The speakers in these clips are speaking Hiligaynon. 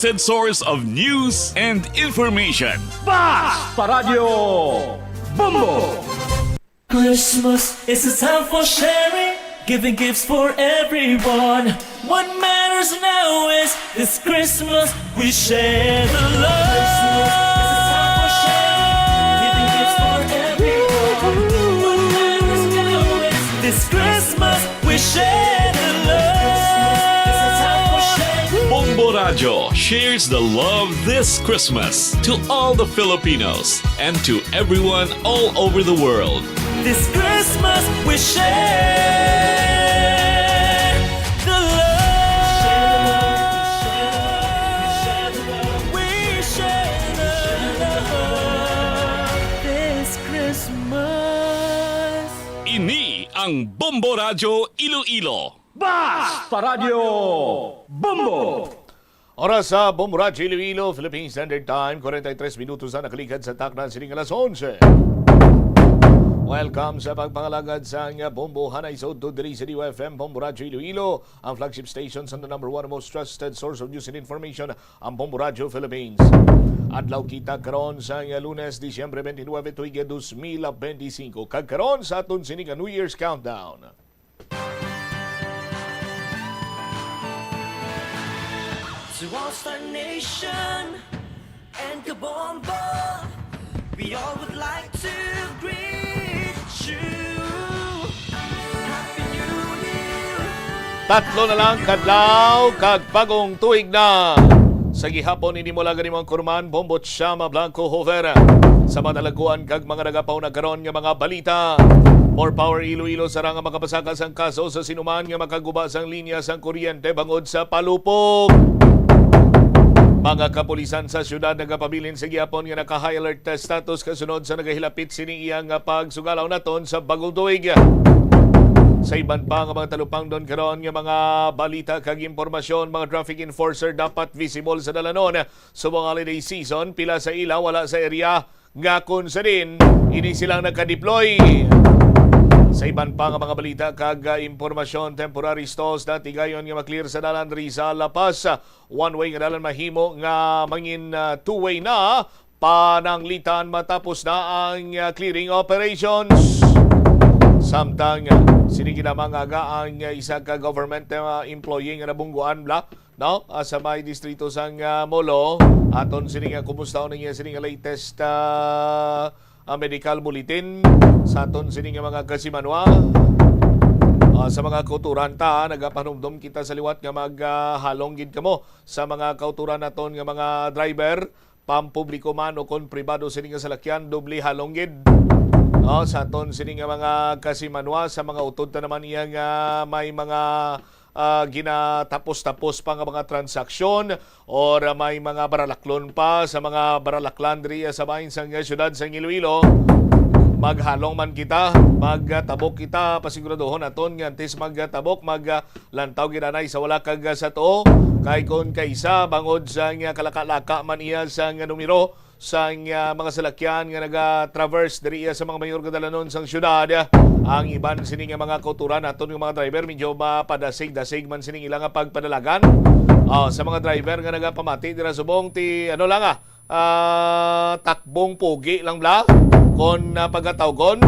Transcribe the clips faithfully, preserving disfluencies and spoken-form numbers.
trusted source of news and information. Basta Radyo Bombo! Christmas is a time for sharing, giving gifts for everyone. What matters now is this Christmas we share the love. Christmas is a time for sharing, giving gifts for everyone. What matters now is this Christmas we share the love. Bombo Radyo shares the love this Christmas to all the Filipinos and to everyone all over the world. This Christmas we share the love. We share the love. This Christmas. Ini ang Bombo Radyo Iloilo. Basta Radyo Bombo! Oras sa Bombo Radyo Iloilo, Philippine Standard Time, forty-three minutos na nakaligad sa takna sining alas onse. Welcome sa pagpangalagad sa nga Bombo Hanay sa Udto diri sa D Y F M, Bombo Radyo Iloilo, ang flagship station sa the number one most trusted source of news and information, ang Bombo Radyo Philippines. Adlaw kita karon sa nga Lunes, Disyembre twenty-nine, tuig dos mil benti singko. Kag karon sa aton sini nga New Year's Countdown. To all Star Nation and Kabombo, we all would like to greet you. Happy New Year! Tatlo na lang kadlaw kag bagong tuig na. Sa gihapon, ini mo lang gani ang kurman, Bombo Chama Blanco Hover. Sa madalaguan kag mga nagapauna karon nga mga balita. More power Iloilo, sarang nga makapasaka sang kaso sa sinuman nga makaguba sang linya sang kuryente bangod sa palupok. Mga kapulisan sa siyudad nagapabilin sa gihapon nga naka-high alert status kasunod sa nagahilapit sining iyang pagsugalaw naton sa bagong tuig. Sa iban pa nga mga talupangdon karon nga mga balita kag impormasyon, mga traffic enforcer dapat visible sa dalanon subong holiday season, pila sa ila wala sa area nga kung sa din ini silang nakadeploy. Sa iban pa nga mga balita kag, ah, impormasyon, temporary stalls na tigayon nga maklear sa dalan diri sa La Paz. One way nga dalan mahimo nga mangin, ah, two way na pananglitan matapos na ang, ah, clearing operations. Samtang, ah, sini ginamangaga ang, ah, isa ka government, ah, employee nga nabungguan bala, no? Ah, sa may distrito sang, ah, Molo, aton sini nga kumusta ang iya sini nga latest, ah, ah, medical bulletin sa aton sini nga mga kasimanwa. Ah, sa mga kauturan ta, ah, nagapanumdom kita sa liwat nga mag, ah, halong gid kamo sa mga kauturan naton nga mga driver, pampubliko man o kon pribado sini nga salakyan, doble halong gid. Ah, sa aton sini nga mga kasimanwa, sa mga utod ta naman iya nga may mga ah, ginatapos-tapos pa nga mga transaksyon or may mga baralaklon pa sa mga baralaklan diri sa bahin sang siyudad sang Iloilo. Maghalong man kita, magtabok kita, pasiguraduhon naton nga antes magtabok, maglantaw gid anay sa wala kag sa tuo. Kay kon kaisa bangod sa nga kalaka-laka man iya sa nga numero, sang, ah, mga salakyan nga naga-traverse diri sa mga mayor nga dalanon sang syudad. Ang iban sini nga mga kauturan naton nga mga driver, medyo mapadasig-dasig man sining ila nga pagpadalagan. Ah, sa mga driver nga nagapamati dira subong ti, ano lang, ah, ah, takbong pogi lang bala kon, ah, pagatawgon,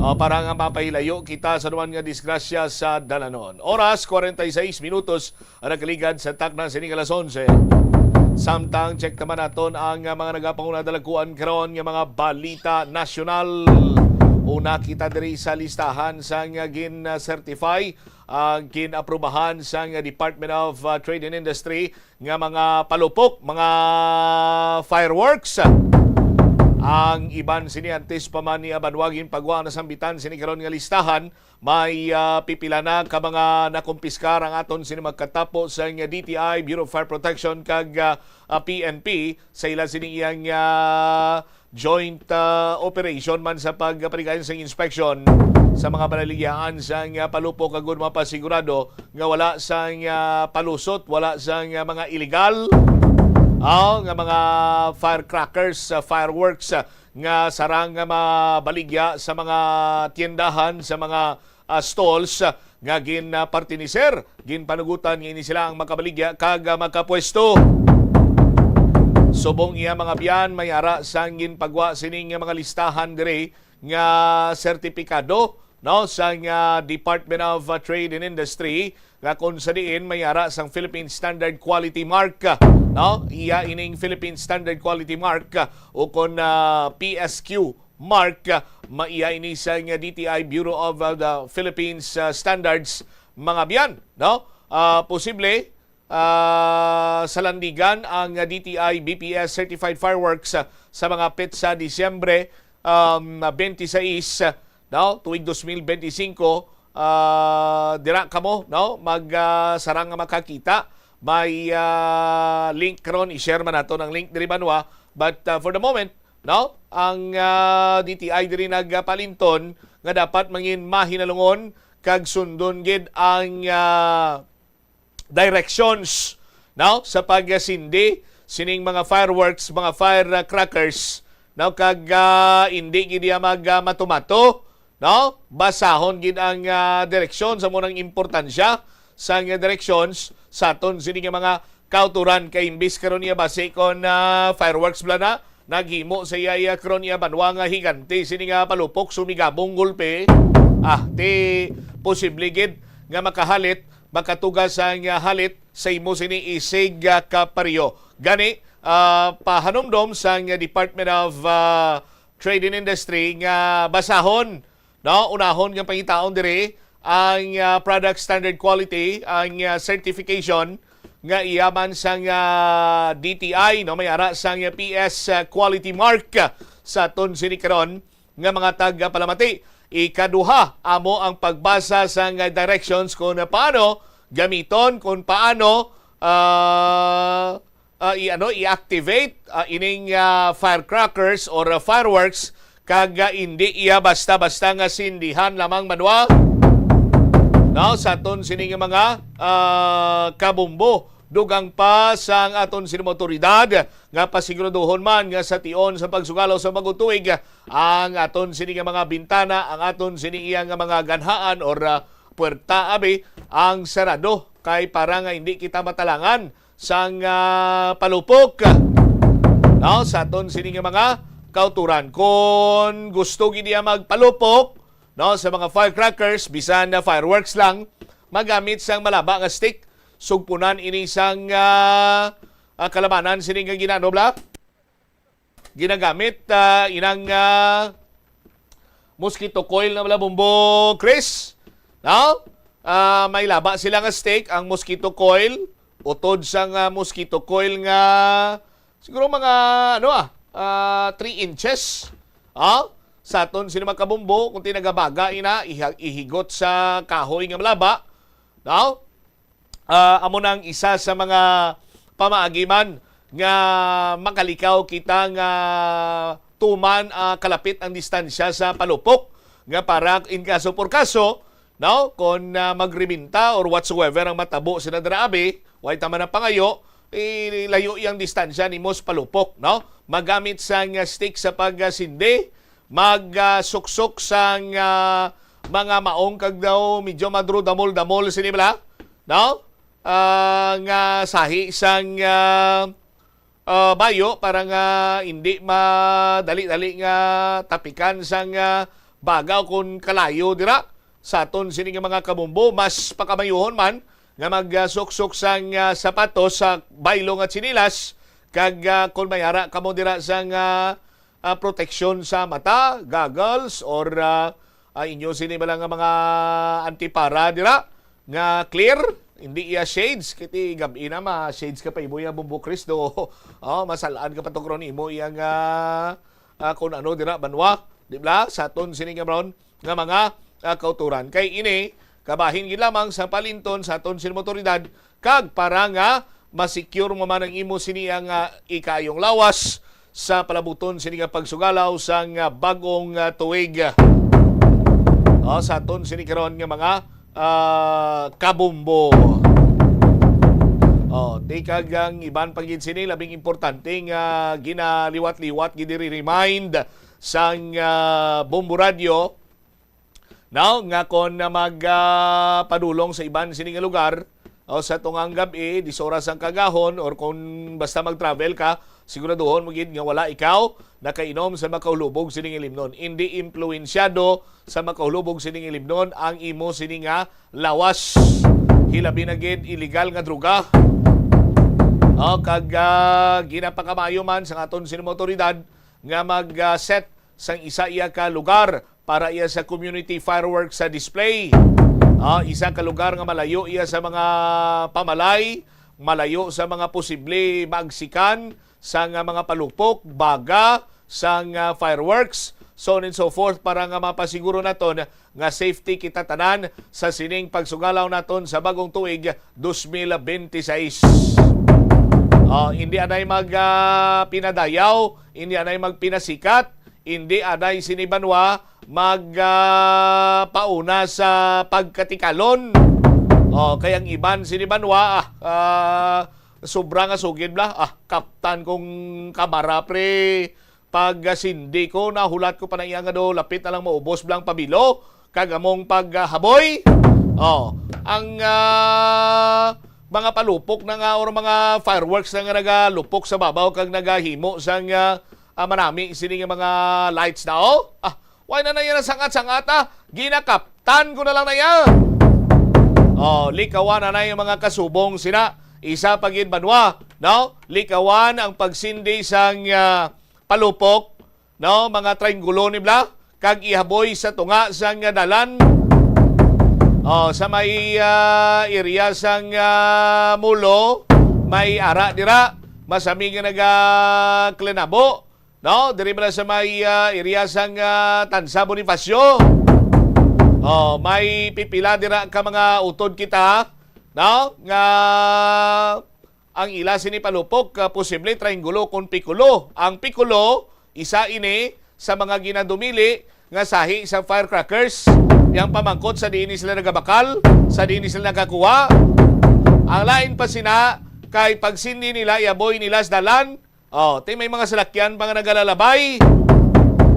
ah, para nga mapahilayo kita sa anuman nga disgrasya sa dalanon. Oras, kwarenta y seis minutos ang nakaligad sa takna sining alas onse. Samtang check naman naton ang, ah, mga nagapanguna dalaguan karon nga mga balita nasyonal. Una kita diri sa listahan sa nga gin-certify, ah, gin-aprubahan sa nga Department of, ah, Trade and Industry nga mga palupok, mga fireworks. Ang iban sini antes pa man ni abanwagin pagwa na sambitan sini karon nga listahan. May, ah, pipila na ka mga nakumpiskar ang aton sini magkatapo sa D T I, Bureau of Fire Protection, kag, ah, ah, P N P sa ila sining iyang, ah, joint, ah, operation man sa pagpaligayon sa inspection sa mga panaligyaan sa, ah, palupok, agud mapasigurado nga wala sa, ah, palusot, wala sa, ah, mga illegal, ah, nga mga firecrackers, ah, fireworks, ah, nga sarang nga mabaligya sa mga tiendahan, sa mga, ah, stalls, ah, nga gin, ah, partiniser, ginpanugutan nga ini sila ang makabaligya kag, ah, makapwesto. Subong iya mga biyan, may ara sang ginpagwa sini nga mga listahan diri nga sertipikado, no, sang, ah, Department of, ah, Trade and Industry, nga kung sa diin may ara sang Philippine Standard Quality Mark, no? Iya ining Philippine Standard Quality Mark, ah, o kon, ah, P S Q mark, ah, maiya ini sang D T I Bureau of, ah, the Philippines, ah, Standards, mga biyan, no? Ah, posible, ah, salandigan ang D T I B P S certified fireworks, ah, sa mga petsa Disyembre, um, twenty-six, no, tuig twenty twenty-five, ah, dira kamo, no, mag, ah, sarang nga makakita. May, ah, link karon, i-share man nato ang link diri, banwa. But, ah, for the moment, no, ang, ah, D T I diri nagpalinton nga dapat mangin mahinalungon kag sundon gid ang, ah, directions, no, sa pagsindi sining mga fireworks, mga firecrackers, no, kag, ah, indi gid iya mag, ah, matumato, no? Basahon gid ang, ah, direksyon sa munang importansya sang directions sa aton sini nga mga kauturan, kay imbis karon iya basi kon, ah, fireworks bala na, naghimo sa iya, iya karon iya banwa nga higante sini nga palupok, sumigabong gulpe. Ah, ti posible gid nga makahalit, makatuga sang, ah, halit sa imo sini isig, ah, kaparyo. Gani, ah, pahanumdom sang Department of, ah, Trade and Industry nga basahon, no, unahon nga pangitaon diri ang, ah, product standard quality, ang, ah, certification nga iya man sang, ah, D T I, no, may ara sang, ah, P S, ah, quality mark sa aton sini karon nga mga tagapalamati. Ikaduha, amo ang pagbasa sang, ah, directions kung paano gamiton, kung paano, ah, ah, i-, ano, i-activate, ah, ining, ah, firecrackers or, ah, fireworks, kag, ah, indi iya basta-basta nga sindihan lamang, banwa, no, sa aton sini nga mga, ah, kabumbo. Dugang pa sang aton sini mga otoridad nga pasiguraduhon man nga sa tion sa pagsugalaw sa bagong tuig, ang aton sini nga mga bintana, ang aton sini iya nga mga ganhaan or, ah, puwerta, abi, ang sarado, kay para nga hindi kita matalangan sang, ah, palupok, no, sa aton sini nga mga kauturan. Kon gusto gid niya magpalupok, no, sa mga firecrackers, bisan na fireworks lang, magamit sang malaba nga stick, sugpunan ini sang, ah, ah, kalamanan sini nga ginano bala ginagamit, ah, inang, ah, mosquito coil na bala, Bombo Chris. No? Ah, may laba sila nga stick, ang mosquito coil, utod sang, ah, mosquito coil nga siguro mga, ano, ah, ah, three inches. Ah, sa aton sini mga kabumbo, kung tinagabaga ina, iha-, ihigot sa kahoy nga malaba. No? Ah, amo na ang isa sa mga pamaagi man nga makalikaw kita nga tuman, ah, kalapit ang distansya sa palupok, nga para in kaso por kaso, no, kon, ah, magrebenta or whatsoever ang matabo sina dira, abi, way ta man ang pangayo, ilayo iyang distansya nimo sa palupok, no? Magamit sang, ah, stick sa pagsindi, mag, ah, suksok sang, ah, mga maong kag daw medyo madrudamol-damol sini bala, no? Ah, nga sahi sang, ah, ah, bayo para nga hindi madali-dali nga tapikan sang, ah, bagaw kon kalayo dira. Sa aton sini nga mga kabumbo, mas pakamayohon man nga magsuksok sang, ah, sapatos sa baylo nga tsinelas, kag, ah, kon may ara kamo dira sang, ah, ah, proteksyon sa mata, goggles, or, ah, ah, inyo sini bala nga mga antipara dira nga clear, hindi iya shades, kiti gab-i na ma-shades ka pa imo iya, Bombo Chris, do. Oh, masalaan ka pa to karon imo iya nga, ah, kung ano dira, banwa, di ba? Sa aton sini nga ron nga mga, ah, kauturan. Kay ini, kabahin gid lamang sa palinton sa aton sini mga otoridad, kag para nga ma-secure mo man ang imo sini ang, ah, ikayong lawas sa palabuton sini nga pagsugalaw sang, ah, bag-ong, ah, tuig. Oh, sa aton sini karon nga mga, ah, kabumbo. Oh, di kag ang iban pa gid sini labing importante nga ginaliwat-liwat gid diri, remind sang, ah, Bombo Radio, no, nga kon na mag, ah, padulong sa iban sini nga lugar, O, sa tungang gab-i, dis oras ang kagahon, or kung basta mag-travel ka, siguraduhon mo gid nga wala ikaw nakainom sa makahulubog sining ilimnon. Indi impluwensyado sa makahulubog sining ilimnon ang imo sini nga lawas. Hilabi na gid illegal nga droga. O, kag, ah, ginapakamayo man sang aton sining mga otoridad nga mag, ah, set sang isa iya ka lugar para iya sa community fireworks sa display. Ah, isa ka lugar nga malayo iya sa mga pamalay, malayo sa mga posible maagsikan sang mga palupok, baga, sang, ah, fireworks, so on and so forth, para nga mapasiguro naton nga safety kita tanan sa sining pagsugalaw naton sa bagong tuig, dos mil bente seis. Ah, hindi anay mag, ah, pinadayaw, hindi anay magpinasikat, hindi anay sini banwa mag, ah, pauna sa pagkatikalon. O, kay ang iban sini banwa, ah, ah, sobra nga sugid bala. Ah, kaptan kong kamara, pre. Pag, ah, sindi ko, nahulat ko pa na iya nga do, lapit na lang maubos bala ang pabilo. Kag among pag, ah, haboy. O, ang, ah, mga palupok na nga or mga fireworks na nga nagalupok sa babaw kag nagahimo sang, ah, ah, manami sini nga mga lights na, o. Ah, wala na iya nasangat-sangat, ah. Ginakaptan ko na lang na iya. O, likawan na na yung mga kasubong sina. Isa pa gid banwa, no? Likawan ang pagsindi sang, ah, palupok, no? Mga triangulo ni bala, kag ihaboy sa tunga sang dalan. O, sa may, ah, area sang, ah, Mulo, may ara dira, masami nga nagaklenabo, no? Diri bala sa may, ah, area sang, ah, Tansa Bonifacio. O, may pipila dira ka mga utod kita, no? Nga ang ila sini palupok, ah, posible triangulo kon pikulo. Ang pikulo, isa ini sa mga ginadumili nga sahi sa firecrackers. Yang pamangkot sa diin ni sila nagabakal, sa diin ni sila nagakuha. Ang lain pa sina kay pagsindi nila, ihaboy nila sa dalan. O, ti may mga salakyan pa nga nagalalabay.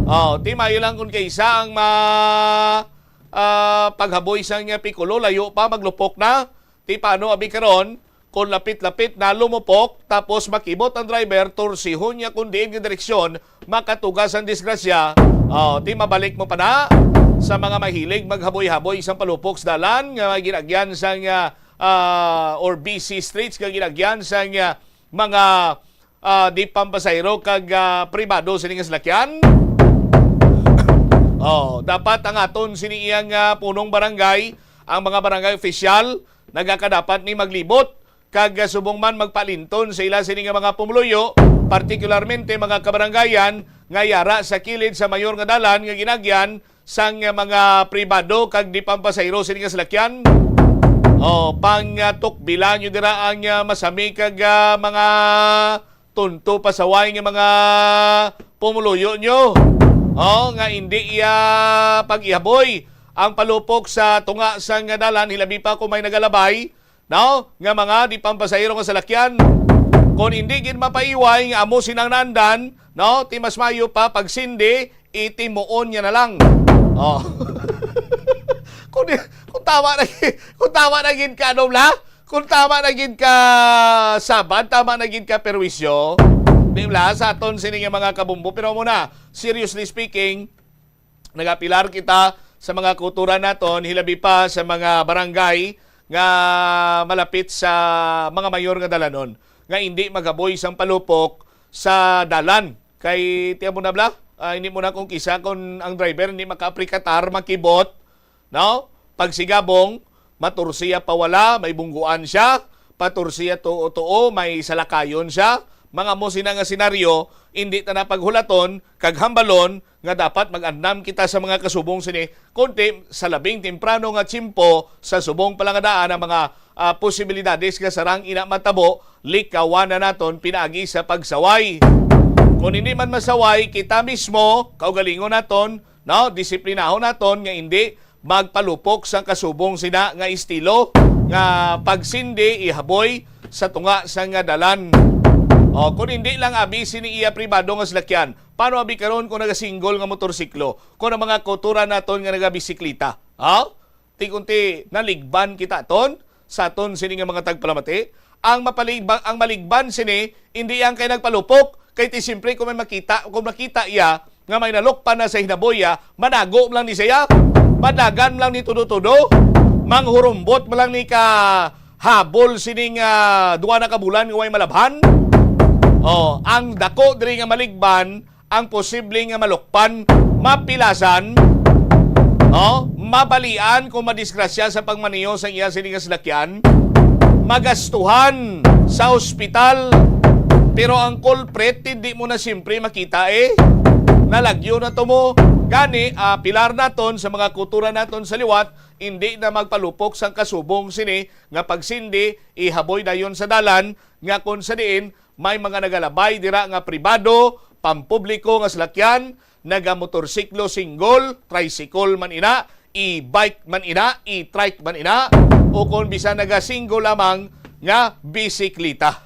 O, ti mayo lang kung kaisa ang ma-, ah, paghaboy sang pikulo, layo pa, maglupok na. Ti paano abi karon, kung lapit-lapit na lumupok, tapos makibot ang driver, tursihon niya kung diin nga direksyon, makatuga sang disgrasya. O, ti mabalik mo pa na sa mga mahilig maghaboy-haboy sang palupok sa dalan nga ginagyan sang, ah, ah, or busy streets nga ginagyan sang, ah, mga, ah, di pampasahero kag, ah, pribado sini nga salakyan. O, dapat ang aton sini iyang, ah, punong barangay, ang mga barangay opisyal, nagakadapat ni maglibot kag, ah, subong man magpalinton sa ila sini nga mga pumuluyo, partikularmente mga kabarangayan nga yara sa kilid sa mayor nga dalan nga ginagyan sang, ah, mga pribado kag di pampasahero sini nga salakyan. O, pang, ah, tukbilan nyo dira ang, ah, masami kag, ah, mga tunto pasaway nga mga pumuluyo nyo. O, nga hindi iya pag-ihaboy ang palupok sa tunga sang dalan, hilabi pa kung may nagalabay, no? Nga mga di pampasahero nga salakyan. Kung hindi gid mapaiway nga amo sinang naandan, no? Ti mas mayo pa pagsindi, itimuon niya na lang. O. Kung, di, kung tama na, kung tama na gid ka, ano bala? Kung tama na gid ka, Saban, tama na gid ka, Perwisyo. Di bala, sa aton sini nga mga kabumbo. Pero muna, seriously speaking, nagapilar kita sa mga kauturan naton, hilabi pa sa mga barangay nga malapit sa mga mayor nga dalanon, nga hindi maghaboy sang palupok sa dalan. Kay, tiyan mo na bala, ah, hindi mo na kung kisa kung ang driver hindi makaprikatar, makibot, no? Pagsigabong, matursiya pa wala, may bungguan siya, patursiya tuo-tuo, may salakayon siya. Mga mo sina nga senaryo, hindi ta na paghulaton kag hambalon nga dapat mag-andam kita sa mga kasubong sini, kundi sa labing temprano nga tiyempo sa subong pa lang nga daan ang mga, ah, posibilidades nga sarang ina matabo, likawan na naton pinaagi sa pagsaway. Kung hindi man masaway, kita mismo, kaugalingon naton, no, disiplinahon naton nga hindi magpalupok sang kasubong sina nga estilo nga pagsindi, ihaboy sa tunga sang dalan. O, kung hindi lang abi sini iya pribado nga salakyan, paano abi karon kung nagasinggol nga motorsiklo? Kung ang mga kauturan naton nga nagabisikleta, ha? Ti kunti naligban kita ton sa aton sini nga mga tagpalamati. Ang mapaligba-, ang maligban sini, hindi ang kay nagpalupok, kay ti siyempre kung may makita, kung makita iya nga may nalukpan na sa hinaboy iya, manago man lang ni siya, padagan man lang ni tudo-tudo, manghurumbot man lang ni ka habol sining, ah, duha na ka bulan nga way malabhan. Oh, ang dako diri nga maligban, ang posible nga malukpan, mapilasan, oh, mabalian kung madisgrasya sa pagmaneho sang iya sini nga salakyan, magastuhan sa ospital. Pero ang culprit, hindi mo na siyempre makita, eh. Nalagyo na to mo. Gani, ah, pilar naton sa mga kultura naton sa liwat, hindi na magpalupok sang kasubong sini nga pagsindi, ihaboy dayon sa dalan, nga kon sa diin may mga nagalabay dira nga pribado, pampubliko nga salakyan, nagamotorsiklo, single, tricycle man ina, e-bike man ina, e-trike man ina, o kon bisan naga-single lamang nga bisikleta.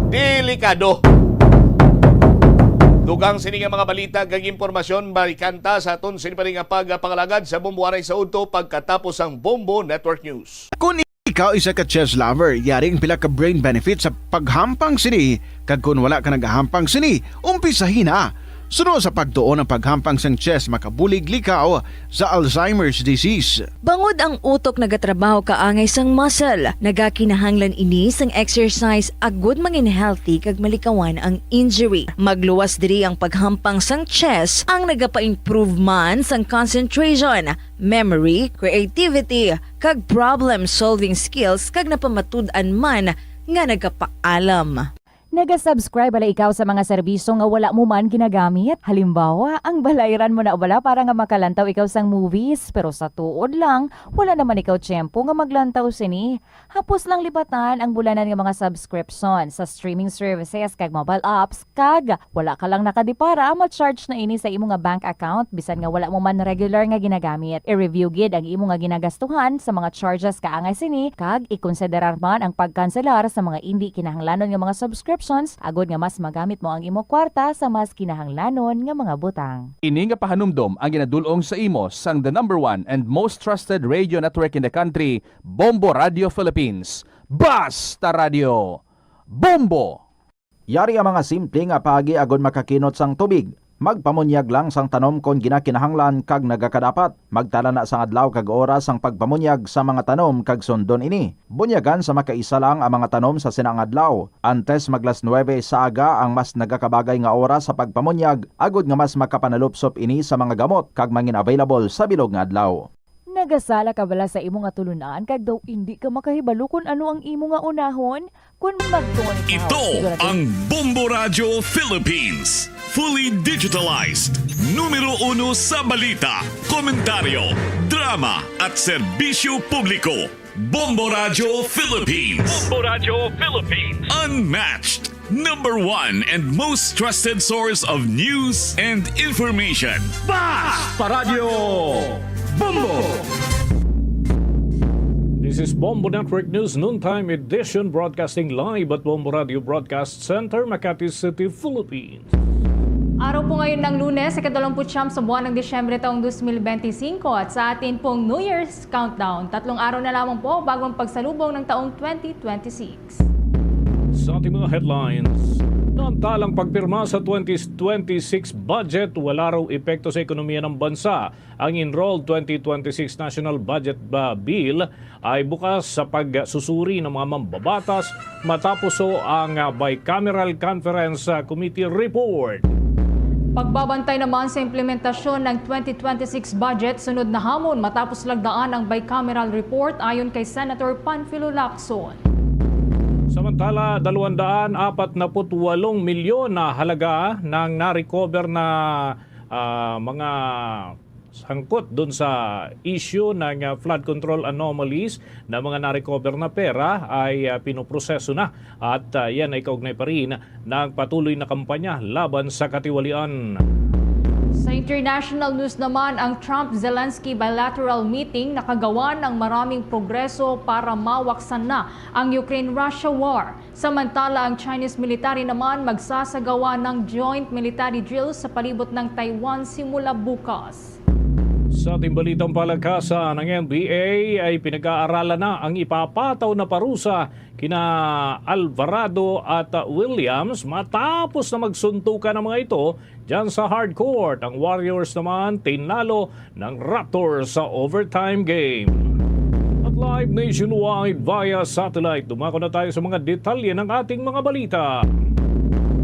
Delikado. Dugang sini nga mga balita kag impormasyon, balikan ta sa aton sini pa rin nga pagpangalagad sa Bombo Aray sa Udto pagkatapos sang Bombo Network News. Kung ikaw isa ka chess lover, yari ang pila ka brain benefits sa paghampang sini, kag kung wala ka nagahampang sini, umpisahi na. Suno sa pagtuon, ang paghampang sang chess makabulig likaw sa Alzheimer's disease. Bangod ang utok nagatrabaho kaangay sang muscle, nagakinahanglan ini sang exercise agud mangin healthy kag malikawan ang injury. Magluwas diri ang paghampang sang chess, ang nagapa-improve man sang concentration, memory, creativity, kag problem-solving skills, kag napamatud-an man nga nagapaalam. Naga-subscribe bala ikaw sa mga serbisyo nga wala mo man ginagamit? Halimbawa, ang balayran mo na bala para nga makalantaw ikaw sang movies, pero sa tuod lang, wala naman ikaw tiyempo nga maglantaw sini. Hapos lang lipatan ang bulanan nga mga subscription sa streaming services kag mobile apps, kag wala ka lang nakadipara, ma-charge na ini sa imo nga bank account, bisan nga wala mo man regular nga ginagamit. I-review gid ang imo nga ginagastuhan sa mga charges kaangay sini, kag ikonsiderar man ang pagkanselar sa mga indi kinahanglanon nga mga subscriptions, agud nga mas magamit mo ang imo kwarta sa mas kinahanglanon nga mga butang. Ini nga pahanumdom ang ginadul-ong sa imo sang the number one and most trusted radio network in the country, Bombo Radio Philippines. Basta Radio, Bombo! Yari ang mga simple nga paagi agod makakinot sang tubig. Magpamunyag lang sang tanom kon ginakinahanglan kag nagakadapat. Magtala na sang adlaw kag oras sang pagpamunyag sa mga tanom kag sundon ini. Bunyagan sa makaisa lang ang mga tanom sa sina nga adlaw. Antes mag las nuebe sa aga ang mas nagakabagay nga oras sa pagpamunyag, agod nga mas makapanalupsop ini sa mga gamot kag mangin available sa bilog nga adlaw. Nagasala ka bala sa imo nga tulunan kag daw indi ka makahibalo kon ano ang imo nga unahon? Kon magtuon ka, ito sigurado ang Bombo Radio Philippines. Fully digitalized. Numero uno sa balita, komentaryo, drama, at serbisyo publiko. Bombo Radio Philippines. Bombo Radio Philippines. Unmatched. Number one and most trusted source of news and information. Basta Radio Bombo! This is Bombo Network News Noontime Edition, broadcasting live at Bombo Radio Broadcast Center, Makati City, Philippines. Araw po ngayon ng Lunes, ikadalawamput-siyam sa buwan ng Disyembre taong dos mil benti singko, at sa atin pong New Year's countdown. Tatlong araw na lamang po bago ang pagsalubong ng taong twenty twenty-six. Sa ating mga headlines, samantala ang pagpirma sa twenty twenty-six budget, wala raw epekto sa ekonomiya ng bansa. Ang enrolled twenty twenty-six National Budget ba-, Bill ay bukas sa pagsusuri ng mga mambabatas matapos ho ang, ah, Bicameral Conference, ah, Committee Report. Pagbabantay naman sa implementasyon ng twenty twenty-six budget, sunod na hamon matapos lagdaan ang bicameral report, ayon kay Senator Panfilo Lacson. Samantala, dalawang daan apat na put walong milyon na halaga ng na-recover na, ah, mga sangkot dun sa issue ng, ah, flood control anomalies na mga na-recover na pera ay, ah, pinoproseso na, at, ah, yan ay kaugnay pa rin ng patuloy na kampanya laban sa katiwalian. Sa international news naman, ang Trump-Zelensky bilateral meeting nakagawa ng maraming progreso para mawaksan na ang Ukraine-Russia war. Samantala, ang Chinese military naman magsasagawa ng joint military drills sa palibot ng Taiwan simula bukas. Sa ating balitang palakasan, ang N B A ay pinag-aaralan na ang ipapataw na parusa kina Alvarado at Williams matapos na magsuntukan ang mga ito dyan sa hard court. Ang Warriors naman tinalo ng Raptors sa overtime game. At live nationwide via satellite, dumako na tayo sa mga detalye ng ating mga balita.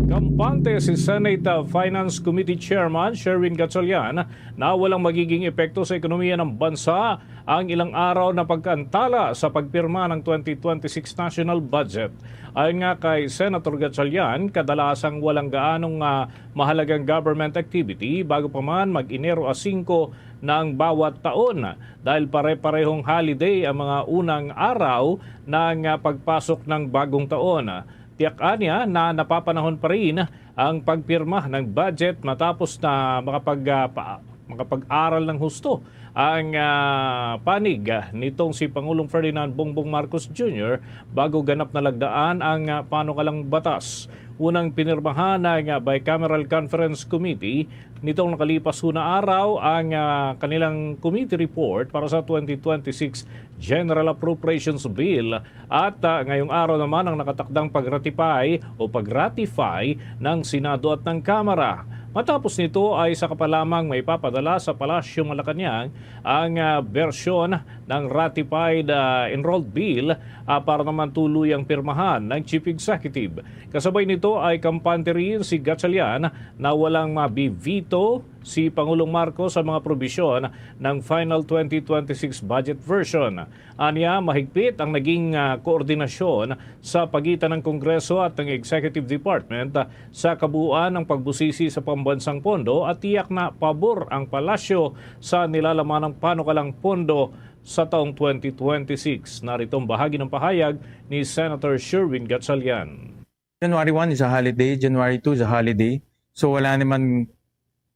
Kampante si Senate Finance Committee Chairman Sherwin Gatchalian na walang magiging epekto sa ekonomiya ng bansa ang ilang araw na pagkaantala sa pagpirma ng twenty twenty-six national budget. Ayon nga kay Senator Gatchalian, kadalasang walang gaanong, ah, mahalagang government activity bago pa man mag-Enero a singko ng bawat taon, dahil pare-parehong holiday ang mga unang araw ng, ah, pagpasok ng bagong taon. Tiyak anya na napapanahon pa rin ang pagpirma ng budget matapos na makapag, ah, pa-, makapag-aral ng husto ang, ah, panig, ah, nitong si Pangulong Ferdinand Bongbong Marcos Junior bago ganap na lagdaan ang, ah, panukalang batas. Unang pinirmahan ng, ah, Bicameral Conference Committee nitong nakalipas na araw ang, ah, kanilang committee report para sa twenty twenty-six General Appropriations Bill. At, ah, ngayong araw naman ang nakatakdang pag-ratify o pag-ratify ng Senado at ng Kamara. Matapos nito ay saka pa lamang maipapadala sa Palasyo Malacañang ang, ah, bersyon ng ratified, ah, enrolled bill, ah, para naman tuluyang pirmahan ng Chief Executive. Kasabay nito ay kampante rin si Gatchalian na walang mabi-veto si Pangulong Marcos sa mga probisyon ng final twenty twenty-six budget version. Anya, mahigpit ang naging, ah, koordinasyon sa pagitan ng Kongreso at ng Executive Department, ah, sa kabuuan ng pagbusisi sa pambansang pondo, at tiyak na pabor ang Palasyo sa nilalaman ng panukalang pondo sa taong twenty twenty-six. Narito ang bahagi ng pahayag ni Senator Sherwin Gatchalian. January one is a holiday, January two is a holiday. So wala naman,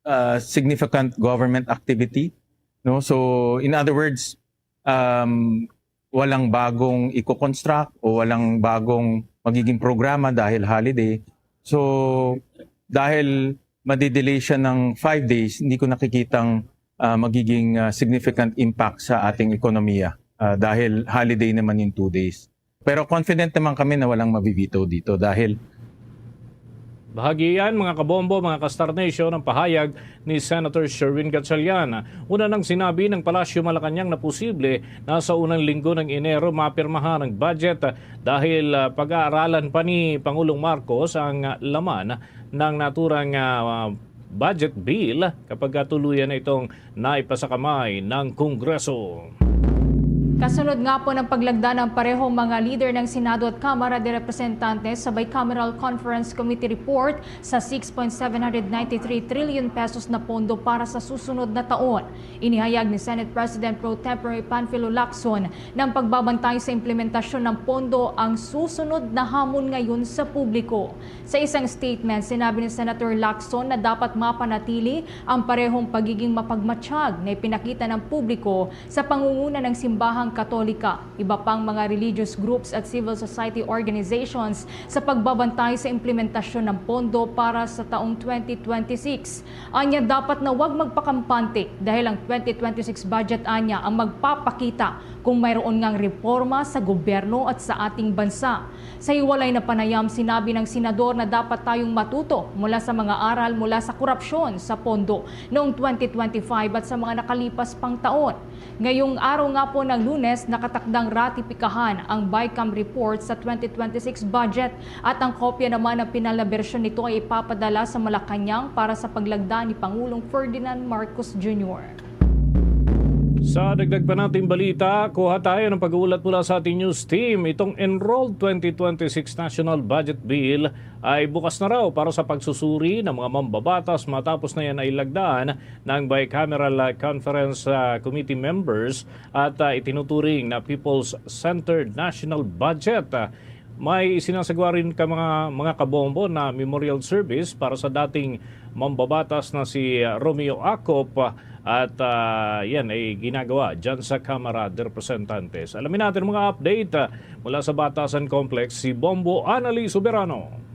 uh, significant government activity, no? So in other words, um, walang bagong i-construct o walang bagong magiging programa dahil holiday. So dahil madidelay siya ng five days, hindi ko nakikitang, uh, magiging, uh, significant impact sa ating ekonomiya, uh, dahil holiday naman yung two days. Pero confident naman kami na walang mabi-veto dito dahil Bahagi yan, mga kabombo, mga ka-Star Nation, ang pahayag ni Senator Sherwin Gatchalian. Una nang sinabi ng Palasyo Malacañang na posible na sa unang linggo ng Enero mapirmahan ang budget dahil, ah, pag-aaralan pa ni Pangulong Marcos ang, ah, laman ng naturang, ah, budget bill kapag, ah, tuluyan na itong naipasakamay ng Kongreso. Kasunod nga po ng paglagda ng parehong mga leader ng Senado at Kamara de Representantes sa Bicameral Conference Committee report sa six point seven hundred ninety-three trillion pesos na pondo para sa susunod na taon. Inihayag ni Senate President Pro Tempore Panfilo Lacson ng pagbabantay sa implementasyon ng pondo ang susunod na hamon ngayon sa publiko. Sa isang statement, sinabi ni Senator Lacson na dapat mapanatili ang parehong pagiging mapagmatsyag na ipinakita ng publiko sa pangunguna ng Simbahang Katolika, iba pang mga religious groups at civil society organizations sa pagbabantay sa implementasyon ng pondo para sa taong twenty twenty-six. Anya, dapat na wag magpakampante dahil ang twenty twenty-six budget anya ang magpapakita kung mayroon ngang reforma sa gobyerno at sa ating bansa. Sa hiwalay na panayam, sinabi ng senador na dapat tayong matuto mula sa mga aral mula sa korupsyon sa pondo noong twenty twenty-five at sa mga nakalipas pang taon. Ngayong araw nga po ng Lunes, nakatakdang ratipikahan ang BICAM report sa twenty twenty-six budget at ang kopya naman ng pinal na bersyon nito ay ipapadala sa Malacañang para sa paglagda ni Pangulong Ferdinand Marcos Junior. Sa dagdag pa nating balita, kuha tayo ng pag-uulat mula sa ating news team. Itong Enrolled twenty twenty-six National Budget Bill ay bukas na raw para sa pagsusuri ng mga mambabatas matapos na yan ay lagdaan ng Bicameral Conference, ah, Committee members at, ah, itinuturing na People's Centered National Budget. Ah, may isinasagawa rin ka mga, mga kabombo na memorial service para sa dating mambabatas na si, ah, Romeo Acop, ah, at, ah, yan ay ginagawa dyan sa Kamara de Representantes. Alamin natin ang mga update, ah, mula sa Batasan Complex, si Bombo Anali Soberano.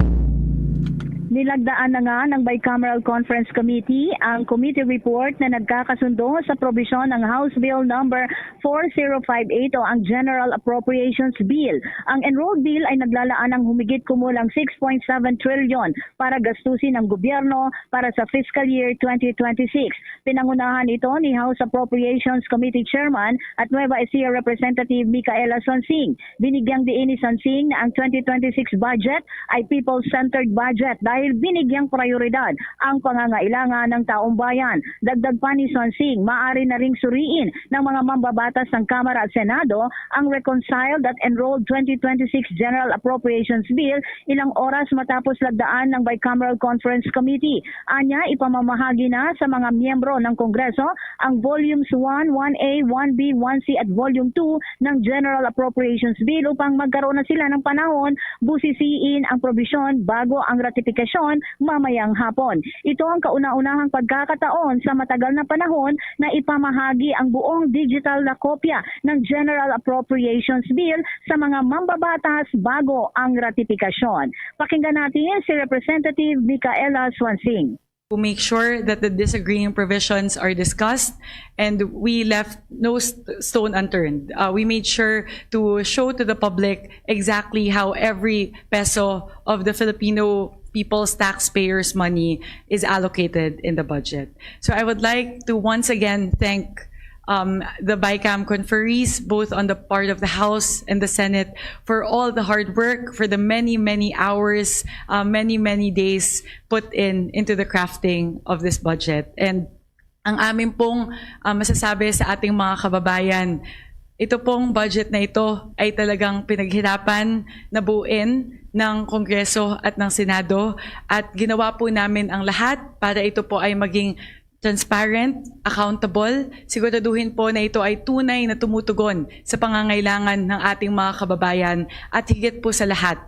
Nilagdaan na nga ng Bicameral Conference Committee ang committee report na nagkakasundo sa probisyon ng House Bill Number four zero five eight o ang General Appropriations Bill. Ang enrolled bill ay naglalaan ng humigit kumulang six point seven trillion para gastusin ng gobyerno para sa fiscal year twenty twenty-six. Pinangunahan ito ni House Appropriations Committee Chairman at Nueva Ecija Representative Micaela Sonsing. Binigyang diin ni Sonsing na ang twenty twenty-six budget ay people-centered budget dahil binigyang prioridad ang pangangailangan ng taong bayan. Dagdag pa ni Sonsing, maaari na ring suriin ng mga mambabatas ng Kamara at Senado ang reconciled at enrolled twenty twenty-six General Appropriations Bill ilang oras matapos lagdaan ng Bicameral Conference Committee. Anya, ipamamahagi na sa mga miyembro ng Kongreso ang Volumes one, one A, one B, one C at Volume two ng General Appropriations Bill upang magkaroon na sila ng panahon busisiin ang probisyon bago ang ratifikasyon mamayang hapon. Ito ang kauna-unahang pagkakataon sa matagal na panahon na ipamahagi ang buong digital na kopya ng General Appropriations Bill sa mga mambabatas bago ang ratifikasyon. Pakinggan natin si Representative Micaela Swansing. We make sure that the disagreeing provisions are discussed and we left no st- stone unturned. Uh, we made sure to show to the public exactly how every peso of the Filipino people's taxpayers' money is allocated in the budget. So I would like to once again thank um, the BICAM conferees, both on the part of the House and the Senate, for all the hard work, for the many, many hours, uh, many, many days put in into the crafting of this budget. And ang amin pong uh, masasabi sa ating mga kababayan, ito pong budget na ito ay talagang pinaghirapan na buuin ng Kongreso at ng Senado at ginawa po namin ang lahat para ito po ay maging transparent, accountable, siguraduhin po na ito ay tunay na tumutugon sa pangangailangan ng ating mga kababayan at higit po sa lahat,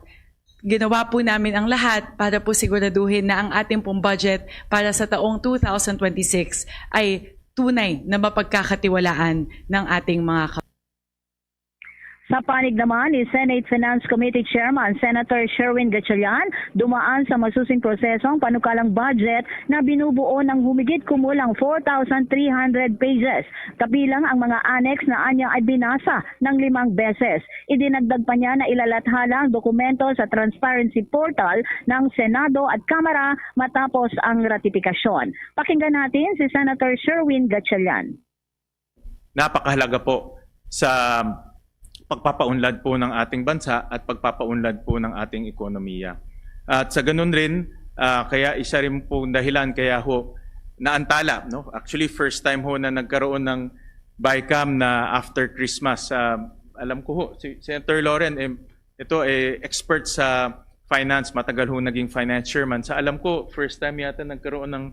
ginawa po namin ang lahat para po siguraduhin na ang ating pong budget para sa taong two thousand twenty-six ay tunay na mapagkakatiwalaan ng ating mga kababayan. Sa panig naman ni Senate Finance Committee Chairman Senator Sherwin Gatchalian, dumaan sa masusing proseso ang panukalang budget na binubuo ng humigit kumulang four thousand three hundred pages. Kabilang ang mga annex na anya ay binasa ng limang beses. Idinagdag pa niya na ilalathala ang dokumento sa transparency portal ng Senado at Kamara matapos ang ratifikasyon. Pakinggan natin si Senator Sherwin Gatchalian. Napakahalaga po sa pagpapaunlad po ng ating bansa at pagpapaunlad po ng ating ekonomiya. At sa ganun rin, uh, kaya isa rin po dahilan kaya ho naantala, no? Actually, first time ho na nagkaroon ng BICAM na after Christmas. Uh, alam ko ho, si Senator Loren, eh, ito eh expert sa finance, matagal ho naging finance chairman. Sa alam ko, first time yata nagkaroon ng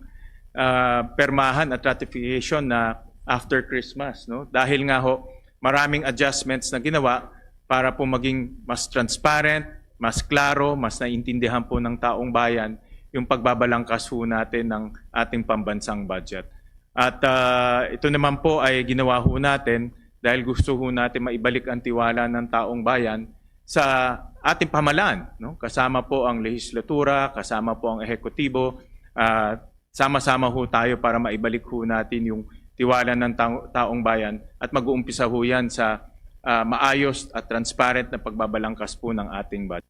uh, permahan at ratification na after Christmas, no? Dahil nga ho, maraming adjustments na ginawa para po maging mas transparent, mas klaro, mas naintindihan po ng taong bayan yung pagbabalangkas ho natin ng ating pambansang budget. At uh, ito naman po ay ginawa ho natin dahil gusto ho natin maibalik ang tiwala ng taong bayan sa ating pamahalaan, no? Kasama po ang lehislatura, kasama po ang ehekutibo, uh, sama-sama ho tayo para maibalik ho natin yung tiwala ng taong bayan at mag-uumpisa ho yan sa uh, maayos at transparent na pagbabalangkas po ng ating budget.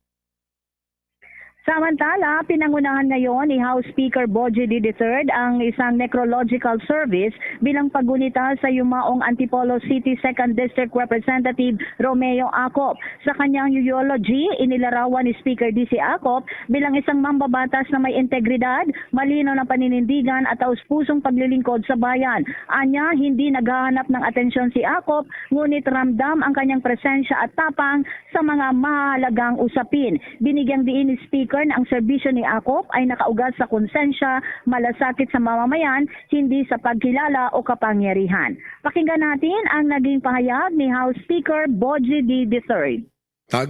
Samantala, pinangunahan ngayon ni House Speaker Boji D. the third ang isang necrological service bilang paggunita sa yumaong Antipolo City second District Representative Romeo Acop. Sa kanyang eulogy, inilarawan ni Speaker D C Acop bilang isang mambabatas na may integridad, malinaw na paninindigan at taus-pusong paglilingkod sa bayan. Anya, hindi naghahanap ng atensyon si Acop, ngunit ramdam ang kanyang presensya at tapang sa mga mahalagang usapin. Binigyang diin ni Speaker na ang serbisyo ni Acop ay nakaugat sa konsensya, malasakit sa mamamayan, hindi sa pagkilala o kapangyarihan. Pakinggan natin ang naging pahayag ni House Speaker Boji D. the third. Tag,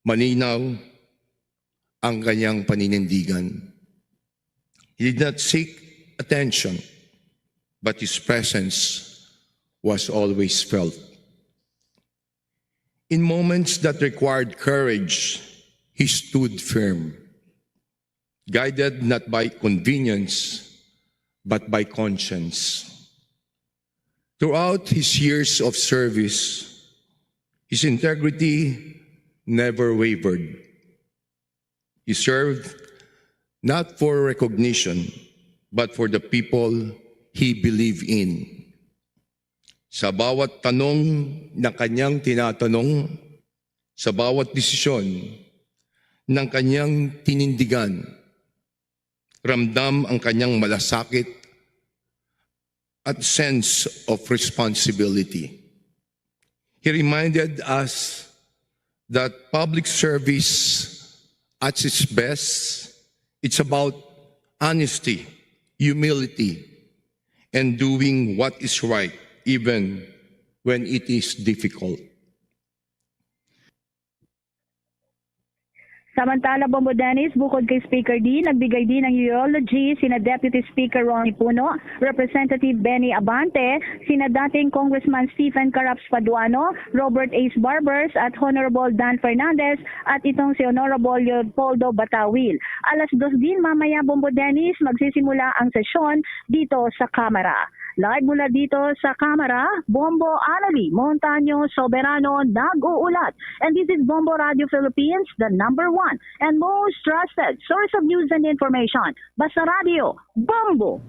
malinaw ang kanyang paninindigan. He did not seek attention, but his presence was always felt. In moments that required courage, he stood firm. guided not by convenience, but by conscience. Throughout his years of service, his integrity never wavered. He served not for recognition, but for the people he believed in. Sa bawat tanong na kanyang tinatanong, sa bawat desisyon ng kanyang tinindigan, ramdam ang kanyang malasakit at sense of responsibility. He reminded us that public service at its best, it's about honesty, humility, and doing what is right even when it is difficult. Samantala, Bombo Dennis, bukod kay Speaker Dee, nagbigay din ng eulogy sina Deputy Speaker Ronnie Puno, Representative Benny Abante, sina dating Congressman Stephen Caraps Paduano, Robert Ace Barbers, at Honorable Dan Fernandez, at itong si Honorable Leopoldo Batawil. Alas dos din mamaya, Bombo Dennis, magsisimula ang sesyon dito sa Kamara. Live mula dito sa Kamara, Bombo Annalie Montaño Soberano nag-uulat. And this is Bombo Radio Philippines, the number one and most trusted source of news and information. Basta Radio, Bombo!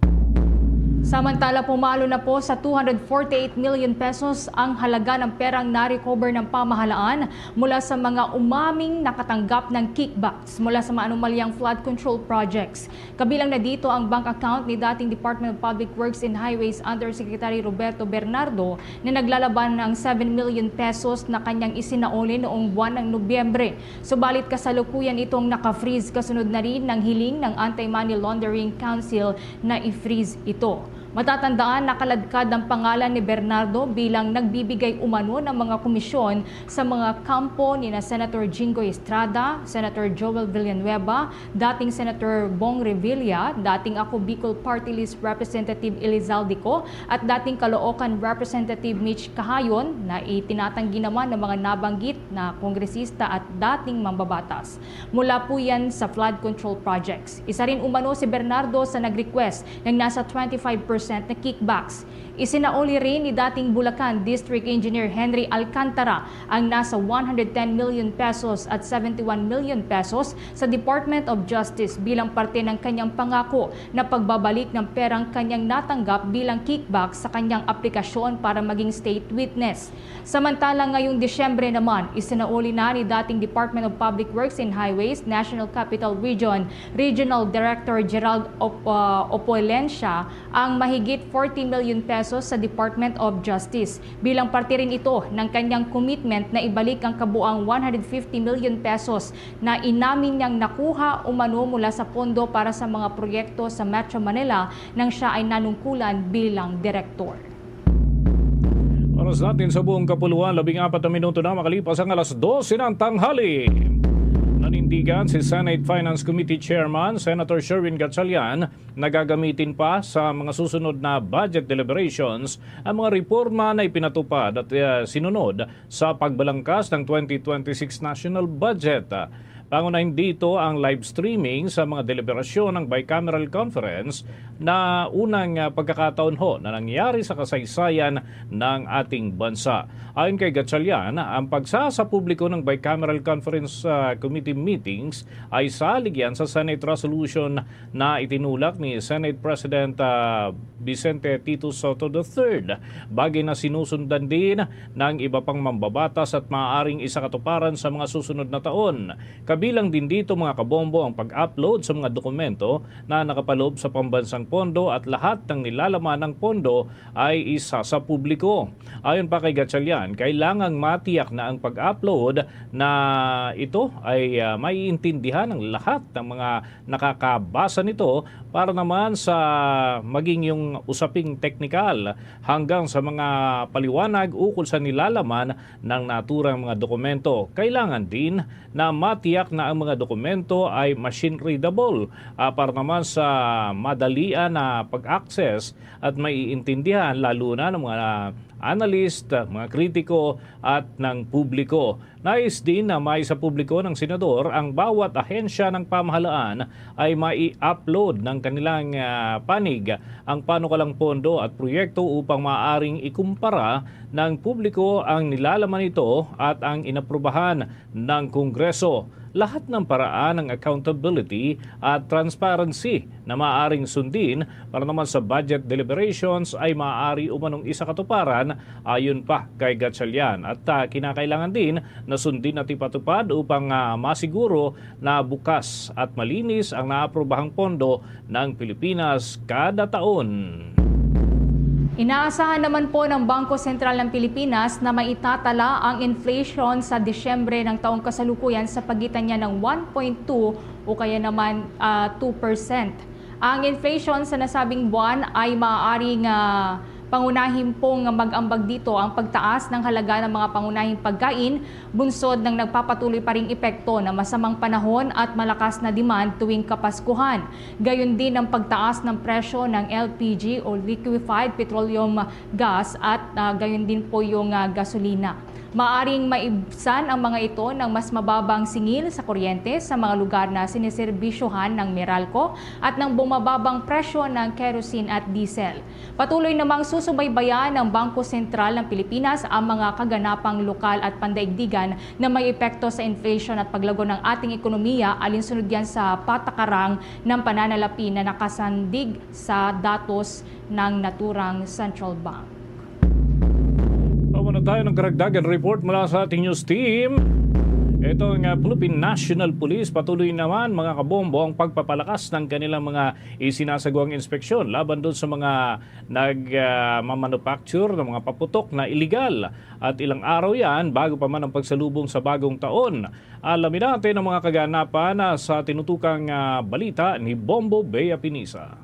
Samantala, pumalo na po sa two hundred forty-eight million pesos ang halaga ng perang na-recover ng pamahalaan mula sa mga umaming nakatanggap ng kickbacks mula sa mga anomalyang flood control projects. Kabilang na dito ang bank account ni dating Department of Public Works and Highways Undersecretary Roberto Bernardo na naglalaban ng seven million pesos na kanyang isinauli noong buwan ng Nobyembre. Subalit, kasalukuyan itong naka-freeze kasunod na rin ng hiling ng Anti-Money Laundering Council na i-freeze ito. Matatandaan, nakaladkad ang pangalan ni Bernardo bilang nagbibigay umano ng mga komisyon sa mga kampo ni na Senator Jinggoy Estrada, Senator Joel Villanueva, dating Senator Bong Revilla, dating Ako Bicol Party List Representative Elizalde Co, at dating Caloocan Representative Mitch Cahayon, na itinatanggi naman ng mga nabanggit na kongresista at dating mambabatas. Mula po yan sa flood control projects. Isa rin umano si Bernardo sa nag-request ng nasa twenty-five percent na kickbacks. Isinauli rin ni dating Bulacan District Engineer Henry Alcantara ang nasa one hundred ten million pesos at seventy-one million pesos sa Department of Justice bilang parte ng kanyang pangako na pagbabalik ng perang kanyang natanggap bilang kickback sa kanyang aplikasyon para maging state witness. Samantala, ngayong Disyembre naman, isinauli na ni dating Department of Public Works and Highways National Capital Region Regional Director Gerald Op- uh, Opolencia ang mahigit forty million pesos sa Department of Justice. Bilang parte rin ito ng kanyang commitment na ibalik ang kabuang one hundred fifty million pesos na inamin niyang nakuha umano mula sa pondo para sa mga proyekto sa Metro Manila nang siya ay nanungkulan bilang direktor. Oras natin sa buong kapuluan, labing apat na minuto na makalipas ang alas dose ng tanghali. Nanindigan si Senate Finance Committee Chairman Senator Sherwin Gatchalian na gagamitin pa sa mga susunod na budget deliberations ang mga reforma na ipinatupad at, eh, sinunod sa pagbalangkas ng twenty twenty-six national budget. Pangunahin dito ang live streaming sa mga deliberasyon ng bicameral conference na unang, ah, pagkakataon ho na nangyari sa kasaysayan ng ating bansa. Ayon kay Gatchalian, ang pagsasapubliko ng bicameral conference, ah, committee meetings ay salig yan sa Senate Resolution na itinulak ni Senate President, ah, Vicente Tito Sotto the third, bagay na sinusundan din ng iba pang mambabatas at maaaring isakatuparan sa mga susunod na taon. Kabilang din dito, mga kabombo, ang pag-upload sa mga dokumento na nakapaloob sa pambansang pondo at lahat ng nilalaman ng pondo ay isa sa publiko. Ayon pa kay Gatchalian, kailangang matiyak na ang pag-upload na ito ay, ah, maiintindihan ng lahat ng mga nakakabasa nito para naman sa maging yung usaping teknikal hanggang sa mga paliwanag ukol sa nilalaman ng naturang mga dokumento. Kailangan din na matiyak na ang mga dokumento ay machine readable, ah, para naman sa madalian na pag-access at maiintindihan lalo na ng mga analyst, mga kritiko at ng publiko. Nais din na maisapubliko ng senador ang bawat ahensya ng pamahalaan ay mai-upload ng kanilang, ah, panig ang panukalang pondo at proyekto upang maaring ikumpara ng publiko ang nilalaman nito at ang inaprubahan ng Kongreso. Lahat ng paraan ng accountability at transparency na maaaring sundin para naman sa budget deliberations ay maaari umanong isakatuparan, ayon pa kay Gatchalian. At, ah, kinakailangan din na sundin at ipatupad upang, ah, masiguro na bukas at malinis ang naaprobahang pondo ng Pilipinas kada taon. Inaasahan naman po ng Bangko Sentral ng Pilipinas na maitatala ang inflation sa Disyembre ng taong kasalukuyan sa pagitan niya ng one point two o kaya naman, ah, two percent. Ang inflation sa nasabing buwan ay maaaring, ah, pangunahin pong mag-ambag dito ang pagtaas ng halaga ng mga pangunahing pagkain, bunsod ng nagpapatuloy pa ring epekto ng masamang panahon at malakas na demand tuwing Kapaskuhan. Gayon din ang pagtaas ng presyo ng L P G o liquefied petroleum gas at, ah, gayon din po yung, ah, gasolina. Maaring maibsan ang mga ito ng mas mababang singil sa kuryente sa mga lugar na siniserbisyohan ng Meralco at ng bumababang presyo ng kerosene at diesel. Patuloy namang susubaybayan ng Bangko Sentral ng Pilipinas ang mga kaganapang lokal at pandaigdigan na may epekto sa inflation at paglago ng ating ekonomiya, alinsunod yan sa patakarang ng pananalapi na nakasandig sa datos ng naturang Central Bank. Pauna tayo ng karagdagan report mula sa ating news team. Ito ang, ah, Philippine National Police. Patuloy naman, mga kabombo, ang pagpapalakas ng kanilang mga isinasagawang inspeksyon laban doon sa mga nag, ah, mamanufacture ng mga paputok na iligal. At ilang araw yan bago pa man ang pagsalubong sa bagong taon. Alamin natin ang mga kaganapan, ah, sa tinutukang, ah, balita ni Bombo Bea Pinisa.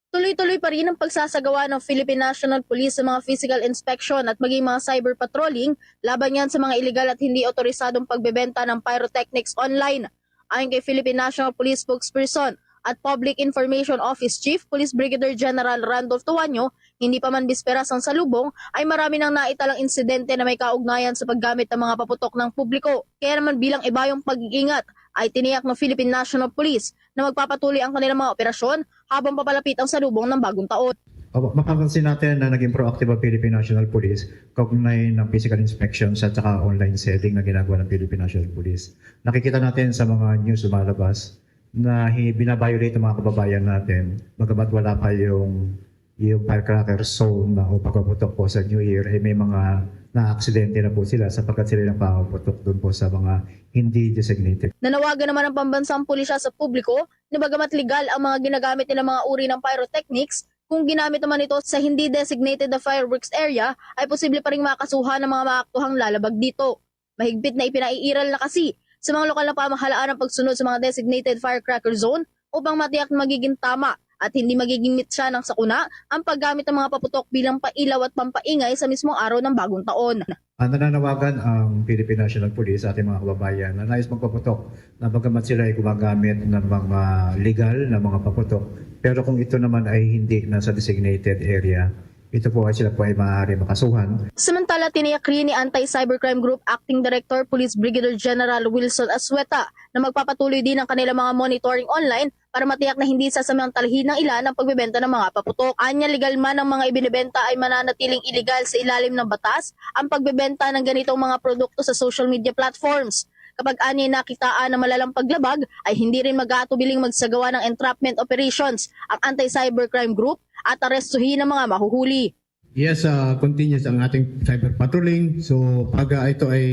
Tuloy-tuloy pa rin ang pagsasagawa ng Philippine National Police sa mga physical inspection at maging mga cyber patrolling laban yan sa mga iligal at hindi otorisadong pagbebenta ng pyrotechnics online. Ayon kay Philippine National Police spokesperson at Public Information Office Chief Police Brigadier General Randolph Tuanyo, hindi pa man bisperas ang salubong ay marami nang naitalang insidente na may kaugnayan sa paggamit ng mga paputok ng publiko. Kaya naman bilang ibayong pag-iingat ay tiniyak ng Philippine National Police na magpapatuloy ang kanilang mga operasyon habang papalapit ang salubong ng bagong taon. Opo, mapapansin natin na naging proactive ang Philippine National Police kaugnay ng physical inspections at saka online selling na ginagawa ng Philippine National Police. Nakikita natin sa mga news lumalabas na hi-, binabiolate ng mga kababayan natin, bagamat wala pa yung, yung firecracker zone na o pagpaputok po sa New Year, eh, may mga naaksidente na po sila sapagkat sila nagpapaputok doon po sa mga hindi designated. Nanawagan naman ang pambansang pulisya sa publiko na bagamat legal ang mga ginagamit nilang mga uri ng pyrotechnics, kung ginamit naman ito sa hindi designated na fireworks area, ay posible pa ring makasuhan ang mga maaktuhang lalabag dito. Mahigpit na ipinaiiral na kasi sa mga lokal na pamahalaan ang pagsunod sa mga designated firecracker zone upang matiyak na magiging tama at hindi magiging mitsa ng sakuna ang paggamit ng mga paputok bilang pailaw at pampaingay sa mismong araw ng Bagong Taon. Ang nananawagan ang Philippine National Police sa ating mga kababayan na nais magpaputok na bagamat sila ay gumagamit ng mga legal na mga paputok, pero kung ito naman ay hindi nasa designated area, ito po ay sila po ay maaari makasuhan. Samantala, tiniyak rin ni Anti-Cybercrime Group Acting Director Police Brigadier General Wilson Asueta na magpapatuloy din ang kanilang mga monitoring online para matiyak na hindi sasamantalahin ng ilan ang pagbebenta ng mga paputok. Anya, legal man ang mga ibinebenta, ay mananatiling iligal sa ilalim ng batas ang pagbebenta ng ganitong mga produkto sa social media platforms. Kapag anya nakitaan ng malalang paglabag, ay hindi rin mag-aatubiling magsagawa ng entrapment operations ang Anti-Cybercrime Group at arestuhin ang mga mahuhuli. Yes, ah, continuous ang ating cyber patrolling. So, pag, ah, ito ay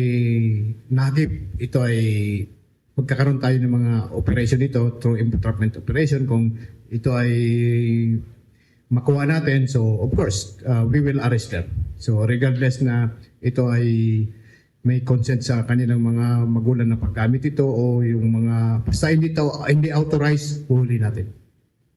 nahagip, ito ay magkakaroon tayo ng mga operation dito through entrapment operation. Kung ito ay makuha natin, so of course, ah, we will arrest them. So, regardless na ito ay may consent sa kanilang mga magulang na paggamit ito o yung mga, basta hindi to, hindi authorized, huhuli natin.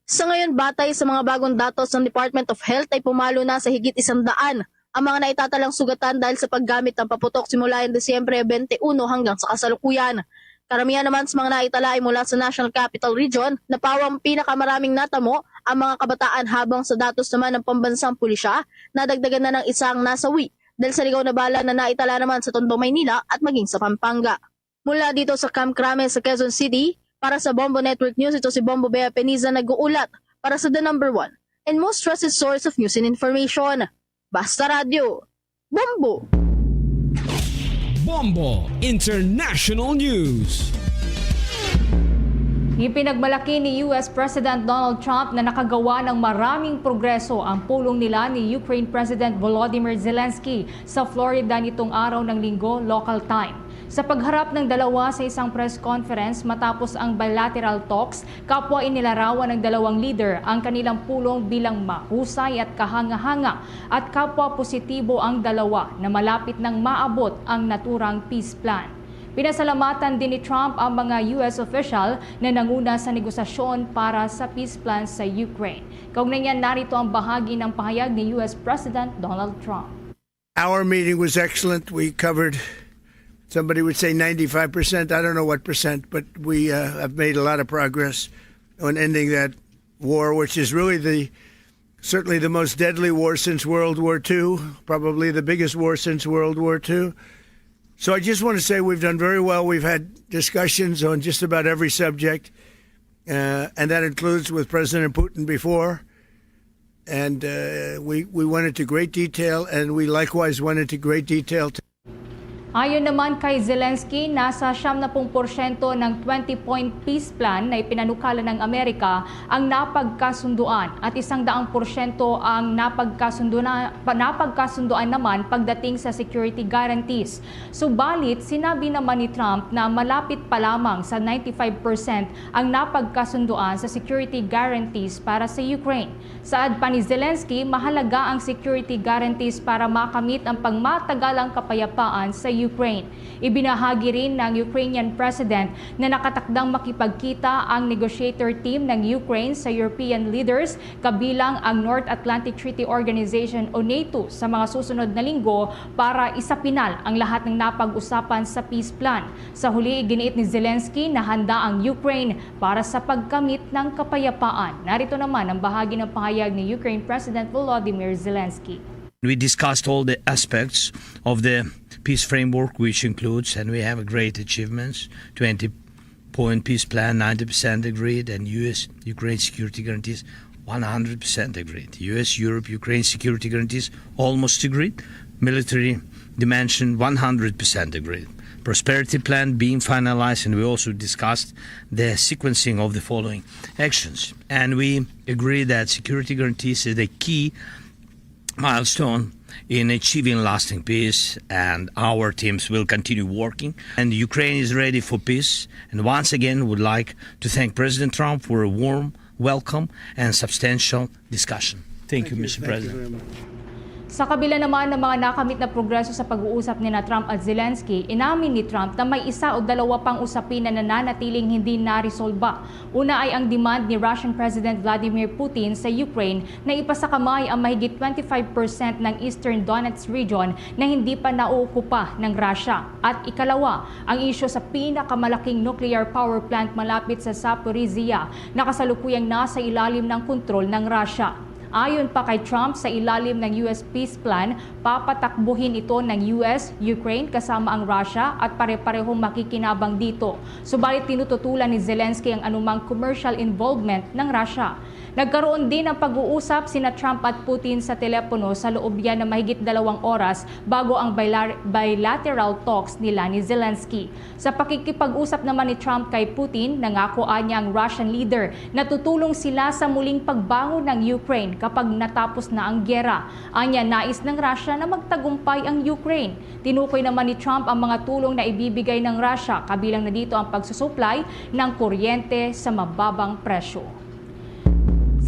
Sa ngayon, batay sa mga bagong datos ng Department of Health, ay pumalo na sa higit isang daan ang mga naitatalang sugatan dahil sa paggamit ng paputok simula ng Disyembre twenty-one hanggang sa kasalukuyan. Karamihan naman sa mga naitala ay mula sa National Capital Region, na pawang pinakamaraming natamo ang mga kabataan, habang sa datos naman ng pambansang pulisya, nadagdagan na ng isa ang nasawi dahil sa ligaw na bala na naitala naman sa Tondo, Maynila at maging sa Pampanga. Mula dito sa Camp Crame sa Quezon City, para sa Bombo Network News, ito si Bombo Bea Peniza nag-uulat para sa The Number One and most trusted source of news and information, Basta Radyo, Bombo. Bombo International News. Ipinagmalaki ni U S President Donald Trump na nakagawa ng maraming progreso ang pulong nila ni Ukraine President Volodymyr Zelensky sa Florida nitong araw ng Linggo, local time. Sa pagharap ng dalawa sa isang press conference matapos ang bilateral talks, kapwa inilarawan ng dalawang leader ang kanilang pulong bilang mahusay at kahanga-hanga, at kapwa positibo ang dalawa na malapit nang maabot ang naturang peace plan. Pinasalamatan din ni Trump ang mga U S official na nanguna sa negosasyon para sa peace plan sa Ukraine. Kaugnay niyan, narito ang bahagi ng pahayag ni U S President Donald Trump. Our meeting was excellent. We covered, somebody would say ninety-five percent. I don't know what percent, but we uh, have made a lot of progress on ending that war, which is really the certainly the most deadly war since World War Two, probably the biggest war since World War Two. So I just want to say we've done very well. We've had discussions on just about every subject, uh, and that includes with President Putin before. And uh, we, we went into great detail, and we likewise went into great detail. Ayon naman kay Zelensky, nasa siyam na pung porsyento ng twenty-point peace plan na ipinanukala ng Amerika ang napagkasunduan at isang daang porsyento ang napagkasunduan, napagkasunduan naman pagdating sa security guarantees. Subalit, sinabi naman ni Trump na malapit pa lamang sa ninety-five percent ang napagkasunduan sa security guarantees para sa Ukraine. Saad pa ni Zelensky, mahalaga ang security guarantees para makamit ang pangmatagalang kapayapaan sa Ukraine. Ibinahagi rin ng Ukrainian President na nakatakdang makipagkita ang negotiator team ng Ukraine sa European leaders, kabilang ang North Atlantic Treaty Organization o NATO, sa mga susunod na linggo para isapinal ang lahat ng napag-usapan sa peace plan. Sa huli, iginiit ni Zelensky na handa ang Ukraine para sa pagkamit ng kapayapaan. Narito naman ang bahagi ng pahayag ni Ukraine President Volodymyr Zelensky. We discussed all the aspects of the peace framework, which includes, and we have great achievements, twenty point peace plan, ninety percent agreed, and U S Ukraine security guarantees, one hundred percent agreed. U S Europe Ukraine security guarantees, almost agreed. Military dimension, one hundred percent agreed. Prosperity plan being finalized, and we also discussed the sequencing of the following actions. And we agree that security guarantees is the key milestone in achieving lasting peace, and our teams will continue working. And Ukraine is ready for peace, and once again would like to thank President Trump for a warm welcome and substantial discussion. Thank you, Mister President. Sa kabila naman ng mga nakamit na progreso sa pag-uusap nina Trump at Zelensky, inamin ni Trump na may isa o dalawa pang usapin na nananatiling hindi naresolba. Una ay ang demand ni Russian President Vladimir Putin sa Ukraine na ipasakamay ang mahigit twenty-five percent ng Eastern Donetsk region na hindi pa naookupa ng Russia. At ikalawa, ang isyu sa pinakamalaking nuclear power plant malapit sa Zaporizhia na kasalukuyang nasa ilalim ng kontrol ng Russia. Ayon pa kay Trump, sa ilalim ng U S peace plan, papatakbuhin ito ng U S, Ukraine kasama ang Russia at pare-parehong makikinabang dito. Subalit tinututulan ni Zelensky ang anumang commercial involvement ng Russia. Nagkaroon din ng pag-uusap sina Trump at Putin sa telepono sa loob niya na mahigit dalawang oras bago ang bilar- bilateral talks nila ni Zelensky. Sa pakikipag-usap naman ni Trump kay Putin, nangako niya ang Russian leader na tutulong sila sa muling pagbangon ng Ukraine kapag natapos na ang giyera. Anya, nais ng Russia na magtagumpay ang Ukraine. Tinukoy naman ni Trump ang mga tulong na ibibigay ng Russia, kabilang na dito ang pagsusuplay ng kuryente sa mababang presyo.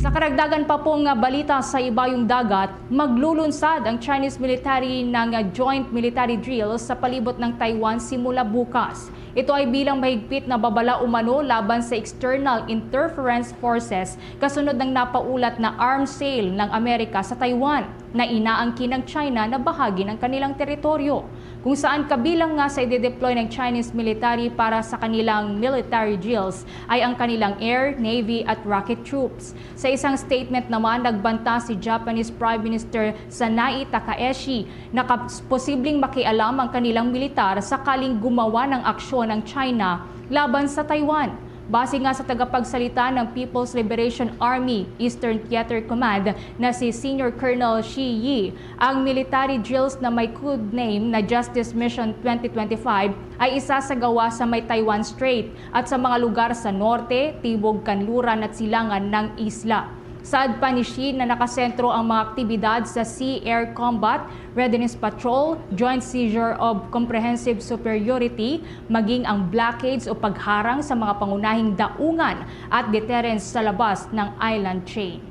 Sa karagdagan pa po nga balita sa ibayong dagat, maglulunsad ang Chinese military ng joint military drill sa palibot ng Taiwan simula bukas. Ito ay bilang mahigpit na babala umano laban sa external interference forces kasunod ng napaulat na arms sale ng Amerika sa Taiwan na inaangkin ng China na bahagi ng kanilang teritoryo. kung saan kabilang nga sa i-deploy ng Chinese military para sa kanilang military drills ay ang kanilang air, navy at rocket troops. Sa isang statement naman, nagbanta si Japanese Prime Minister Sanae Takaishi na posibleng makialam ang kanilang militar sakaling gumawa ng aksyon ang China laban sa Taiwan. Base nga sa tagapagsalita ng People's Liberation Army Eastern Theater Command na si Senior Colonel Shi Yi, ang military drills na may code name na Justice Mission twenty twenty-five ay isasagawa sa may Taiwan Strait at sa mga lugar sa norte, timog, kanluran at silangan ng isla. Saad pa ni Shi na nakasentro ang mga aktibidad sa sea-air combat, readiness patrol, joint seizure of comprehensive superiority, maging ang blockades o pagharang sa mga pangunahing daungan at deterrence sa labas ng island chain.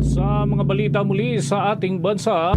Sa mga balita muli sa ating bansa,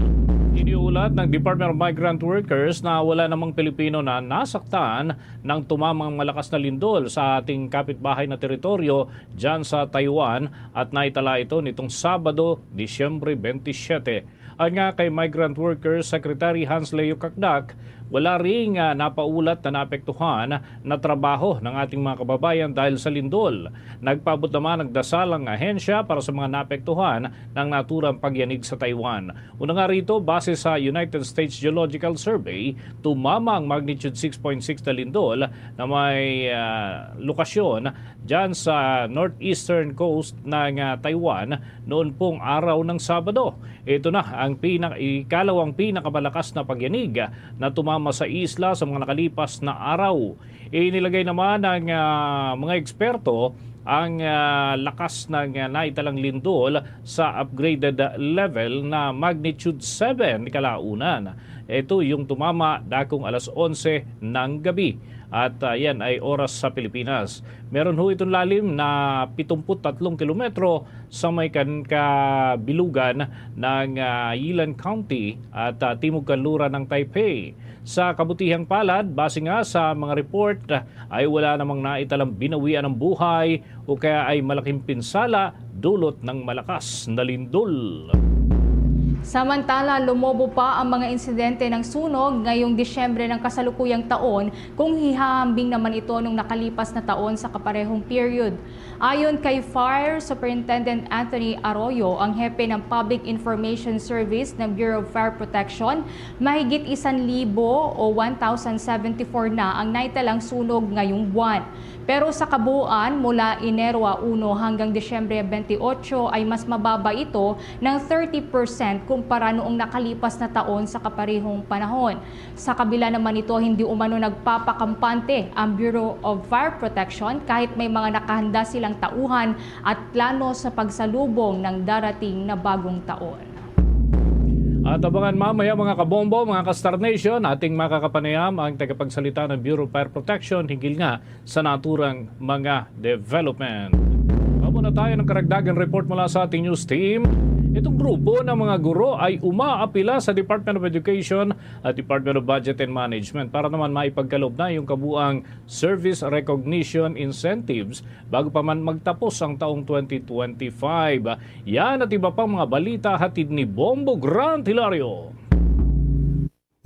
iniulat ng Department of Migrant Workers na wala namang Pilipino na nasaktan ng tumamang malakas na lindol sa ating kapitbahay na teritoryo dyan sa Taiwan at naitala ito nitong Sabado, Disyembre twenty-seven. Anya kay Migrant Workers Secretary Hans Leo Cacdac, wala ring ah, napaulat na naapektuhan na trabaho ng ating mga kababayan dahil sa lindol. Nagpaabot naman ng dasal ang ahensya para sa mga naapektuhan ng naturang pagyanig sa Taiwan. Una nga rito, base sa United States Geological Survey, tumama ang magnitude six point six na lindol na may ah, lokasyon dyan sa northeastern coast ng ah, Taiwan noon pong araw ng Sabado. Ito na ang pina-, ikalawang pinakamalakas na pagyanig na tumama sa isla sa mga nakalipas na araw. Inilagay naman ng ah, mga eksperto ang ah, lakas ng ah, naitalang lindol sa upgraded level na magnitude seven kalaunan. Ito yung tumama dakong alas onse ng gabi. At ah, yan ay oras sa Pilipinas. Meron ho itong lalim na pitungput tatlong kilometro sa may kan-, kabilugan ng ah, Yilan County at ah, timog kanluran ng Taipei. Sa kabutihang palad, base nga sa mga report, ay wala namang naitalang binawian ng buhay o kaya ay malaking pinsala dulot ng malakas na lindol. Samantala, lumobo pa ang mga insidente ng sunog ngayong Disyembre ng kasalukuyang taon, kung hihahambing naman ito nung nakalipas na taon sa kaparehong period. Ayon kay Fire Superintendent Anthony Arroyo, ang hepe ng Public Information Service ng Bureau of Fire Protection, mahigit isan libo o one thousand seventy-four na ang naitalang sunog ngayong buwan. Pero sa kabuuan, mula Enero uno hanggang Disyembre twenty-eight ay mas mababa ito ng thirty percent kumpara noong nakalipas na taon sa kaparehong panahon. Sa kabila naman nito, hindi umano nagpapakampante ang Bureau of Fire Protection kahit may mga nakahanda silang tauhan at plano sa pagsalubong ng darating na bagong taon. At abangan mamaya, mga kabombo, mga ka-Star Nation, ating makakapanayam ang tagapagsalita ng Bureau of Fire Protection hinggil nga sa naturang mga development. Amo na tayo ng karagdagang report mula sa ating news team. Itong grupo ng mga guro ay umaapila sa Department of Education at Department of Budget and Management para naman maipagkaloob na yung kabuang service recognition incentives bago pa man magtapos ang taong twenty twenty-five. Yan at iba pang mga balita hatid ni Bombo Grant Hilario.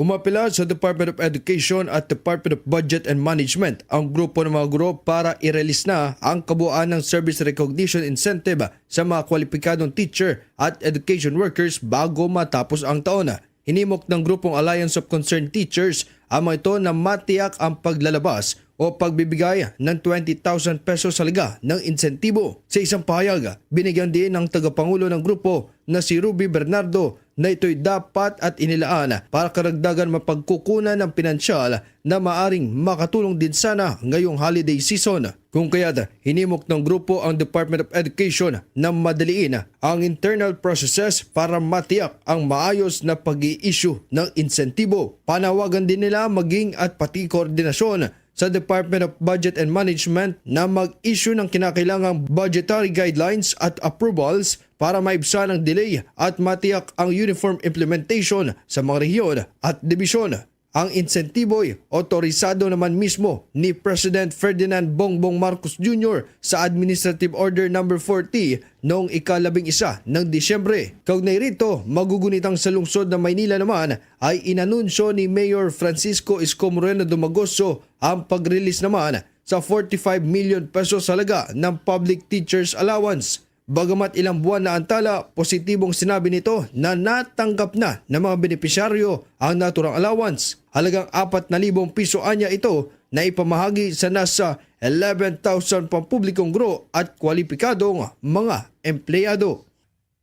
Umapila sa Department of Education at Department of Budget and Management ang grupo ng mga guro para i-release na ang kabuuan ng service recognition incentive sa mga kwalipikadong teacher at education workers bago matapos ang taon. Hinimok ng grupong Alliance of Concerned Teachers ang mga ito na matiyak ang paglalabas o pagbibigay ng twenty thousand pesos sa liga ng insentibo. Sa isang pahayag, binigyan din ng tagapangulo ng grupo na si Ruby Bernardo na ito'y dapat at inilaan para karagdagan mapagkukunan ng pinansyal na maaring makatulong din sana ngayong holiday season. Kung kaya't hinimok ng grupo ang Department of Education na madaliin ang internal processes para matiyak ang maayos na pag-i-issue ng insentibo. Panawagan din nila maging at pati koordinasyon sa Department of Budget and Management na mag-issue ng kinakailangang budgetary guidelines at approvals para maibsan ang delay at matiyak ang uniform implementation sa mga rehiyon at dibisyon. Ang insentibo'y otorisado naman mismo ni President Ferdinand Bongbong Marcos Junior sa Administrative Order Number forty noong ika-labing isa ng Disyembre. Kaugnay rito, magugunitang sa lungsod ng Maynila naman ay inanunsyo ni Mayor Francisco Isko Moreno Dumagoso ang pag-release naman sa forty-five million pesos halaga ng Public Teachers Allowance. Bagamat ilang buwan na ang tala, positibong sinabi nito na natanggap na ng mga benepisyaryo ang naturang allowance. Halagang apat na libong piso anya ito na ipamahagi sa nasa eleven thousand pampublikong guro at kwalipikadong mga empleyado.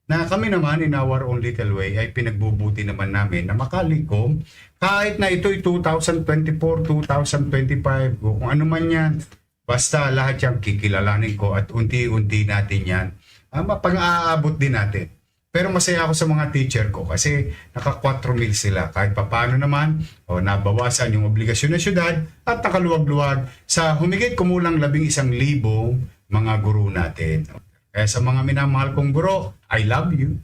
Na kami naman, in our own little way, ay pinagbubuti naman namin na makalikom kahit na ito'y two thousand twenty-four, two thousand twenty-five, o kung ano man yan. Basta lahat yan kikilalanin ko at unti-unti natin yan, ah, mapang-aabot din natin. Pero masaya ako sa mga teacher ko kasi naka-four mil sila. Kahit papaano naman, o, nabawasan yung obligasyon ng syudad at nakaluwag-luwag sa humigit kumulang labing isang libong mga guro natin. Kaya sa mga minamahal kong guro, I love you.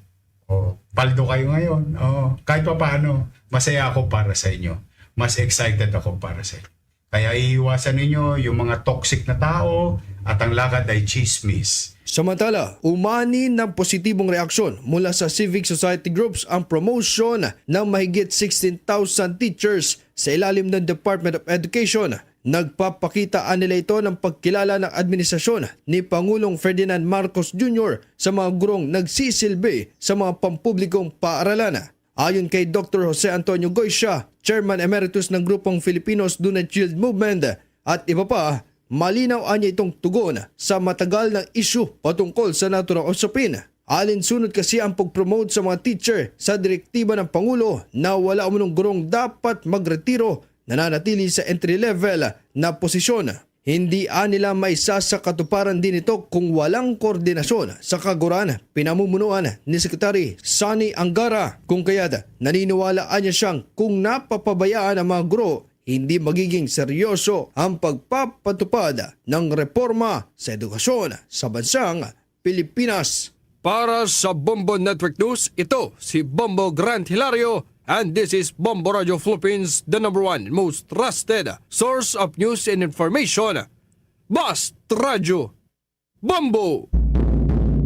O, paldo kayo ngayon. O, kahit papaano, masaya ako para sa inyo. Mas excited ako para sa inyo. Kaya iiwasan ninyo yung mga toxic na tao at ang lakad ay chismis. Samantala, umani ng positibong reaksyon mula sa civic society groups ang promotion ng mahigit sixteen thousand teachers sa ilalim ng Department of Education. Nagpapakita nila ito ng pagkilala ng administrasyon ni Pangulong Ferdinand Marcos Junior sa mga gurong nagsisilbi sa mga pampublikong paaralan. Ayon kay Doktor Jose Antonio Goycia, Chairman Emeritus ng Grupong Filipinos Dunay Child Movement, at iba pa, malinaw anya itong tugon sa matagal ng isyu patungkol sa naturang usapin. Alinsunod kasi ang pag-promote sa mga teacher sa direktiba ng Pangulo na wala umunong gurong dapat magretiro, nananatili sa entry level na posisyon. Hindi anila maisa sa katuparan din ito kung walang koordinasyon sa kaguran pinamumunuan ni Secretary Sonny Angara. Kung kaya't naniniwala anya siyang kung napapabayaan ang mga guro, hindi magiging seryoso ang pagpapatupad ng reforma sa edukasyon sa bansang Pilipinas. Para sa Bombo Network News, ito si Bombo Grant Hilario, and this is Bombo Radio Philippines, the number one most trusted source of news and information. Bast Radio Bombo!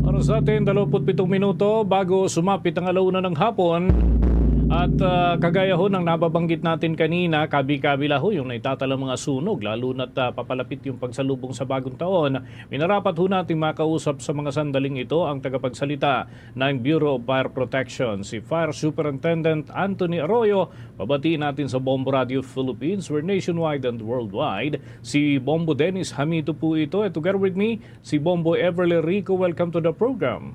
Oras natin, dalawampu't pitong minuto bago sumapit ang alauna ng hapon. At ah, kagaya ho ng nababanggit natin kanina, kabi-kabi la ho yung naitatalang mga sunog, lalo na't ah, papalapit yung pagsalubong sa bagong taon. Minarapat ho natin makausap sa mga sandaling ito ang tagapagsalita ng Bureau of Fire Protection, si Fire Superintendent Anthony Arroyo. Babatiin natin sa Bombo Radio Philippines, we're nationwide and worldwide. Si Bombo Dennis Hamito po ito. And together with me, si Bombo Everly Rico. Welcome to the program.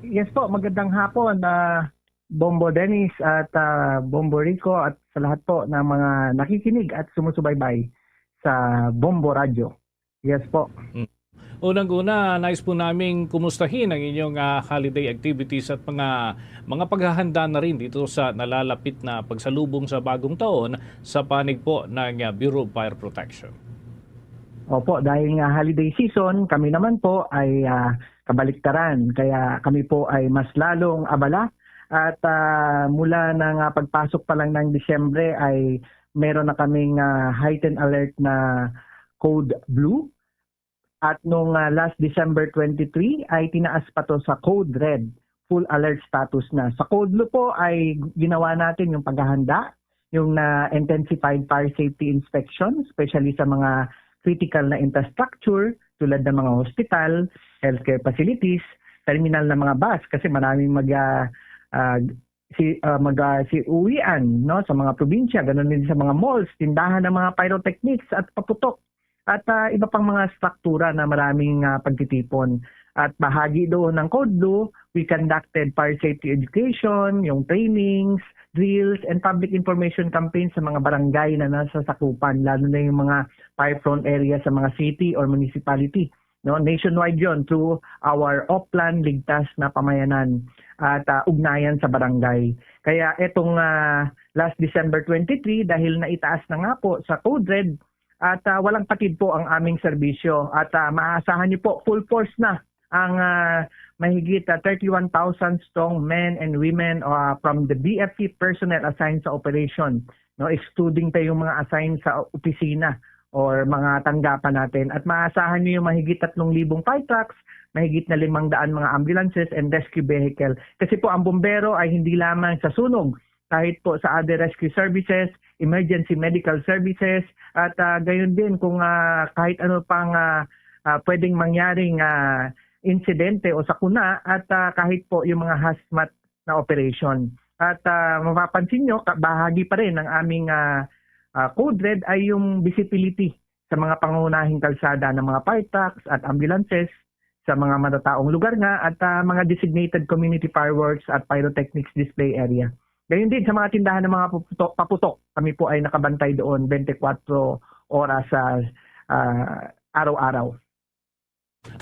Yes po, magandang hapon, ah, Bombo Dennis at ah, Bombo Rico at sa lahat po ng mga nakikinig at sumusubaybay sa Bombo Radyo. Yes po. Unang-una, nais po naming kumustahin ang inyong ah, holiday activities at mga mga paghahanda na rin dito sa nalalapit na pagsalubong sa bagong taon sa panig po ng ah, Bureau of Fire Protection. Opo, dahil nga holiday season, kami naman po ay ah, kabaliktaran. Kaya kami po ay mas lalong abala. At ah, mula na nga pagpasok pa lang ng Disyembre ay meron na kaming ah, heightened alert na Code Blue. At nung ah, last December twenty-three ay tinaas pa to sa Code Red, full alert status na. Sa Code Blue po ay ginawa natin yung paghahanda, yung na intensified fire safety inspection, especially sa mga critical na infrastructure tulad ng mga hospital, healthcare facilities, terminal ng mga bus kasi maraming mag ah, ah, si ah, mag ah, si uwian, no, sa mga probinsya, ganun din sa mga malls, tindahan ng mga pyrotechnics at paputok at ah, iba pang mga struktura na maraming ah, pagtitipon. At bahagi doon ng Code Blue, we conducted fire safety education, yung trainings, drills, and public information campaigns sa mga barangay na nasa sakupan, lalo na yung mga fire prone area sa mga city or municipality. No, nationwide yon through our Oplan Ligtas na Pamayanan at ah, Ugnayan sa Barangay. Kaya etong ah, last December twenty-three, dahil naitaas na nga po sa Code Red at ah, walang patid po ang aming serbisyo at ah, maaasahan niyo po full force na ang ah, mahigit ah, thirty-one thousand strong men and women ah, from the B F P personnel assigned sa operation, no, excluding pa yung mga assigned sa opisina or mga tanggapan natin. At maasahan niyo yung mahigit tatlong libong fire trucks, mahigit na limang daan mga ambulances and rescue vehicle. Kasi po ang bumbero ay hindi lamang sa sunog, kahit po sa other rescue services, emergency medical services, at ah, gayon din kung ah, kahit ano pang ah, ah, pwedeng mangyaring ah, insidente o sakuna, at ah, kahit po yung mga hazmat na operation. At ah, mapapansin nyo, ka- bahagi pa rin ng aming ah, ah, code red ay yung visibility sa mga pangunahing kalsada ng mga fire trucks at ambulances, sa mga matataong lugar nga, at ah, mga designated community fireworks at pyrotechnics display area. Gayon din sa mga tindahan ng mga paputok, paputok. Kami po ay nakabantay doon twenty-four oras sa ah, araw-araw.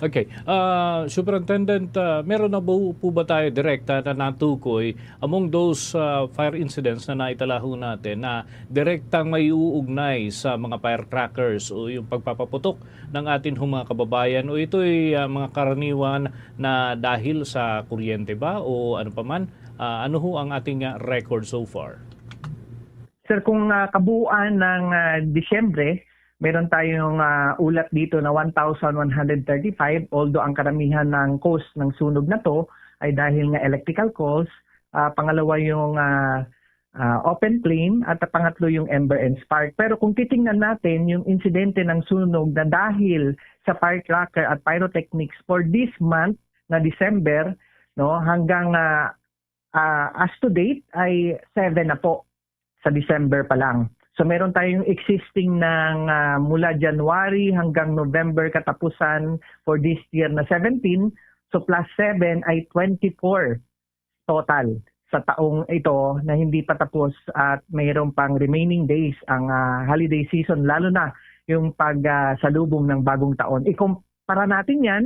Okay. Ah, Superintendent, ah, meron na ba po ba tayo direkta na natukoy among those ah, fire incidents na naitala ho natin na direktang may uugnay sa mga firecrackers o yung pagpapaputok ng atin hong mga kababayan, o ito'y ah, mga karaniwan na dahil sa kuryente ba o ano pa man? Ah, ano ho ang ating ah, record so far? Sir, kung ah, kabuuan ng ah, Disyembre, meron tayong ah, ulat dito na one thousand one hundred thirty-five, although ang karamihan ng cause ng sunog na to ay dahil nga electrical cause, ah, pangalawa yung ah, ah, open flame, at pangatlo yung ember and spark. Pero kung titingnan natin yung insidente ng sunog na dahil sa firecracker at pyrotechnics for this month na December, no, hanggang ah, ah, as to date ay seven na po sa December pa lang. So meron tayong existing ng ah, mula January hanggang November katapusan for this year na seventeen. So plus seven ay twenty-four total sa taong ito na hindi pa tapos at mayroon pang remaining days ang ah, holiday season, lalo na yung pagsalubong ng bagong taon. Ikumpara natin yan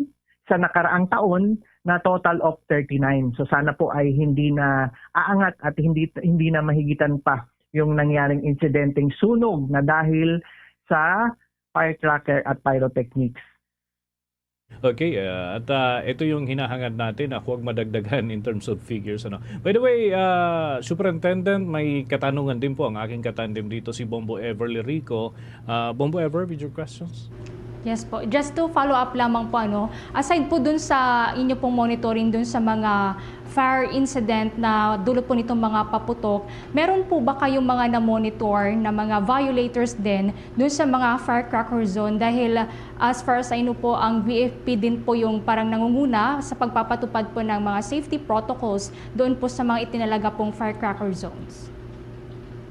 sa nakaraang taon na total of thirty-nine. So sana po ay hindi na aangat at hindi hindi na mahigitan pa yung nangyaring insidenteng sunog na dahil sa firecracker at pyrotechnics. Okay, ah, at ah, ito yung hinahangad natin na huwag madagdagan in terms of figures. Ano. By the way, ah, Superintendent, may katanungan din po ang aking katandem dito, si Bombo Everly Rico. Ah, Bombo Ever, with your questions? Yes po. Just to follow up lamang po, ano, aside po dun sa inyo pong monitoring dun sa mga fire incident na dulot po nitong mga paputok, meron po ba kayong mga na-monitor na mga violators din dun sa mga firecracker zone? Dahil as far as I know po, ang B F P din po yung parang nangunguna sa pagpapatupad po ng mga safety protocols doon po sa mga itinalaga pong firecracker zones.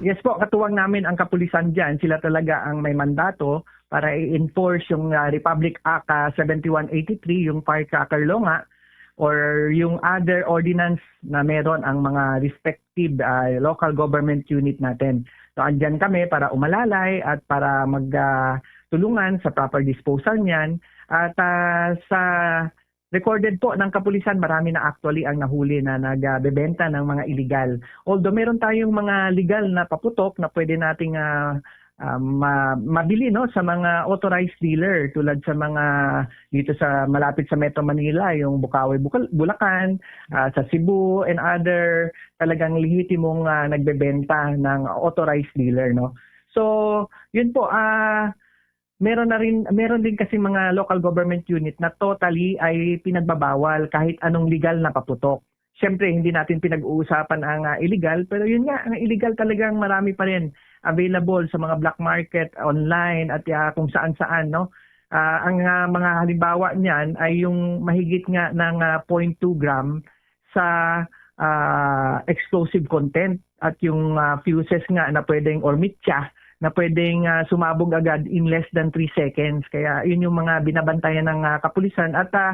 Yes po, katuwang namin ang kapulisan dyan. Sila talaga ang may mandato para i-enforce yung ah, Republic Act ah, seventy-one eighty-three, yung firecracker law nga, or yung other ordinance na meron ang mga respective ah, local government unit natin. So andyan kami para umalalay at para magtulungan sa proper disposal niyan. At ah, sa recorded po ng kapulisan, marami na actually ang nahuli na nagbebenta ng mga illegal. Although meron tayong mga legal na paputok na pwede nating ah, ah, ma- mabili, no, sa mga authorized dealer, tulad sa mga dito sa malapit sa Metro Manila, yung Bukawi, Bukal- Bulacan, ah, sa Cebu and other talagang lehitimong ah, nagbebenta ng authorized dealer, no. So, yun po, ah meron na rin meron din kasi mga local government unit na totally ay pinagbabawal kahit anong legal na paputok. Siyempre, hindi natin pinag-uusapan ang ah, illegal, pero yun nga, ang illegal talagang marami pa rin available sa mga black market, online, at ah, kung saan-saan, no? Ah, ang ah, mga halimbawa niyan ay yung mahigit nga ng ah, zero point two gram sa ah, explosive content at yung ah, fuses nga na pwedeng, or mitya, na pwedeng ah, sumabog agad in less than three seconds. Kaya yun yung mga binabantayan ng ah, kapulisan. At ah,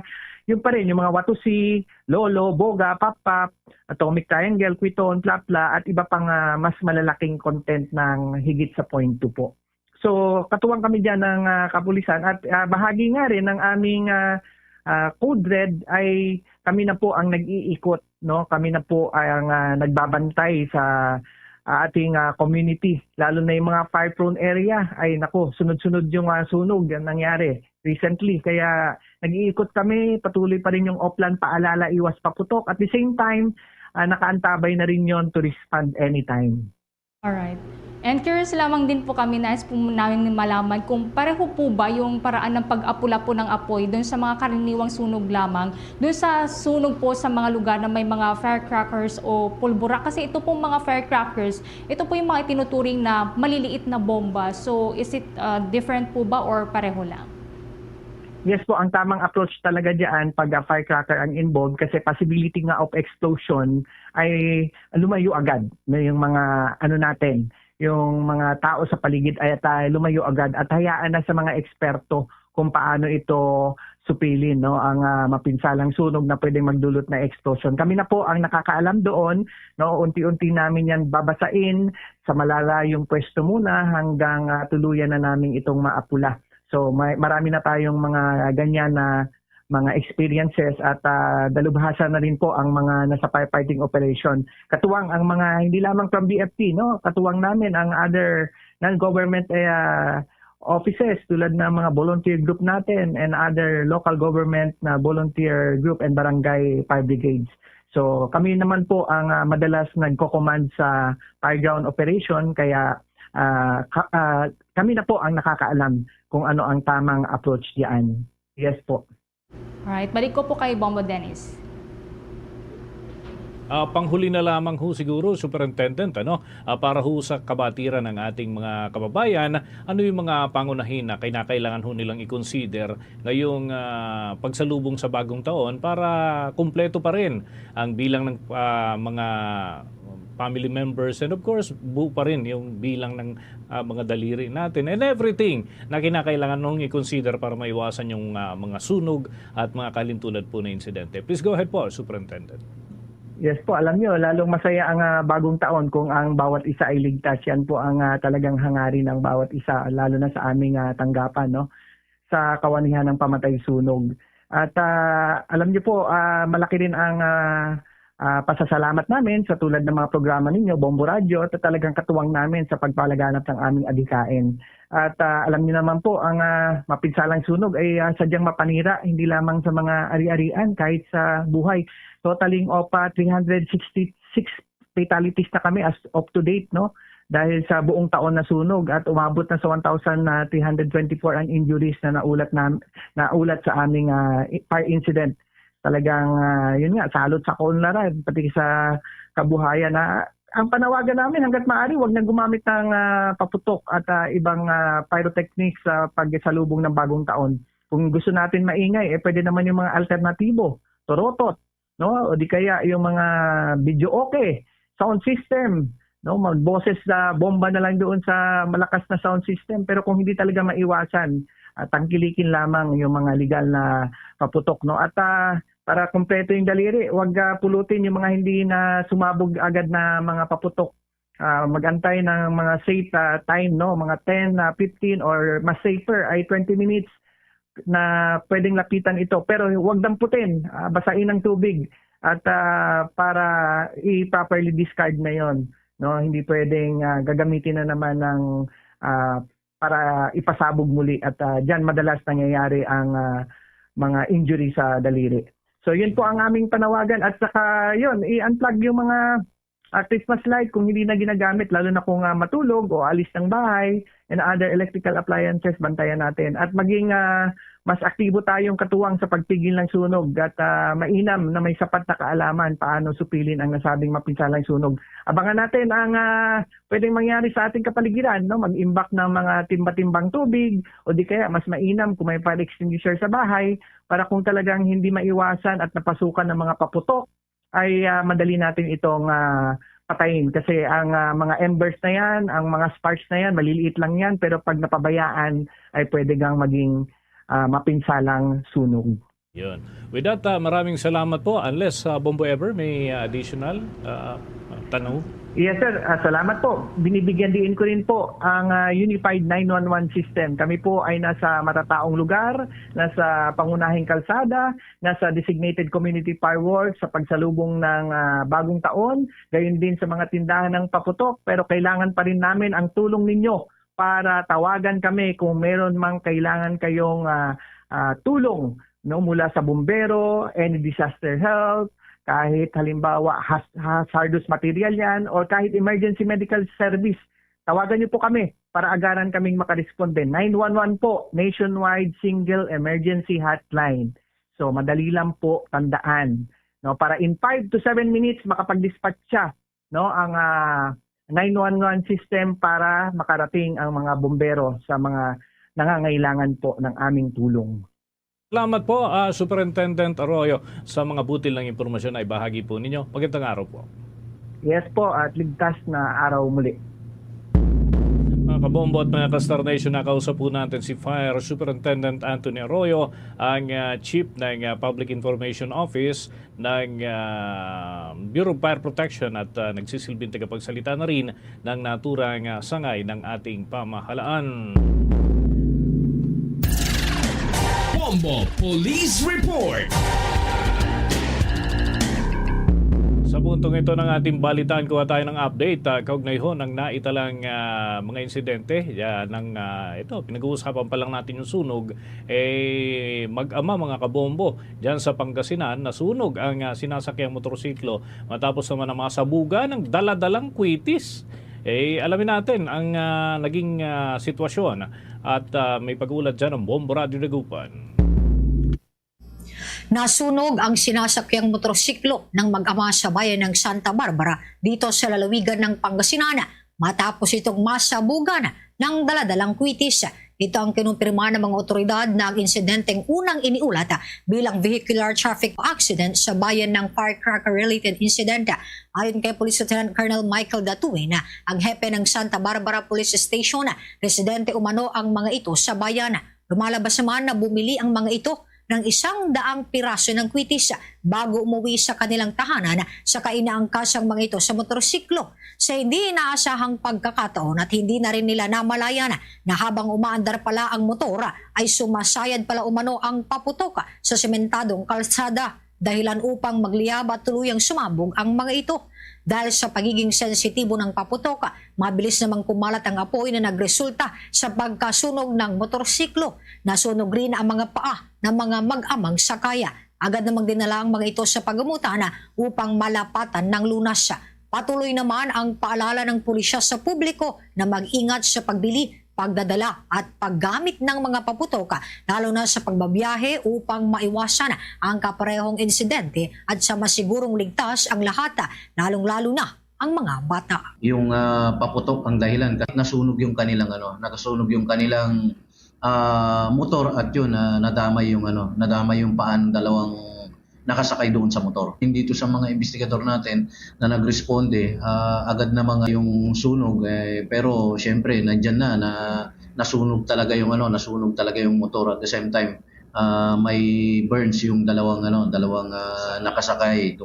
yun pa rin, yung mga watusi, lolo, boga, papap, atomic triangle, kwiton, plapla, at iba pang ah, mas malalaking content ng higit sa zero point two po. So, katuwang kami diyan ng ah, kapulisan at ah, bahagi nga rin ng aming ah, ah, code red ay kami na po ang nag-iikot, no? Kami na po ang ah, nagbabantay sa ah, ating ah, community, lalo na yung mga fire prone area. Ay nako, sunod-sunod yung ah, sunog ang nangyari recently. Kaya nag-iikot kami, patuloy pa rin yung Oplan Paalala Iwas Paputok. At the same time, ah, nakaantabay na rin yon to respond anytime. Alright. And curious lamang din po kami, nais po namin malaman kung pareho po ba yung paraan ng pag-apula po ng apoy doon sa mga karaniwang sunog lamang, doon sa sunog po sa mga lugar na may mga firecrackers o pulbura. Kasi ito pong mga firecrackers, ito po yung mga itinuturing na maliliit na bomba. So, is it uh, different po ba or pareho lang? Yes po, ang tamang approach talaga diyan pag ah, firecracker ang involved kasi possibility nga of explosion ay lumayo agad na yung mga ano natin, yung mga tao sa paligid ay at ah, lumayo agad at hayaan na sa mga eksperto kung paano ito supilin, no, ang ah, mapinsalang sunog na pwedeng magdulot na explosion. Kami na po ang nakakaalam doon, no, unti-unti namin yan babasain sa malalayong pwesto muna hanggang ah, tuluyan na namin itong maapula. So may, marami na tayong mga ganyan na mga experiences at ah, dalubhasa na rin po ang mga nasa firefighting operation. Katuwang ang mga hindi lamang from B F P, no? Katuwang namin ang other non-government eh, ah, offices tulad ng mga volunteer group natin and other local government na volunteer group and barangay fire brigades. So kami naman po ang ah, madalas nagko-command sa fire ground operation kaya ah, ka- ah, kami na po ang nakakaalam kung ano ang tamang approach diyan. Yes po. Alright, balik ko po kay Bombo Dennis. Ah, panghuli na lamang ho siguro, Superintendent, ano, ah, para ho sa kabatiran ng ating mga kababayan, ano yung mga pangunahin na kinakailangan ho nilang i-consider ngayong ah, pagsalubong sa bagong taon para kumpleto pa rin ang bilang ng ah, mga family members and of course buo pa rin yung bilang ng ah, mga daliri natin and everything na kinakailangan nung i-consider para maiwasan yung ah, mga sunog at mga kalintulad po na insidente. Please go ahead po, Superintendent. Yes po, alam niyo, lalong masaya ang ah, bagong taon kung ang bawat isa ay ligtas. Yan po ang ah, talagang hangarin ng bawat isa, lalo na sa aming ah, tanggapan, no, sa kawanihan ng pamatay sunog. At ah, alam niyo po, ah, malaki rin ang ah, ah, pasasalamat namin sa tulad ng mga programa ninyo, Bombo Radyo, at talagang katuwang namin sa pagpalaganap ng aming adhikain. At ah, alam niyo naman po, ang ah, mapinsalang sunog ay ah, sadyang mapanira, hindi lamang sa mga ari-arian, kahit sa buhay. Totaling of ah, three hundred sixty-six fatalities na kami as up to date, no? Dahil sa buong taon na sunog at umabot na sa one thousand three hundred twenty-four ang injuries na naulat na naulat sa aming ah, fire incident. Talagang ah, yun nga, salot sa kaunlaran, pati sa kabuhayan na ang panawagan namin hanggat maaari, wag na gumamit ng ah, paputok at ah, ibang ah, pyrotechnics sa pagsalubong ng bagong taon. Kung gusto natin maingay, eh pwede naman yung mga alternatibo, torotot, no? O di kaya yung mga video okay, sound system, no? Magboses sa bomba na lang doon sa malakas na sound system. Pero kung hindi talaga maiwasan, ah, tangkilikin lamang yung mga legal na paputok, no? At ah, para kumpleto yung daliri, wag ah, pulutin yung mga hindi na sumabog agad na mga paputok. Ah, mag-antay ng mga safe ah, time, no? Mga ten, ah, fifteen, or mas safer ay twenty minutes na pwedeng lapitan ito. Pero huwag damputin, ah, basain ng tubig at ah, para i-properly discard na yon, no? Hindi pwedeng ah, gagamitin na naman ng ah, para ipasabog muli at ah, diyan madalas nangyayari ang ah, mga injury sa daliri. So yun po ang aming panawagan at saka yun, i-unplug yung mga ah, Christmas light kung hindi na ginagamit, lalo na kung ah, matulog o alis ng bahay, and other electrical appliances, bantayan natin. At maging ah, mas aktibo tayong katuwang sa pagpigil ng sunog at ah, mainam na may sapat na kaalaman paano supilin ang nasabing mapinsalang sunog. Abangan natin ang ah, pwedeng mangyari sa ating kapaligiran, no? Mag-imbak ng mga timba-timbang tubig o di kaya mas mainam kung may fire extinguisher sa bahay para kung talagang hindi maiwasan at napasukan ng mga paputok, ay ah, madali natin itong ah, patayin. Kasi ang ah, mga embers na yan, ang mga sparks na yan, maliliit lang yan, pero pag napabayaan, ay pwede gang maging ah, mapinsalang sunog. Yun. With that, ah, maraming salamat po. Unless, ah, Bombo Ever, may ah, additional ah, tanong? Yes, sir. Ah, salamat po. Binibigyan diin ko rin po ang ah, Unified nine one one system. Kami po ay nasa matataong lugar, nasa pangunahing kalsada, nasa designated community fireworks sa pagsalubong ng ah, bagong taon, gayon din sa mga tindahan ng paputok. Pero kailangan pa rin namin ang tulong ninyo para tawagan kami kung meron mang kailangan kayong ah, ah, tulong no, mula sa bumbero, any disaster help, kahit halimbawa has-, hazardous material yan, or kahit emergency medical service, tawagan niyo po kami para agaran kaming makaresponde. Nine one one po, nationwide single emergency hotline. So, madali lang po tandaan. No, para in five to seven minutes, makapag-dispatch siya, no, ang, ah, nine one one system para makarating ang mga bumbero sa mga nangangailangan po ng aming tulong. Salamat po, ah, Superintendent Arroyo, sa mga butil ng impormasyon na ibahagi po ninyo. Magandang araw po. Yes po, at ligtas na araw muli. Mga kabombo at mga ka-Star Nation, nakausap po natin si Fire Superintendent Anthony Arroyo, ang, ah, Chief ng, ah, Public Information Office ng, ah, Bureau of Fire Protection at, ah, nagsisilbing tagapagsalita na rin ng naturang, ah, sangay ng ating pamahalaan. Bombo Police Report. Sa puntong ito ng ating balitaan, kuha tayo ng update, ah, kaugnay ho ng naitalang, ah, mga insidente, ah, ng, ah, ito, pinag-uusapan pa lang natin yung sunog, eh, mag-ama, mga kabombo, dyan sa Pangasinan, nasunog ang, ah, sinasakyang motorsiklo matapos naman na masabugan ng daladalang kwitis. Eh, alamin natin ang, ah, naging, ah, sitwasyon at, ah, may pag-ulat dyan ang Bombo Radyo Dagupan. Nasunog ang sinasakyang motorsiklo ng mag-ama sa bayan ng Santa Barbara dito sa lalawigan ng Pangasinan matapos itong masabugan ng daladalang kwitis. Ito ang kinumpirma ng mga otoridad na ang insidenteng unang iniulat bilang vehicular traffic accident sa bayan ng firecracker-related incident. Ayon kay Police Lieutenant Colonel Michael Datuin, ang hepe ng Santa Barbara Police Station, residente umano ang mga ito sa bayan. Lumalabas naman na bumili ang mga ito ng isang daang piraso ng kwitis bago umuwi sa kanilang tahanan, saka inaangkas ang mga ito sa motorsiklo. Sa hindi inaasahang pagkakataon at hindi na rin nila namalayan na habang umaandar pala ang motor, ay sumasayad pala umano ang paputok sa sementadong kalsada, dahilan upang magliyab at tuluyang sumabog ang mga ito. Dahil sa pagiging sensitibo ng paputok, mabilis namang kumalat ang apoy na nagresulta sa pagkasunog ng motorsiklo. Nasunog rin ang mga paa ng mga mag-amang sakay. Agad namang dinala ang mga ito sa pagamutan upang malapatan ng lunas. Patuloy naman ang paalala ng pulisya sa publiko na mag-ingat sa pagbili, pagdadala at paggamit ng mga paputok, lalo na sa pagbabiyahe, upang maiwasan ang kaparehong insidente at sa masigurong ligtas ang lahat, lalong-lalo na ang mga bata. Yung, ah, paputok ang dahilan kasi nasunog yung kanilang, ano, nasunog yung kanilang, ah, motor at yun, ah, nadamay yung, ano, nadamay yung paa ng dalawang nakasakay doon sa motor. Hindi to sa mga investigador natin na nagresponde, ah, agad na mga yung sunog, eh, pero siyempre nandyan na, na nasunog talaga yung, ano, nasunog talaga yung motor. At the same time, ah, may burns yung dalawang, ano, dalawang, ah, nakasakay.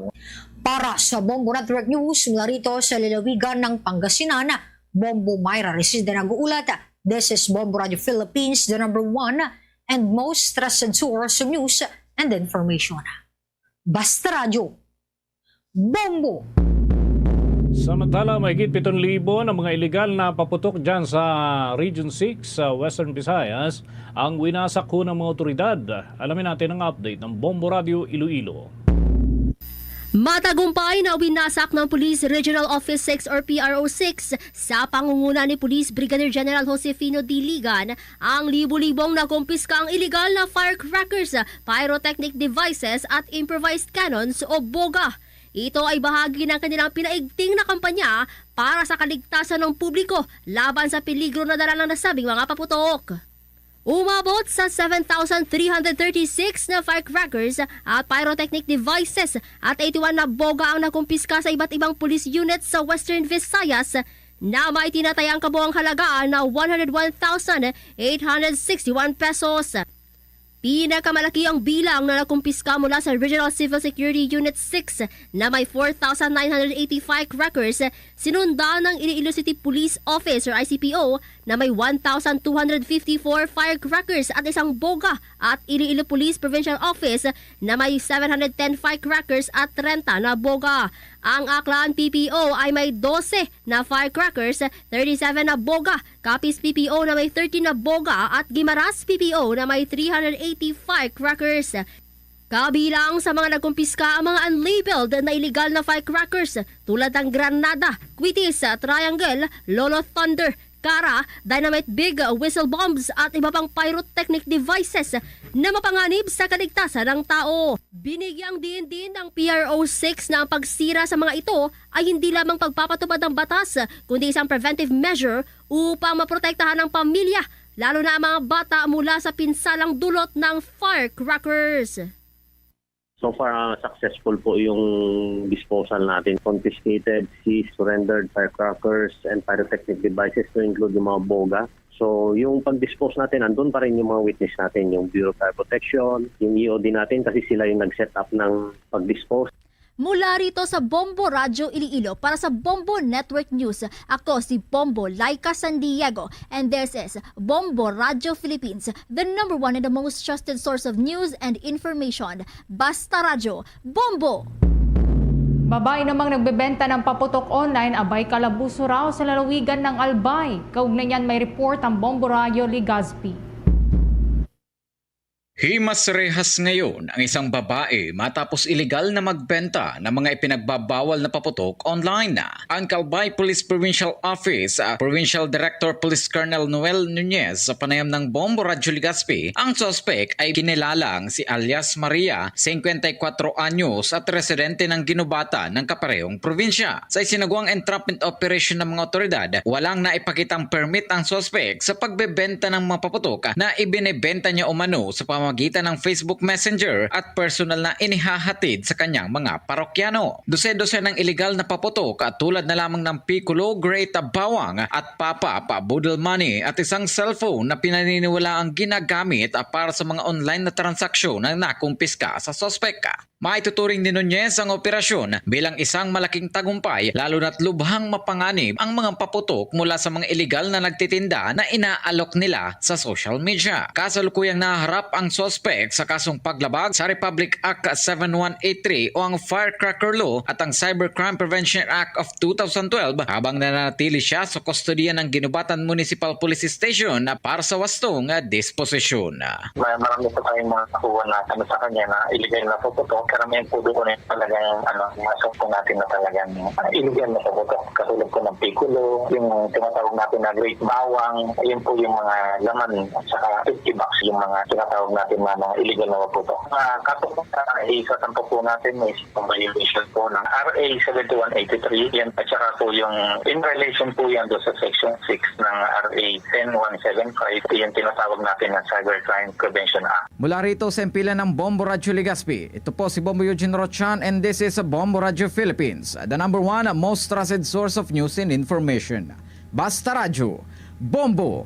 Para sa Bombo Network News, mula rito sa lalawigan ng Pangasinan, Bombo Myra Resida nag-uulat. This is Bombo Radio Philippines, the number one and most trusted source of news and information. Basta Radyo, Bombo! Samantala, mahigit pitong libo na mga iligal na paputok dyan sa Region six sa Western Visayas ang winasak ho ng mga otoridad. Alamin natin ang update ng Bombo Radio Iloilo. Matagumpay na winasak ng Police Regional Office six or P R O six sa pangunguna ni Police Brigadier General Josefino Diligan ang libo-libong nakumpiska ang iligal na firecrackers, pyrotechnic devices at improvised cannons o boga. Ito ay bahagi ng kanilang pinaigting na kampanya para sa kaligtasan ng publiko laban sa peligro na dala ng nasabing mga paputok. Umabot sa seven thousand three hundred thirty-six na firecrackers at pyrotechnic devices at eighty-one na boga ang nakumpiska sa iba't ibang police units sa Western Visayas na may tinatayang kabuang halaga na one hundred one thousand eight hundred sixty-one pesos. Pinakamalaki ang bilang na nakumpiska mula sa Regional Civil Security Unit six na may four thousand nine hundred eighty firecrackers, sinundan ng Iloilo City Police Office or I C P O na may one thousand two hundred fifty-four firecrackers at isang boga, at Iloilo Police Provincial Office na may seven hundred ten firecrackers at trenta na boga. Ang Aklan P P O ay may dose na firecrackers, thirty-seven na boga, Capiz P P O na may thirty na boga, at Guimaras P P O na may three hundred eighty firecrackers. Kabilang sa mga nagkumpiska ang mga unlabeled na illegal na firecrackers tulad ng granada, kwitis, triangle, lolo thunder, kara, dynamite, big whistle bombs at iba pang pyrotechnic devices na mapanganib sa kaligtasan ng tao. Binigyang diin din ng P R O six na ang pagsira sa mga ito ay hindi lamang pagpapatupad ng batas, kundi isang preventive measure upang maprotektahan ang pamilya, lalo na ang mga bata, mula sa pinsalang dulot ng firecrackers. So far, ah, successful po yung disposal natin. Confiscated, seized, surrendered firecrackers and pyrotechnic devices, to include yung mga boga. So, yung pag-dispose natin, andun pa rin yung mga witness natin, yung Bureau of Fire Protection, yung E O D natin, kasi sila yung nag-set up ng pag-dispose. Mula rito sa Bombo Radyo Iloilo, para sa Bombo Network News, ako si Bombo Laika San Diego, and this is Bombo Radyo Philippines, the number one and the most trusted source of news and information. Basta Radyo, Bombo! Babae namang nagbebenta ng paputok online, abay kalabuso raw sa lalawigan ng Albay. Kaugnay niyan may report ang Bombo Radyo Legazpi. Himas rehas ngayon ang isang babae matapos iligal na magbenta ng mga ipinagbabawal na paputok online. Ang Albay Police Provincial Office, ah, Provincial Director Police Colonel Noel Nunez sa panayam ng Bombo Radyo Legazpi, ang suspek ay kinilalang si alias Maria, singkwenta y kwatro anyos at residente ng Guinobatan ng kaparehong probinsya. Sa isinagwang entrapment operation ng mga otoridad, walang naipakitang permit ang suspek sa pagbebenta ng mga paputok na ibinebenta niya umano sa pamamagitan ng Facebook Messenger at personal na inihahatid sa kanyang mga parokyano. Dose-dose ng iligal na paputok, tulad na lamang ng pikulo, great bawang at papa, pa boodle money at isang cellphone na pinaniniwalaang ginagamit para sa mga online na transaksyon ang nakumpiska sa suspek. Maituturing ni Nunez ang operasyon bilang isang malaking tagumpay, lalo na't lubhang mapanganib ang mga paputok mula sa mga iligal na nagtitinda na inaalok nila sa social media. Kasalukuyang nahaharap ang suspek sa kasong paglabag sa Republic Act seven one eight three o ang Firecracker Law at ang Cybercrime Prevention Act of two thousand twelve, habang nananatili siya sa kustodiya ng Guinobatan Municipal Police Station para sa wastong disposisyon. Ma- Marami po tayong mga nakuha na ano sa kanya na illegal na paputok. Karamihan po doon ay talagang ano, masok po natin na talagang ah, illegal na paputok. Katulad po ng pikulo, yung tinatawag natin na great bawang, ayun po yung mga laman at saka fifty bucks yung mga tinatawag natin na mga illegal na paputok. Ah, kaso po sa isasampa po natin is ang violation po ng R A seventy-one eighty-three yan, at saka po yung in relation po yan doon sa section six ng R A ten one seven five, yung tinatawag natin na Cybercrime Prevention Act. Mula rito sa himpilan ng Bombo Radyo Legazpi, ito po si Bombo Eugene Rochan and this is Bombo Radyo Philippines, the number one most trusted source of news and information. Basta Radyo, Bombo!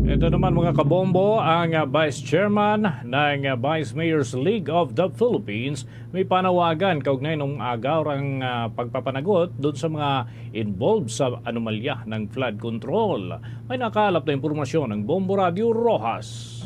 Ito naman, mga kabombo, ang ah, Vice Chairman ng ah, Vice Mayors League of the Philippines may panawagan kaugnay ng agaw ang ah, pagpapanagot doon sa mga involved sa anomalya ng flood control. May nakaalap na impormasyon ng Bombo Radio Rojas.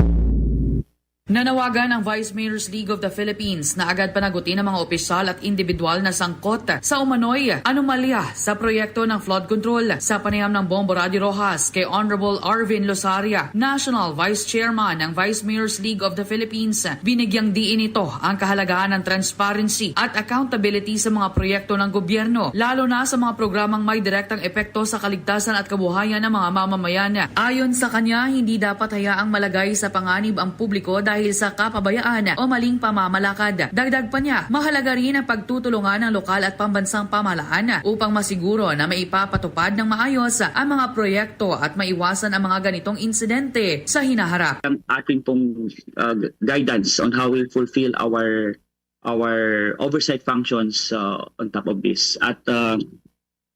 Nanawagan ang Vice Mayors League of the Philippines na agad panagutin ang mga opisyal at individual na sangkot sa umanoy anomalya sa proyekto ng flood control. Sa panayam ng Bombo Radio Rojas kay Honorable Arvin Losaria, National Vice Chairman ng Vice Mayors League of the Philippines, binigyang diin nito ang kahalagahan ng transparency at accountability sa mga proyekto ng gobyerno, lalo na sa mga programang may direktang epekto sa kaligtasan at kabuhayan ng mga mamamayan. Ayon sa kanya, hindi dapat hayaang malagay sa panganib ang publiko dahil sa kapabayaan o maling pamamalakad. Dagdag pa niya, mahalaga rin ang pagtutulungan ng lokal at pambansang pamahalaan upang masiguro na maipapatupad ng maayos ang mga proyekto at maiwasan ang mga ganitong insidente sa hinaharap. Ang ating pong uh, guidance on how we fulfill our our oversight functions uh, on top of this. At uh,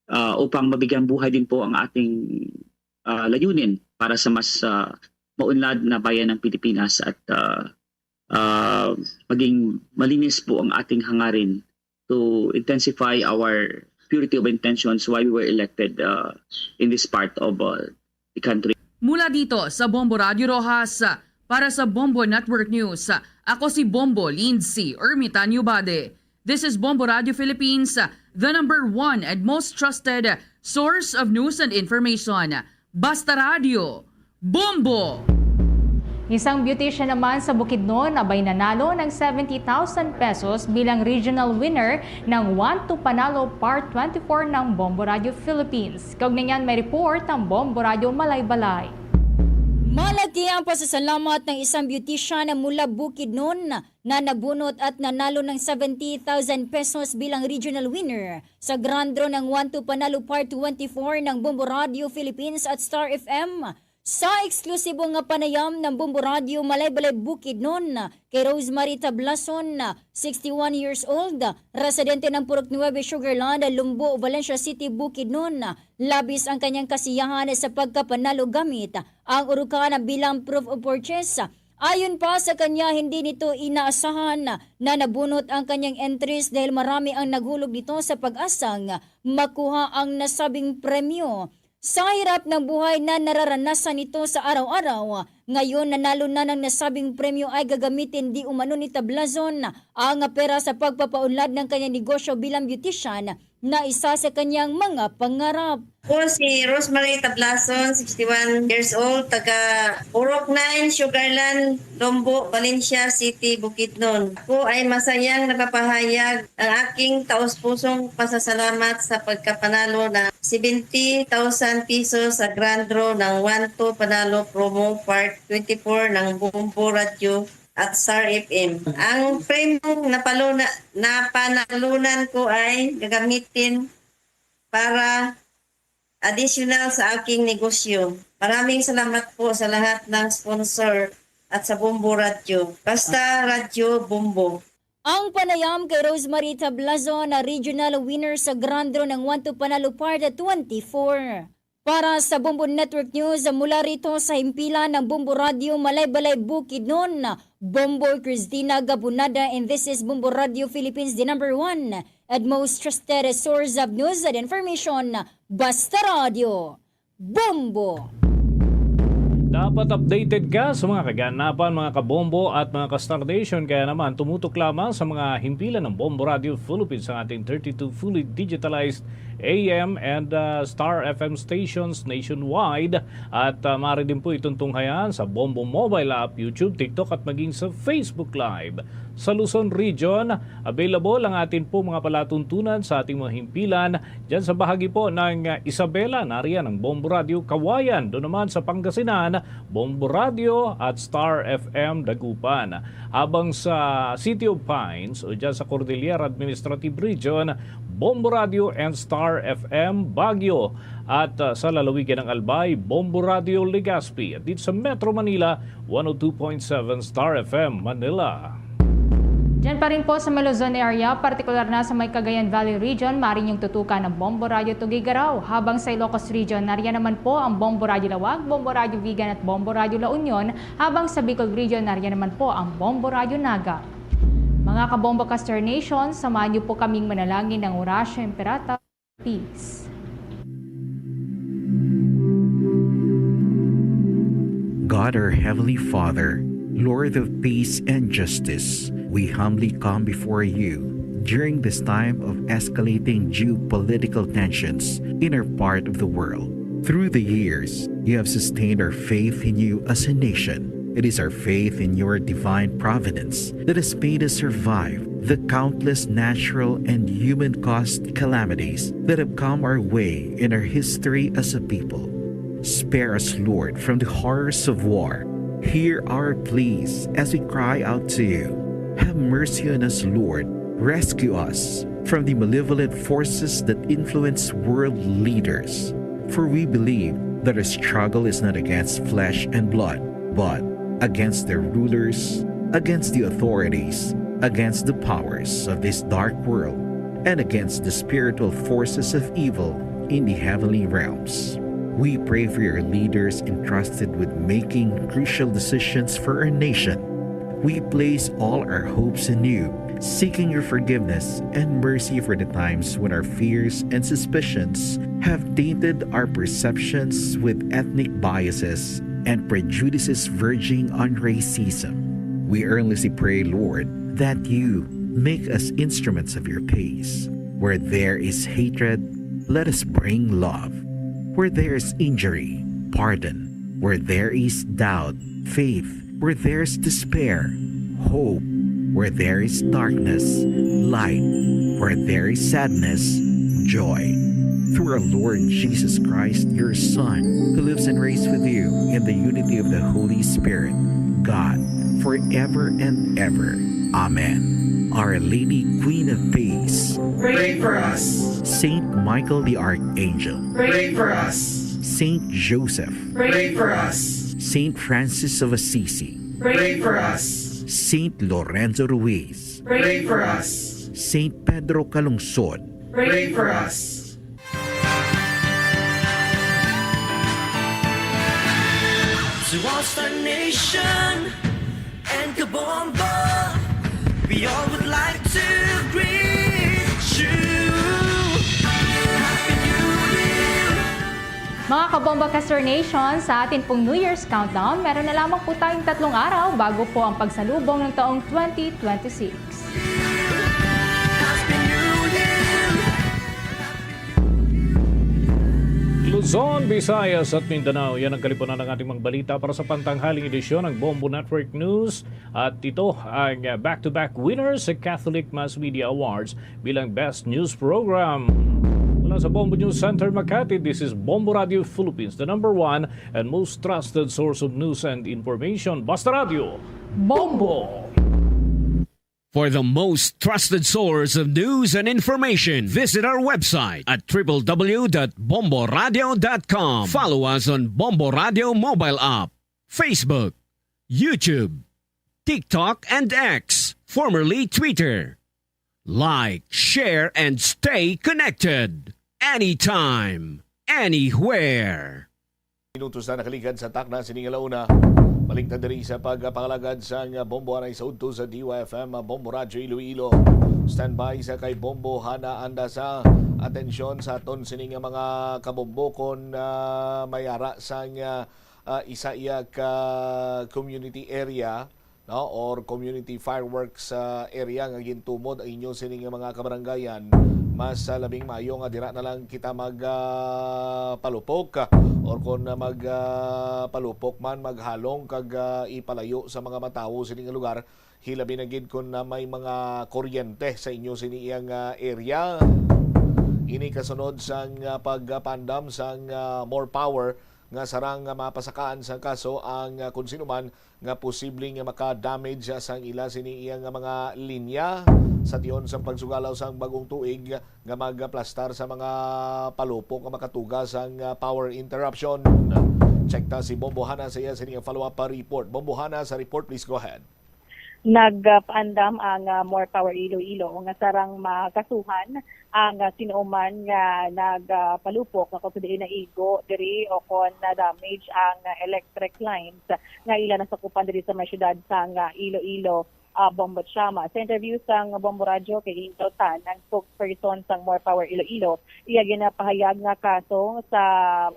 uh, upang mabigyan buhay din po ang ating uh, layunin para sa mas uh, maunlad na bayan ng Pilipinas at uh, uh, maging malinis po ang ating hangarin to intensify our purity of intentions why we were elected uh, in this part of uh, the country. Mula dito sa Bombo Radio Roxas, para sa Bombo Network News, ako si Bombo Lindsay Ermitanio Bade. This is Bombo Radio Philippines, the number one and most trusted source of news and information. Basta Radio, Bombo! Isang beautician naman sa Bukidnon abay nanalo ng seventy thousand pesos bilang regional winner ng One to Panalo Part twenty-four ng Bombo Radio Philippines. Kaugnay niyan, may report ang Bombo Radio Malaybalay. Malaki ang pasasalamat ng isang beautician mula Bukidnon na nabunot at nanalo ng seventy thousand pesos bilang regional winner sa Grand Draw ng One to Panalo Part twenty-four ng Bombo Radio Philippines at Star F M. Sa eksklusibo nga panayam ng Bombo Radio Malaybalay Bukidnon kay Rosemary Tablason, sixty-one years old, residente ng Purok Nueve Sugarland, Lumbo, Valencia City, Bukidnon, labis ang kanyang kasiyahan sa pagkapanalo gamit ang urukan bilang proof of purchase. Ayon pa sa kanya, hindi nito inaasahan na nabunot ang kanyang entries dahil marami ang naghulog nito sa pag-asang makuha ang nasabing premyo. Sa hirap ng buhay na nararanasan nito sa araw-araw, ngayon nanalo na ng nasabing premyo ay gagamitin di umano ni Tablazon ang pera sa pagpapaunlad ng kanyang negosyo bilang beautician na isa sa kanyang mga pangarap. Ako si Rosemary Tablason, sixty-one years old, taga Purok nine, Sugarland, Lombo, Valencia City, Bukidnon. Ako ay masayang nagpapahayag ang aking taus-pusong pasasalamat sa pagkapanalo ng seventy thousand pesos sa Grand Draw ng One to Panalo Promo Part twenty-four ng Bombo Radio at Star F M. Ang premyong napaluna-, napanalunan ko ay gagamitin para additional sa aking negosyo. Maraming salamat po sa lahat ng sponsor at sa Bombo Radyo. Basta Radyo Bombo. Ang panayam kay Rosemary Tablazo na regional winner sa Grand Draw ng One to Panalo Part twenty-four. Para sa Bombo Network News, mula rito sa himpilan ng Bombo Radio, Malaybalay, Bukidnon, Bombo Christina Gabunada, and this is Bombo Radio Philippines, the number one and most trusted source of news and information. Basta Radio, Bombo! Dapat updated ka sa mga kaganapan, mga kabombo at mga ka-Star Nation. Kaya naman, tumutok lamang sa mga himpilan ng Bombo Radio Philippines, sa ating thirty-two fully digitalized A M and, uh, Star F M stations nationwide. At, uh, maaari din po itong tunghayan sa Bombo mobile app, YouTube, TikTok at maging sa Facebook Live. Sa Luzon Region, available ang atin po mga palatuntunan sa ating mga himpilan. Diyan sa bahagi po ng, uh, Isabela, nariyan ang Bombo Radio Kawayan. Doon naman sa Pangasinan, Bombo Radio at Star F M Dagupan. Habang sa City of Pines o dyan sa Cordillera Administrative Region, Bombo Radio and Star F M Baguio. At, uh, sa lalawigan ng Albay, Bombo Radio Legazpi. At dito sa Metro Manila, one oh two point seven Star F M Manila. Diyan pa rin po sa may Luzon area, partikular na sa may Cagayan Valley Region, maaari niyong tutukan ang Bombo Radio Tuguegarao. Habang sa Ilocos Region, nariyan naman po ang Bombo Radio Laoag, Bombo Radio Vigan at Bombo Radio La Union. Habang sa Bicol Region, nariyan naman po ang Bombo Radio Naga. Mga kabombo ka-Star Nation, samahan niyo po kaming manalangin ng Oratio Imperata. Peace. God, our Heavenly Father, Lord of peace and justice, we humbly come before you during this time of escalating geopolitical tensions in our part of the world. Through the years, you have sustained our faith in you as a nation. It is our faith in your divine providence that has made us survive the countless natural and human-caused calamities that have come our way in our history as a people. Spare us, Lord, from the horrors of war. Hear our pleas as we cry out to you. Have mercy on us, Lord. Rescue us from the malevolent forces that influence world leaders. For we believe that our struggle is not against flesh and blood, but against the rulers, against the authorities, against the powers of this dark world, and against the spiritual forces of evil in the heavenly realms. We pray for your leaders entrusted with making crucial decisions for our nation. We place all our hopes in you, seeking your forgiveness and mercy for the times when our fears and suspicions have tainted our perceptions with ethnic biases and prejudices verging on racism. We earnestly pray, Lord, that you make us instruments of your peace. Where there is hatred, let us bring love. Where there is injury, pardon. Where there is doubt, faith. Where there is despair, hope. Where there is darkness, light. Where there is sadness, joy. Through our Lord Jesus Christ, your Son, who lives and reigns with you in the unity of the Holy Spirit, God, forever and ever. Amen. Our Lady, Queen of Peace, pray for us. Saint Michael the Archangel, pray for us. Saint Joseph, pray for us. Saint Francis of Assisi, pray for us. Saint Lorenzo Ruiz, pray for us. Saint Pedro Calungsod, pray for us. To all Star Nation and Kabombo, we all would like to greet you. Happy New Year! Mga Kabombo Castor Nation, sa atin pong New Year's countdown, meron na lamang po tayong tatlong araw bago po ang pagsalubong ng taong twenty twenty-six. Happy New Year! Luzon, Visayas at Mindanao, yan ang kalipunan ng ating mga balita para sa pantanghaling edisyon ng Bombo Network News. At ito ang, uh, back-to-back winners sa Catholic Mass Media Awards bilang Best News Program. Mula sa Bombo News Center, Makati, this is Bombo Radio Philippines, the number one and most trusted source of news and information. Basta Radio, Bombo! For the most trusted source of news and information, visit our website at triple w dot bomboradio dot com. Follow us on Bombo Radio mobile app, Facebook, YouTube, TikTok, and X, formerly Twitter. Like, share, and stay connected. Anytime, anywhere. Minutos na nakaligad sa takna sini nga launa. Balik ta diri sa pagpangalagad sang Bombo anay sa udto sa D Y F M, Bombo Radyo Iloilo. Standby sa kay Bombo Hana Andasa. Atensyon sa aton sini nga mga kabombo kon, ah, may ara sang, ah, ah, isa iya ka community area, no, or community fireworks, ah, area nga gintumod ang inyo sini nga mga kabaranggayan, mas, ah, labing maayo nga dira na lang kita mag, ah, palupok, ah, or kon, ah, mag, ah, palupok man, maghalong kag, ah, ipalayo sa mga matawo sini nga lugar, hilabi na gid kon, ah, may mga kuryente sa inyo sini iyang, ah, area. Ini kasunod sang, ah, pagpaandam sang, ah, more power nga sarang nga mapasakaan sang kaso ang, ah, kon sino man nga posible nga maka-damage sang ila sini iya nga mga linya sa tion sang pagsugalaw sang bag-ong tuig nga magaplastar sa mga palupok nga makatuga sang, ah, power interruption. Check ta si Bombo Hana sa iya sini nga follow-up, ah, report. Bombo Hana sa report, please go ahead. Nagpaandam ang, ah, More Power Iloilo nga sarang makasuhan ang, ah, sino man nga nagapalupok nga kung sa diin naigo diri o kon na-damage ang, ah, electric lines nga ila nasakupan diri sa may siyudad sang, ah, Iloilo, ah, Bombo Chama. Sa interview sang Bombo Radyo kay Angel Tan, ang spokesperson sang More Power Iloilo, iya ginapahayag nga kaso sa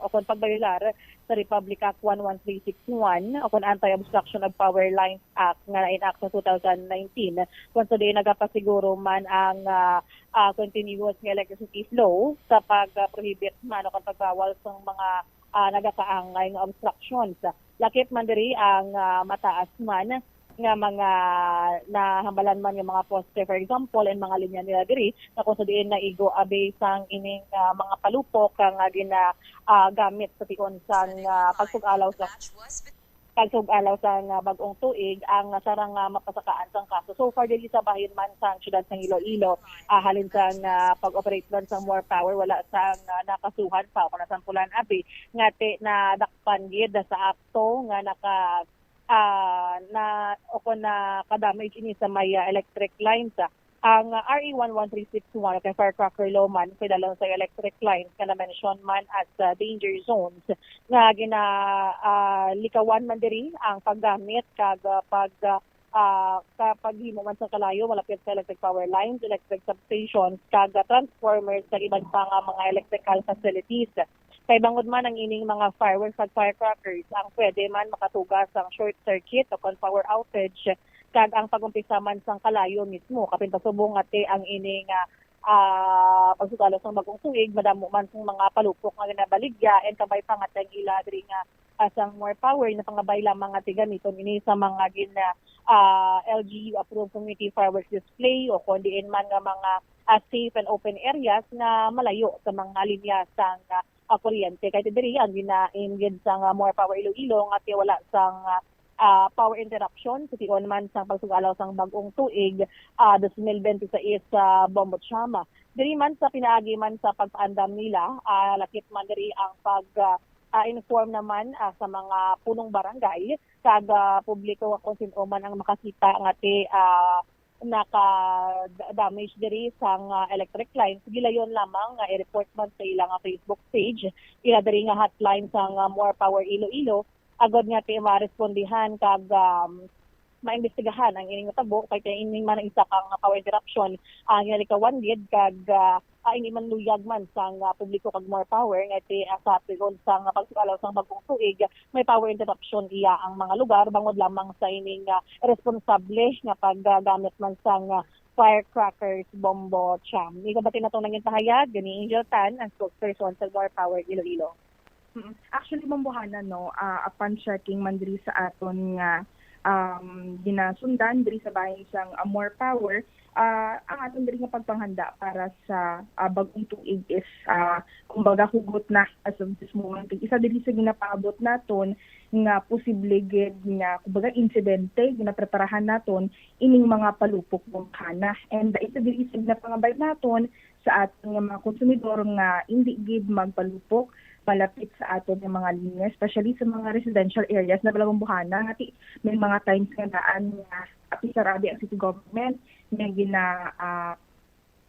o kon pagbayolar sa Republic Act one one three six one o kon Anti-Obstruction of Power Lines Act nga na-enact sa two thousand nineteen, kung sa diin nagapasiguro man ang, ah, ah, continuous nga electricity flow sa pag-prohibit man o kon pagbawal sa mga, ah, nagakaangay nga obstructions. Lakip man diri ang, ah, mataas man nga mga nahambalan man nga mga poste, for example, and mga linya nila diri, na kung sa diin naigo abi sang ining, ah, mga palupok nga gina-, ah, gamit sa tion sang, ah, pagsug-alaw sa, pagsug-alaw sang, ah, bag-ong tuig ang sarang, ah, mapasakaan sang kaso. So far, diri sa bahin man sang siyudad sang Iloilo, ah, halin sang, ah, pag-operate man sang More Power, wala sang, ah, nakasuhan pa o kung nasampulan abi nga ti nadakpan gid sa akto nga naka ah, na, o kon naka-damage ini sa may, ah, electric lines. Ang, ah, R A one one three six one o kay firecracker law man, kay dalon sa electric lines nga na-mention man as, ah, danger zones nga gina, ah, likawan man diri ang paggamit kag, ah, pag, ah, ah, kapaghimo man sa kalayo malapit sa electric power lines, electric substations, kag, ah, transformers, kag iban pa nga mga electrical facilities. Kay bangod man ang ining mga fireworks kag firecrackers, ang pwede man makatuga sang short circuit o kon power outage, kag ang pag-umpisa man sang kalayo mismo. Kapin pasubong nga ti ang ining, ah, ah, pagsugalo sang bag-ong tuig, madamo man sang mga palupok nga ginabaligya, and kabay pa nga ti ang ila diri nga, ah, sang More Power, napangabay lamang nga ti gamiton ini sa mga gin-, ah, L G U approved community fireworks display o kon diin man nga mga, ah, safe and open areas nga malayo sa mga linya sang, ah, kuryente. Kay ti diri ang ginainggid sang, ah, More Power Iloilo nga ti wala sang, ah, ah, power interruption sa tion man sang pagsugalaw sang bag-ong tuig, ah, dos mil bente sais sa Bombo Chama. Diri man sa pinaagi man sa pagpaandam nila, ah, lakip man diri ang pag, ah, ah, inform naman, ah, sa mga punong barangay kag, ah, publiko nga kung sin-o man ang makakita nga ti, ah, naka-damage diri sang, ah, electric lines, gilayon lamang nga i-report man sa ila nga Facebook page, ila diri nga hotline sang, ah, More Power Iloilo, agod nga ti marespondihan kag, um, maimbestigahan ang ining natabo, kay ti ini man ang isa ka nga power interruption ang ginalikawan gid kag, ah, ah, ini man luyag man sang, ah, publiko kag More Power nga ti, ah, sa tion sang pagsugalaw sang bag-ong tuig, may power interruption iya ang mga lugar bangod lamang sa ining, ah, responsable nga paggamit man sang, ah, firecrackers, bombo, cham. Igabati nato nangin pahayag ni Angel Tan, ang spokesperson sa More Power Iloilo. Mm. Actually, Bombohana, no, ah, upon checking man diri sa aton nga, um, ginasundan diri sa bahin sang, ah, More Power, ah, ang aton diri nga pagpanghanda para sa, ah, bag-ong tuig is, ah, kumbaga, hugot na as of this moment. Isa diri sa ginapaabot naton nga posible gid nga, kumbaga, insidente, ginapreparahan naton ining mga palupok, Bombohana. And isa diri sa ginapangabay naton sa aton nga mga konsumidor nga indi gid magpalupok malapit sa aton nga mga linya, especially sa mga residential areas na, Bombohana, nga ti-, may mga times nga daan nga apisar abi ang city government nga gina-, ah,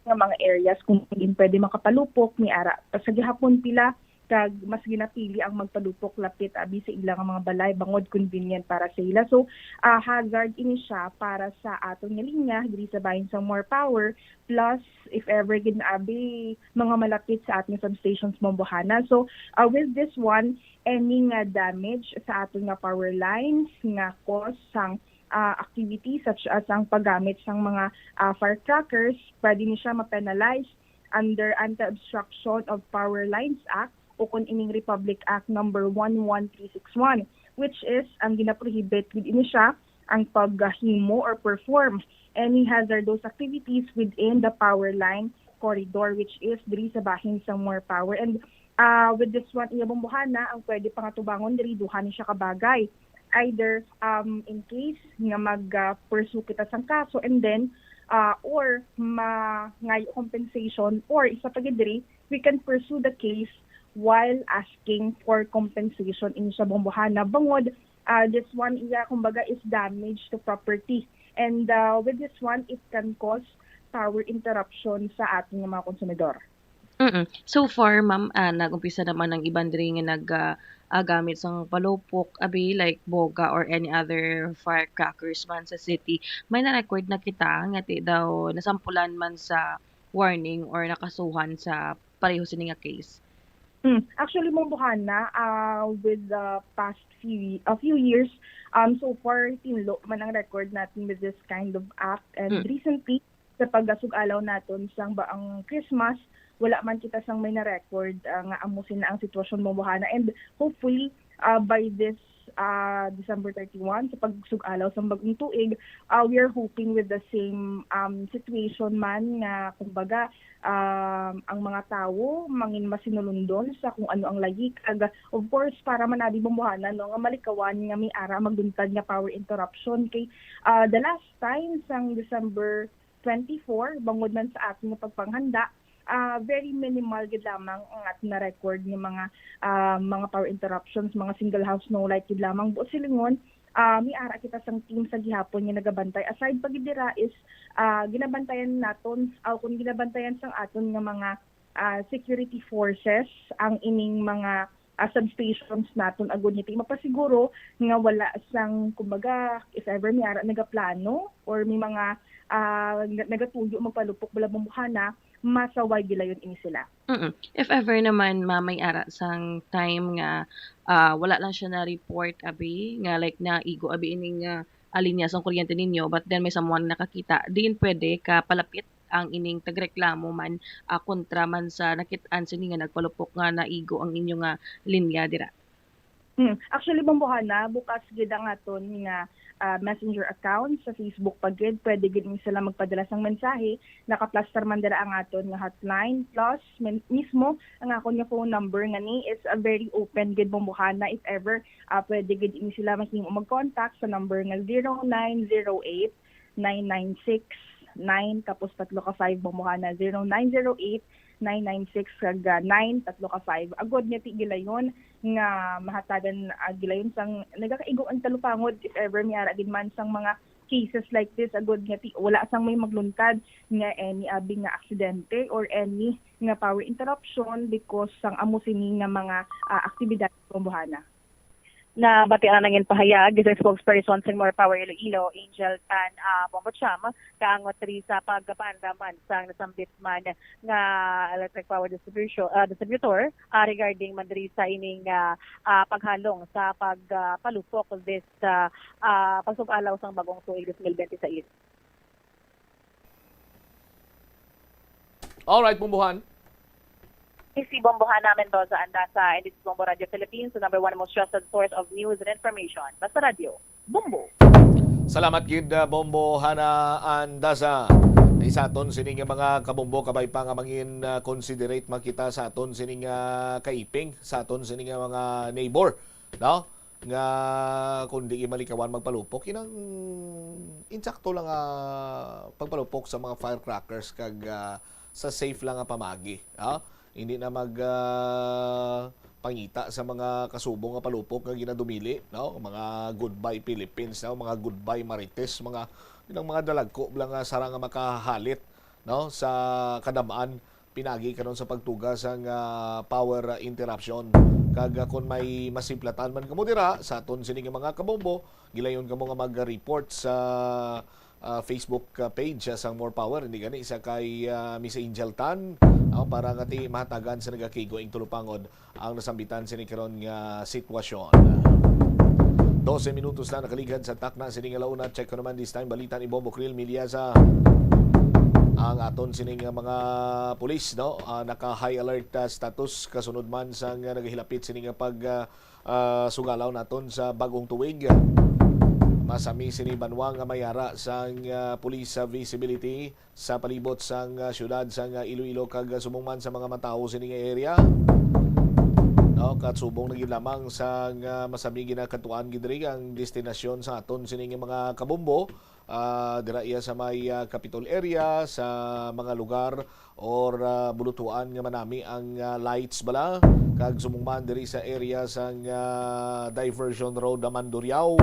nga mga areas kung diin pwede makapalupok, may ara pa sa gihapon pila, kag mas ginapili ang magpalupok lapit abi sa ila nga mga balay bangod convenient para sa ila. So, ah, hazard ini siya para sa aton nga linya diri sa bahin sang More Power, plus if ever gid abi mga malapit sa aton substations, Bombohana. So, ah, with this one, any nga damage sa aton nga power lines nga cause sang, ah, activity such as ang paggamit sang mga, ah, firecrackers, pwede ni siya ma-penalize under Anti-Obstruction of Power Lines Act o kon ining Republic Act number one one three six one, which is ang ginaprohibit gid ini siya ang paghimo or perform any hazardous activities within the power line corridor, which is diri sa bahin sang More Power. And, ah, with this one, iya, Bombohana, ang pwede pangatubangon diri, duha ni siya ka bagay. Either, um, in case nga mag, ah, pursue kita sang kaso, and then, ah, or mangayo compensation, or isa pa gid diri, we can pursue the case while asking for compensation ini siya, Bombohana, bangod, ah, this one, iya, kumbaga, is damage to property. And, ah, with this one, it can cause power interruption sa ating mga konsumidor. Mm. So far, ma'am, ah, nag-umpisa naman ang iban diri nga nag, ah, ah, gamit sang palupok, abi, like boga or any other firecrackers man sa city. May na-record na kita nga ti daw nasampulan man sa warning or nakasuhan sa pareho sini nga case. Hmm. Actually, Bombohana, ah, with the past few, a few years, um, so far, tinlo man ang record natin with this kind of act. And Mm. recently, sa pagkasug-alaw naton sang ba ang Christmas, wala man kita sang may na-record, ah, nga amo sina ang sitwasyon, Bombohana. And hopefully, ah, by this, ah, December thirty-one, sa pagsug-alaw sang bag-ong tuig, ah, we are hoping with the same, um, situation man nga, kumbaga, um, ang mga tawo mangin masinulundon sa kung ano ang layi. Kag, of course, para man abi, Bombohana, no, nga malikawan nga may ara magduntad nga power interruption. Kay, ah, the last time sang December twenty-four, bangod man sa aton nga pagpanghanda, ah, very minimal gid lamang ang aton na-record nga mga, ah, mga power interruptions, mga single house no light gid lamang. Buot silingon, ah, may ara kita sang team sa gihapon nga nagabantay. Aside pa gid dira is, ah, ginabantayan naton, ah, kung ginabantayan sang aton nga mga, ah, security forces ang ining mga, ah, substations naton agud nga ti mapasiguro nga wala sang, kumbaga, if ever may ara nagaplano or may mga, ah, nga-, nagatuyo magpalupok bala bumbuhana, masaway gilayon ini sila. Mm. If ever naman, ma, may ara sang time nga, ah, wala lang siya na-report, abi, nga, like, naigo, abi, ining, ah, ah, linya sang kuryente ninyo, but then may someone nakakita, diin pwede ka palapit ang ining tagreklamo man, ah, kontra man sa nakit-an sini nga nagpalupok nga naigo ang inyo nga linya dira? Hmm. Actually, bumbuhana, bukas gid ang aton nga, ah, messenger account sa Facebook pa gid. Pwede gid ni sila magpadala sang mensahe. Naka-plaster man dira ang aton nga hotline. Plus, men-, mismo ang akon nga phone number nga ni is, ah, very open gid, bumbuhana. If ever, ah, pwede gid ni sila mahimo mag-contact sa number nga zero nine zero eight, nine nine six, nine, tapos tatlo ka five, bumbuhana, zero nine zero eight, nine nine six, kag, ah, nine, tatlo ka five. Agod nga ti gilayon nga mahatagan, ah, gilayon sang nagakaigo ang talupangod, if ever may ara gid man sang mga cases like this, agod nga ti wala sang may magluntad nga any abi nga aksidente or any nga power interruption because sang amo sini nga mga, ah, aktibidad sa bumbuhana. Nabatian ang ginpahayag sa spokesperson sang More Power Iloilo, Angel Tan, ah, Bombocham, kaangot diri sa pagpaandam man sang nasambit man nga electric power distribution, ah, distributor, ah, regarding man diri sa ining, ah, ah, paghalong sa pag, ah, palupok this, ah, ah, pagsug-alaw sang bagong tuig dos mil benti sais. Alright, Bumbuhan. This is Bombohana Mendoza Andaza, and this is Bombo Radio Philippines, the number one most trusted source of news and information. Basta Radio, Bombo. Salamat gid, uh, Bombohana Andaza. Di sa aton sini nga mga kabombo, kabay pa nga mangin, uh, considerate makita sa aton sini nga kaiping, sa aton sini nga mga neighbor, no? Nga kung di malikawan magpalupok, inang insakto lang, ah, pagpalupok sa mga firecrackers kag, ah, sa safe lang nga pamagi, ah. Hindi na mag, ah, pangita sa mga kasubong nga palupok nga ginadumili, no? Mga goodbye Philippines, no? Mga goodbye Marites, mga, inang mga dalagko lang nga sarang nga makahalit, no? Sa kadam-an pinagi karon sa pagtuga sang, ah, power interruption. Kag, ah, kon may masiplatan man kamo dira sa aton sini nga mga kabombo, gilayon kamo nga mag-report sa, ah, Facebook, ah, page, ah, sang More Power, hindi gani sa kay, ah, Miss Angel Tan, ah, para nga ti mahatagan sa nagakigo ing tulupangod ang nasambitan sini karon nga sitwasyon. Dose minutos na nakaligad sa takna sini nga launa. Check ko naman this time balita ni Bombo Krill Milyasa. Ang aton sini nga mga pulis, no, ah, naka high alert, ah, status kasunod man sang, ah, nagahilapit sini nga pag, ah, ah, sugalaw naton sa bagong tuig. Masami sini banwa nga may ara sang, ah, police, ah, visibility sa palibot sang, ah, siyudad sang, ah, Iloilo kag, ah, subong man sa mga matawo sini nga area. No, kasubong na gid lamang sang, ah, masami ginakatuan gid diri ang destinasyon sa aton sini nga mga kabombo. Ah, dira iya sa may, ah, Capitol area, sa mga lugar or, ah, bulutuan nga manami ang, ah, lights bala, kag subong man diri sa area sang, ah, Diversion Road, Mandurriao.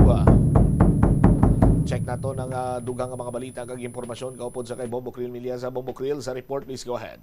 Check naton ang, ah, dugang nga mga balita kag impormasyon kaupod sa kay Bombo Krill Milyasa. Bombo Krill, sa report, please go ahead.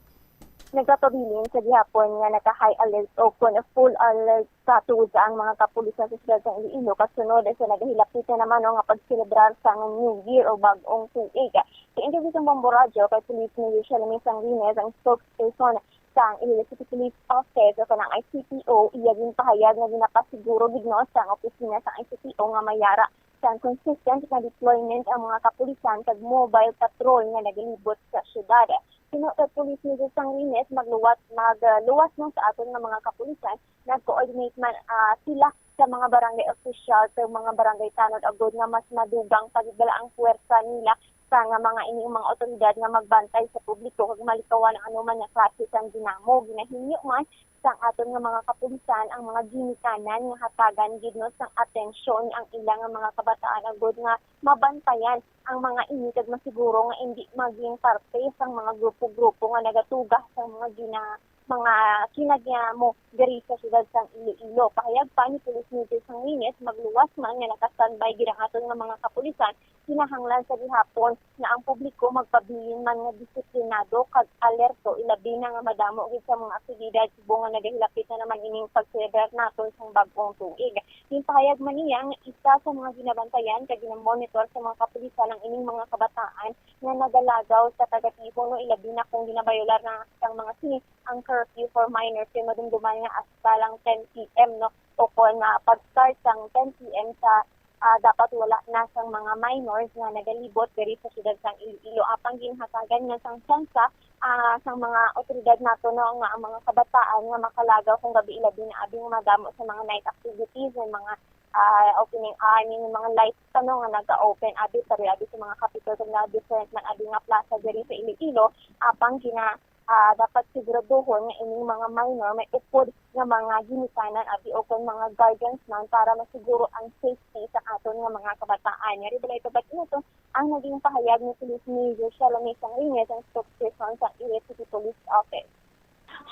Nagpapabilin sa gihapon nga naka-high alert o kon full alert status ang mga kapulisan sa siyudad sang Iloilo kasunod sa nagahilapit na naman nga pagselebrar sang New Year o bag-ong tuig. Sa interview sa Bombo Radyo kay Police Major Shelmy Sangrines, ang spokesperson sang Iloilo City Police Office o kanang I C P O, iya ginpahayag nga ginapasiguro gid, no, sang opisina sang I C P O nga may ara sang consistent nga deployment ang mga kapulisan kag mobile patrol nga nagalibot sa siyudad. Suno kay Police Major Sangrines, magluwas, magluwas man sa aton nga mga kapulisan, nag-coordinate man, ah, sila sa mga barangay official, sa mga barangay tanod, agod nga mas madugang pa gid bala ang puwersa nila sa nga mga ini mga awtoridad nga magbantay sa publiko kag malikawan ang anuman nga klase sang ginamo, ginahingyo man sang aton nga mga kapulisan ang mga ginikanan nga hatagan gid, no, sang atensyon ang ila nga mga kabataan agod nga mabantayan ang mga ini kag masiguro nga indi maging parte sang mga grupo-grupo nga nagatuga sang mga gina-, mga kinagihamo diri sa siyudad sang Iloilo. Pahayag pa ni Police Major Sangrines, magluwas man nga naka-standby gid ang aton nga mga kapulisan, kinahanglan sa gihapon nga ang publiko magpabilin man nga disiplinado kag alerto, ilabi na nga madamo gid sa mga aktibidad subong nga Nagahilapit na naman ining pagselebrar naton sang bag-ong tuig. Ginpahayag man niya nga isa sa mga ginabantayan kag ginamonitor sa mga kapulisan ang ining mga kabataan nga nagalagaw sa tagatihon, no, ilabi na kung ginabayolar na sang mga sini ang curfew for minors, kay madumduman nga hasta lang ten P M, no, o kon, ah, pag-start sang ten P M sa, ah, dapat wala na sang mga minors nga nagalibot diri sa siyudad sang Iloilo. Apang ginhatagan nga sang tsansa, ah, sang mga awtoridad nato, no, nga ang mga kabataan nga makalagaw kung gabi, ilabi na abi nga madamo sa mga night activities, may mga, ah, opening, ah, I mean, mga lights pa, no, nga naga-open abi, pareho abi sa mga Capitol kag mga different man abi nga plaza diri sa Iloilo. Apang gina-, ah, dapat siguraduhon nga ining mga minor may upod nga mga ginikanan abi o kon mga guardians man para masiguro ang safety sa aton nga mga kabataan. Yari balay, kabat nato ang naging pahayag ni Police Major Shalomie Sangrines, ang spokesperson sa Iloilo City Police Office.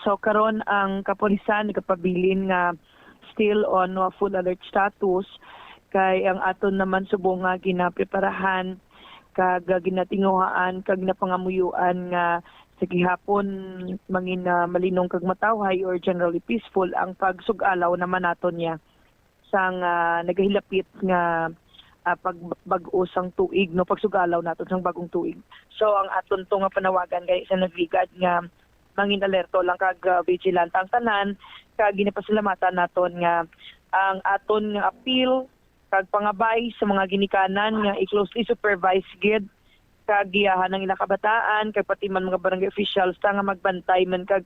So, karon ang kapulisan nagapabilin nga still on, uh, full alert status, kay ang aton naman subong nga ginapreparahan kag, uh, ginatinguhaan kag napangamuyoan nga sa gihapon mangin, uh, malinong kag matawhay or generally peaceful ang pagsug-alaw naman naton niya sang, ah, nagahilapit nga, ah, pagbag-o sang tuig, no, pagsugalaw naton sang bagong tuig. So, ang aton to nga panawagan gani sa nagligad nga mangin alerto lang kag, ah, vigilant ang tanan, kag ginapasalamatan naton nga ang aton nga appeal kag pangabay sa mga ginikanan nga i-closely supervise gid kag giyahan ang ila kabataan, kag pati man mga barangay officials ta nga magbantay man kag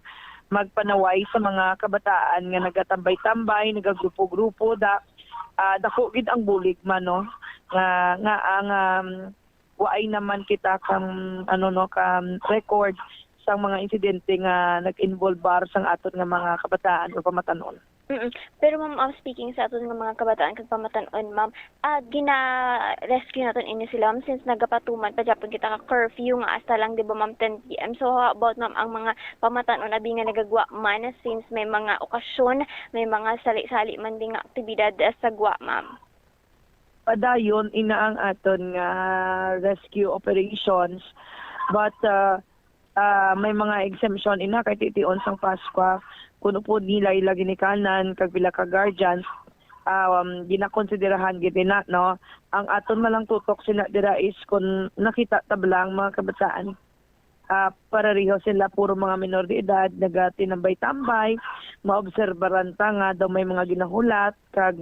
magpanaway sa mga kabataan nga nagatambay-tambay, nagagrupo-grupo, da, ah, dako gid ang bulig man, no, nga, nga ang, um, waay naman kita kang, ano, no, ka record sang mga insidente nga nag-involbar sang aton nga mga kabataan o pamatan-on. Mm. Pero, ma'am, um, speaking sa aton nga mga kabataan kag pamatan-on, ma'am, ah, gina-rescue naton ini sila, ma'am, since nagapatuman pa gyapon kita ka curfew nga hasta lang, di ba, ma'am, ten P M. So, how about, ma'am, ang mga pamatan-on abi nga nagagwa man, since may mga okasyon, may mga sali-sali man din nga aktibidad, ah, sa gwa, ma'am? Padayon ina ang aton nga rescue operations, but, ah, ah, may mga exemption ina kay titiun sang Pascua. Kun upod nila ila ginikanan kag pila ka guardians, ah, um, ginakonsiderahan gid ina, no? Ang aton man lang tutok sina dira is kun nakita ta bala ang mga kabataan, ah, pareho sila puro mga minor de edad, nagatinambay-tambay, maobserbaran ta nga daw may mga ginahulat kag,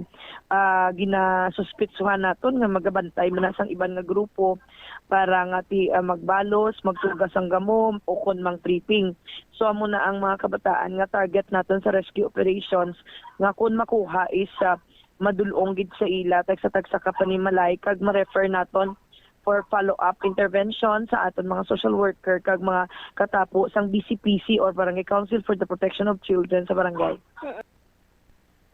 ah, ginasuspitsuhan naton nga magabantay man na sang iban nga grupo para nga ti-, ah, magbalos, magtuga sang gamo, o kon mang-tripping. So, amo na ang mga kabataan nga target naton sa rescue operations, nga kon makuha is, ah, madul-ong gid sa ila tagsa-tagsa ka panimalay kag ma-refer naton for follow-up intervention sa aton mga social worker kag mga katapo sang B C P C or Barangay Council for the Protection of Children sa barangay.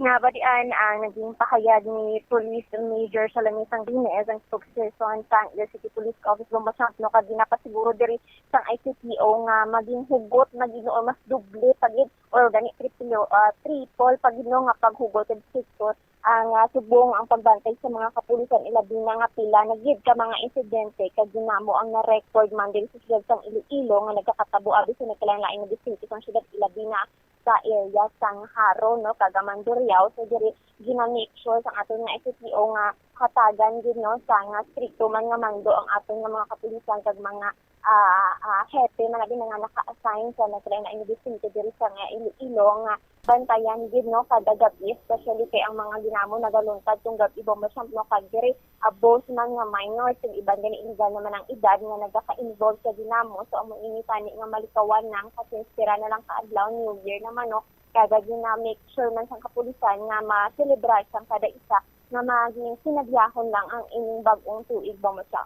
Nga balian ang naging pahayag ni Police Major Salome Sangrines, ang spokesperson sang Iloilo City Police Office, Bombo Champ, no, kag ginapasiguro diri sang I C P O nga maging hugot na gid, no, or mas doble pa gid, or gani triple, ah, triple pa gid, no, nga paghugot kag strikto ang, ah, subong ang pagbantay sa mga kapulisan, ilabi na nga pila na gid ka mga insidente kag ginamo ang na-record man diri sa siyudad sang Iloilo nga nagakatabo abi sa nagkalain-lain nga distrito sang siyudad, ilabi na sa area sang Jaro, no, kag Amanduriao. So, diri gina-make sure sang aton nga S P O nga hatagan gid, no, sa nga strikto man nga mando ang aton nga mga kapulisan kag mga ah, ah, hepe man abi na nga naka-assign sa nagkalain-lain nga distrito diri sa nga Iloilo nga bantayan gid, no, kada gab-i, especially kay ang mga ginamo nagaluntad tong gab-i, Bombo Champ, no, kag diri abos man nga minors, kag iban gani illegal naman ang edad nga nagaka-involve sa ginamo. So, amo ini tani nga malikawan lang, kay since pira na lang ka adlaw, New Year naman, no, kag gina-make sure man sang kapulisan nga ma-celebrar sang kada isa nga maging sinadyahon lang ang ining bag-ong tuig, Bombo Champ.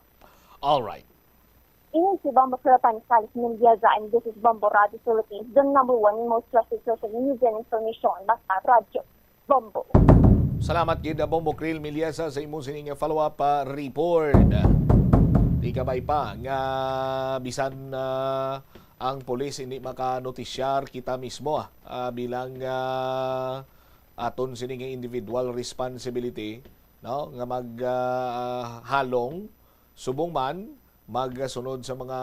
Alright. Ini si Bombo Philippines, Alice Mendoza, and this is Bombo Radio Philippines, the number one most trusted source of news and information. Basta Radyo Bombo. Salamat gid, Bombo Krill Miliesa, sa imo sini nga follow-up, ah, report. Di kabay pa nga bisan, ah, ang pulis hindi makanotisyar, kita mismo, ah, bilang, ah, aton sini nga individual responsibility, no, nga mag, ah, halong subong man magsunod sa mga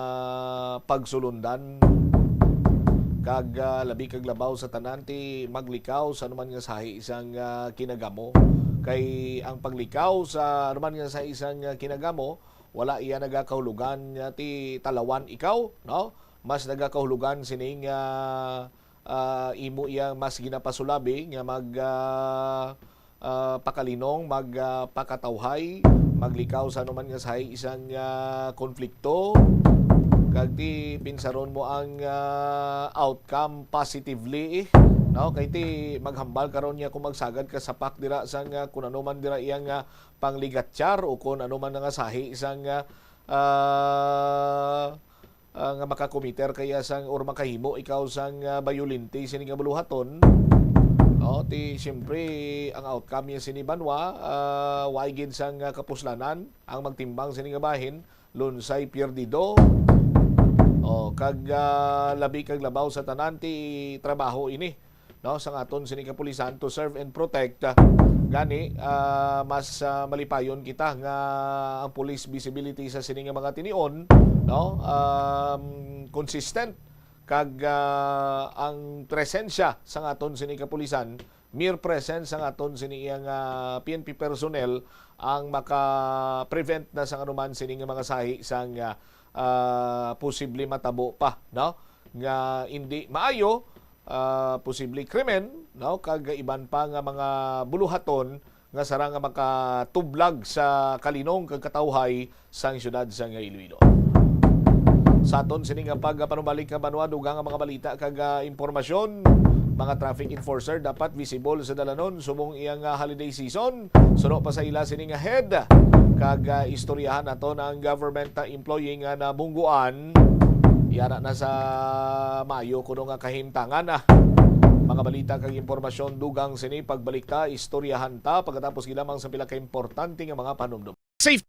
pagsulundan. kag, ah, labi kag labaw sa tanan ti maglikaw sa anuman nga sahi sang, ah, kinagamo. Kay ang paglikaw sa anuman nga sahi sang, ah, kinagamo, wala iya nagakahulugan nga ti talawan ikaw, no? Mas nagakahulugan sining, ah, ah, imo iya mas ginapasulabi nga mag, ah, ah, pakalinong, mag, ah, pakatawhay, maglikaw sa anuman nga sahi sang, ah, konflikto, kag ti pinsaron mo ang, ah, outcome positively, eh, no? Kay ti maghambal karon niya kung magsagad ka sa pak dira sang, ah, kung ano man dira iyang, ah, pangligatyar o kung ano man nga sahi sang, ah, ah, ah, nga makakomiter kaya sang or makahimo ikaw sang, ah, bayolente sini nga buluhaton, no? Ti siyempre ang outcome niya sini banwa, ah, way gid sang, ah, kapuslanan ang magtimbang sini nga bahin, lunsay perdido. O, kag, ah, labi kag labaw sa tanan ti trabaho ini, no, sang aton sini kapulisan to serve and protect. Gani, ah, mas, ah, malipayon kita nga ang police visibility sa sini nga mga tinion, no, um, consistent kag, ah, ang presensya sang aton sini kapulisan, mere presence sang aton sini iyang, ah, P N P personnel ang maka-prevent na sang anuman sini nga mga sahi sang, ah, ah, posible matabo pa, no, nga indi maayo, ah, posible krimen, no, kag iban pa nga mga buluhaton nga sarang nga makatublag sa kalinong kag katawhay sang siyudad sang Iloilo. Sa aton sini nga pagpanumbalik nga banwa, dugang nga mga balita kag, ah, impormasyon, mga traffic enforcer dapat visible sa dalanon subong iyang, ah, holiday season. Suno pa sa ila sini nga head, kag, ah, istoryahan naton ang government, ah, employee nga nabungguan. Yara na sa Mayo kuno nga kahimtangan, ah. Mga balita kag impormasyon dugang sini, pagbalik ta, istoryahan ta pagkatapos gilamang sa pila ka importante nga mga panumdum. Safety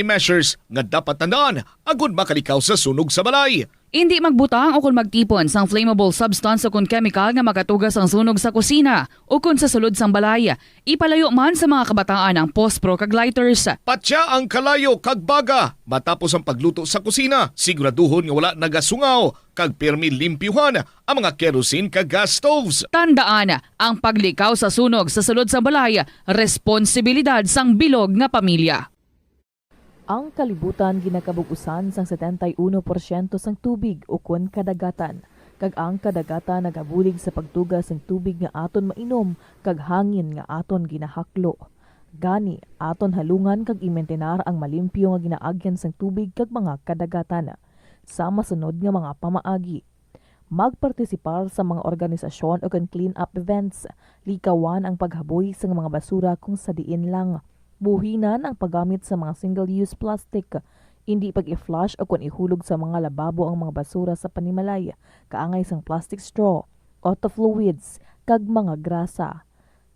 measures nga dapat tandaan agud makalikaw sa sunog sa balay. Indi magbutang o kon magtipon sang flammable substance o kon chemical nga makatuga sang sunog sa kusina o kon sa sulod sang balay. Ipalayo man sa mga kabataan ang pospro kag lighters. Patya ang kalayo kag baga matapos ang pagluto sa kusina. Siguraduhon nga wala nagasungaw kag pirmi limpyuhan ang mga kerosene kag gas stoves. Tandaan, ang paglikaw sa sunog sa sulod sang balay, responsibilidad sang bilog nga pamilya. Ang kalibutan ginakabug-usan sang setenta y uno porsyento sang tubig ukon kadagatan, kag ang kadagatan nagabulig sa pagtuga sang tubig nga aton mainom kag hangin nga aton ginahaklo. Gani, aton halungan kag imintinar ang malimpyo nga ginaagyan sang tubig kag mga kadagatan. Sa masunod nga mga pamaagi, magpartisipar sa mga organisasyon ukon clean-up events. Likawan ang paghaboy sang mga basura kung sa diin lang. Buhinan ang paggamit sa mga single-use plastic. Indi pag-i-flush ukon ihulog sa mga lababo ang mga basura sa panimalay, kaangay sang plastic straw, auto fluids, kag mga grasa.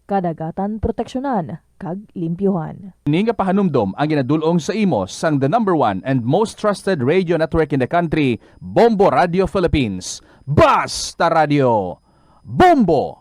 Kadagatan proteksyonan kag limpyuhan. Ini nga pahanumdom ang ginadul-ong sa imo sang the number one and most trusted radio network in the country, Bombo Radio Philippines. Basta Radio, Bombo!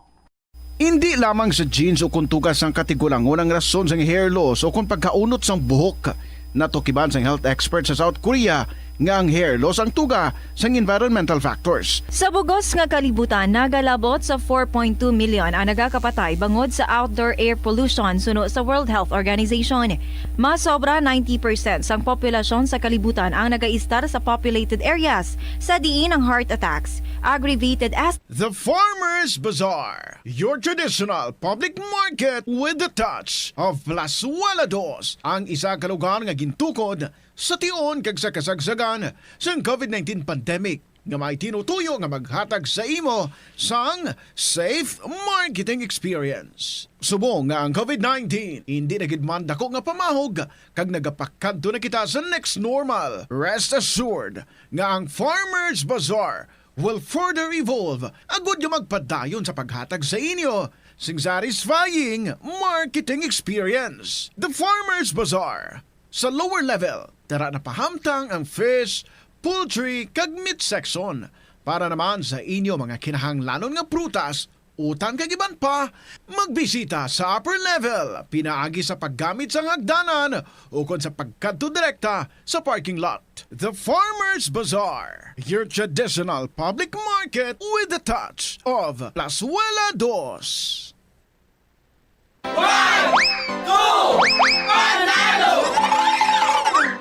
Indi lamang sa genes o kon tuga sang katigulangon ang rason sang hair loss o kon pagkaunot sang buhok. Natukiban sang health expert sa South Korea nga ang hair loss ang tuga sang environmental factors. Sa bugos nga kalibutan, nagalabot sa four point two million ang nagakapatay bangod sa outdoor air pollution, suno sa World Health Organization. Mas sobra ninety percent sang populasyon sa kalibutan ang nagaistar sa populated areas, sa diin ang heart attacks, aggravated as The Farmers Bazaar, your traditional public market with the touch of Plazuela Dos, ang isa ka lugar nga gintukod sa tion kag sa kasagsagan sang COVID nineteen pandemic, nga may tinutuyo nga maghatag sa imo sang safe marketing experience. Subong nga ang COVID nineteen indi na gid man dako nga pamahog kag nagapakadto na kita sa next normal, rest assured nga ang Farmers Bazaar will further evolve agud nga magpadayon sa paghatag sa inyo sing satisfying marketing experience. The Farmers Bazaar, sa lower level, tara na pahamtang ang fish, poultry, kag meat section para naman sa inyo mga kinahanglanon nga prutas utang kag iban pa, magbisita sa upper level pinaagi sa paggamit sang hagdanan ukon sa pagkadto direkta sa parking lot. The Farmers Bazaar, your traditional public market with a touch of Plazuela Dos. One, two, panalo!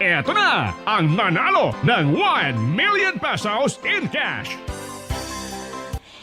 Eto na ang nanalo ng one million pesos in cash.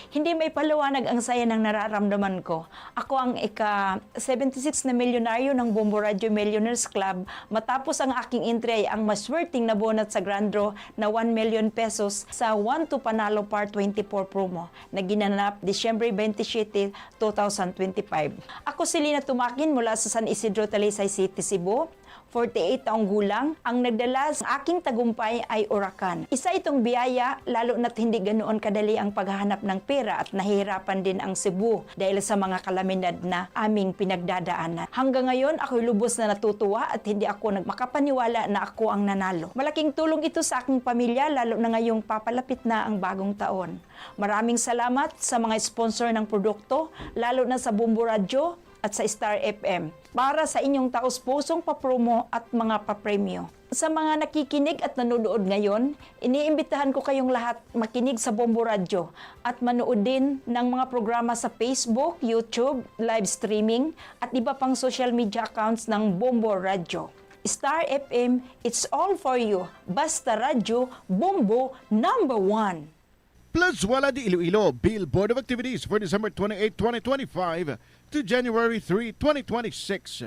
Hindi may paliwanag ang saya ng nararamdaman ko. Ako ang ika seventy-six na milyonaryo ng Bombo Radio Millionaires Club matapos ang aking entry ay ang maswerteng nabunot sa grand draw na one million pesos sa One to Panalo Par twenty-four promo na ginanap Disyembre twenty-seven, two thousand twenty-five. Ako si Lina Tumakin mula sa San Isidro, Talisay City, Cebu. Forty-eight taong gulang, ang nagdala sa aking tagumpay ay orakan. Isa itong biyaya, lalo na't hindi ganoon kadali ang paghahanap ng pera at nahihirapan din ang Cebu dahil sa mga kalamidad na aming pinagdadaanan. Hanggang ngayon, ako'y lubos na natutuwa at hindi ako nag-, makapaniwala na ako ang nanalo. Malaking tulong ito sa aking pamilya, lalo na ngayong papalapit na ang bagong taon. Maraming salamat sa mga sponsor ng produkto, lalo na sa Bombo Radyo at sa Star F M, para sa inyong taos-pusong papromo at mga papremyo. Sa mga nakikinig at nanonood ngayon, iniimbitahan ko kayong lahat makinig sa Bombo Radyo at manood din ng mga programa sa Facebook, YouTube, live streaming, at iba pang social media accounts ng Bombo Radyo. Star F M, it's all for you. Basta Radyo, Bombo, number one. Plazuela de Iloilo, Bill Board of Activities for December twenty-eight, twenty twenty-five to January three, twenty twenty-six.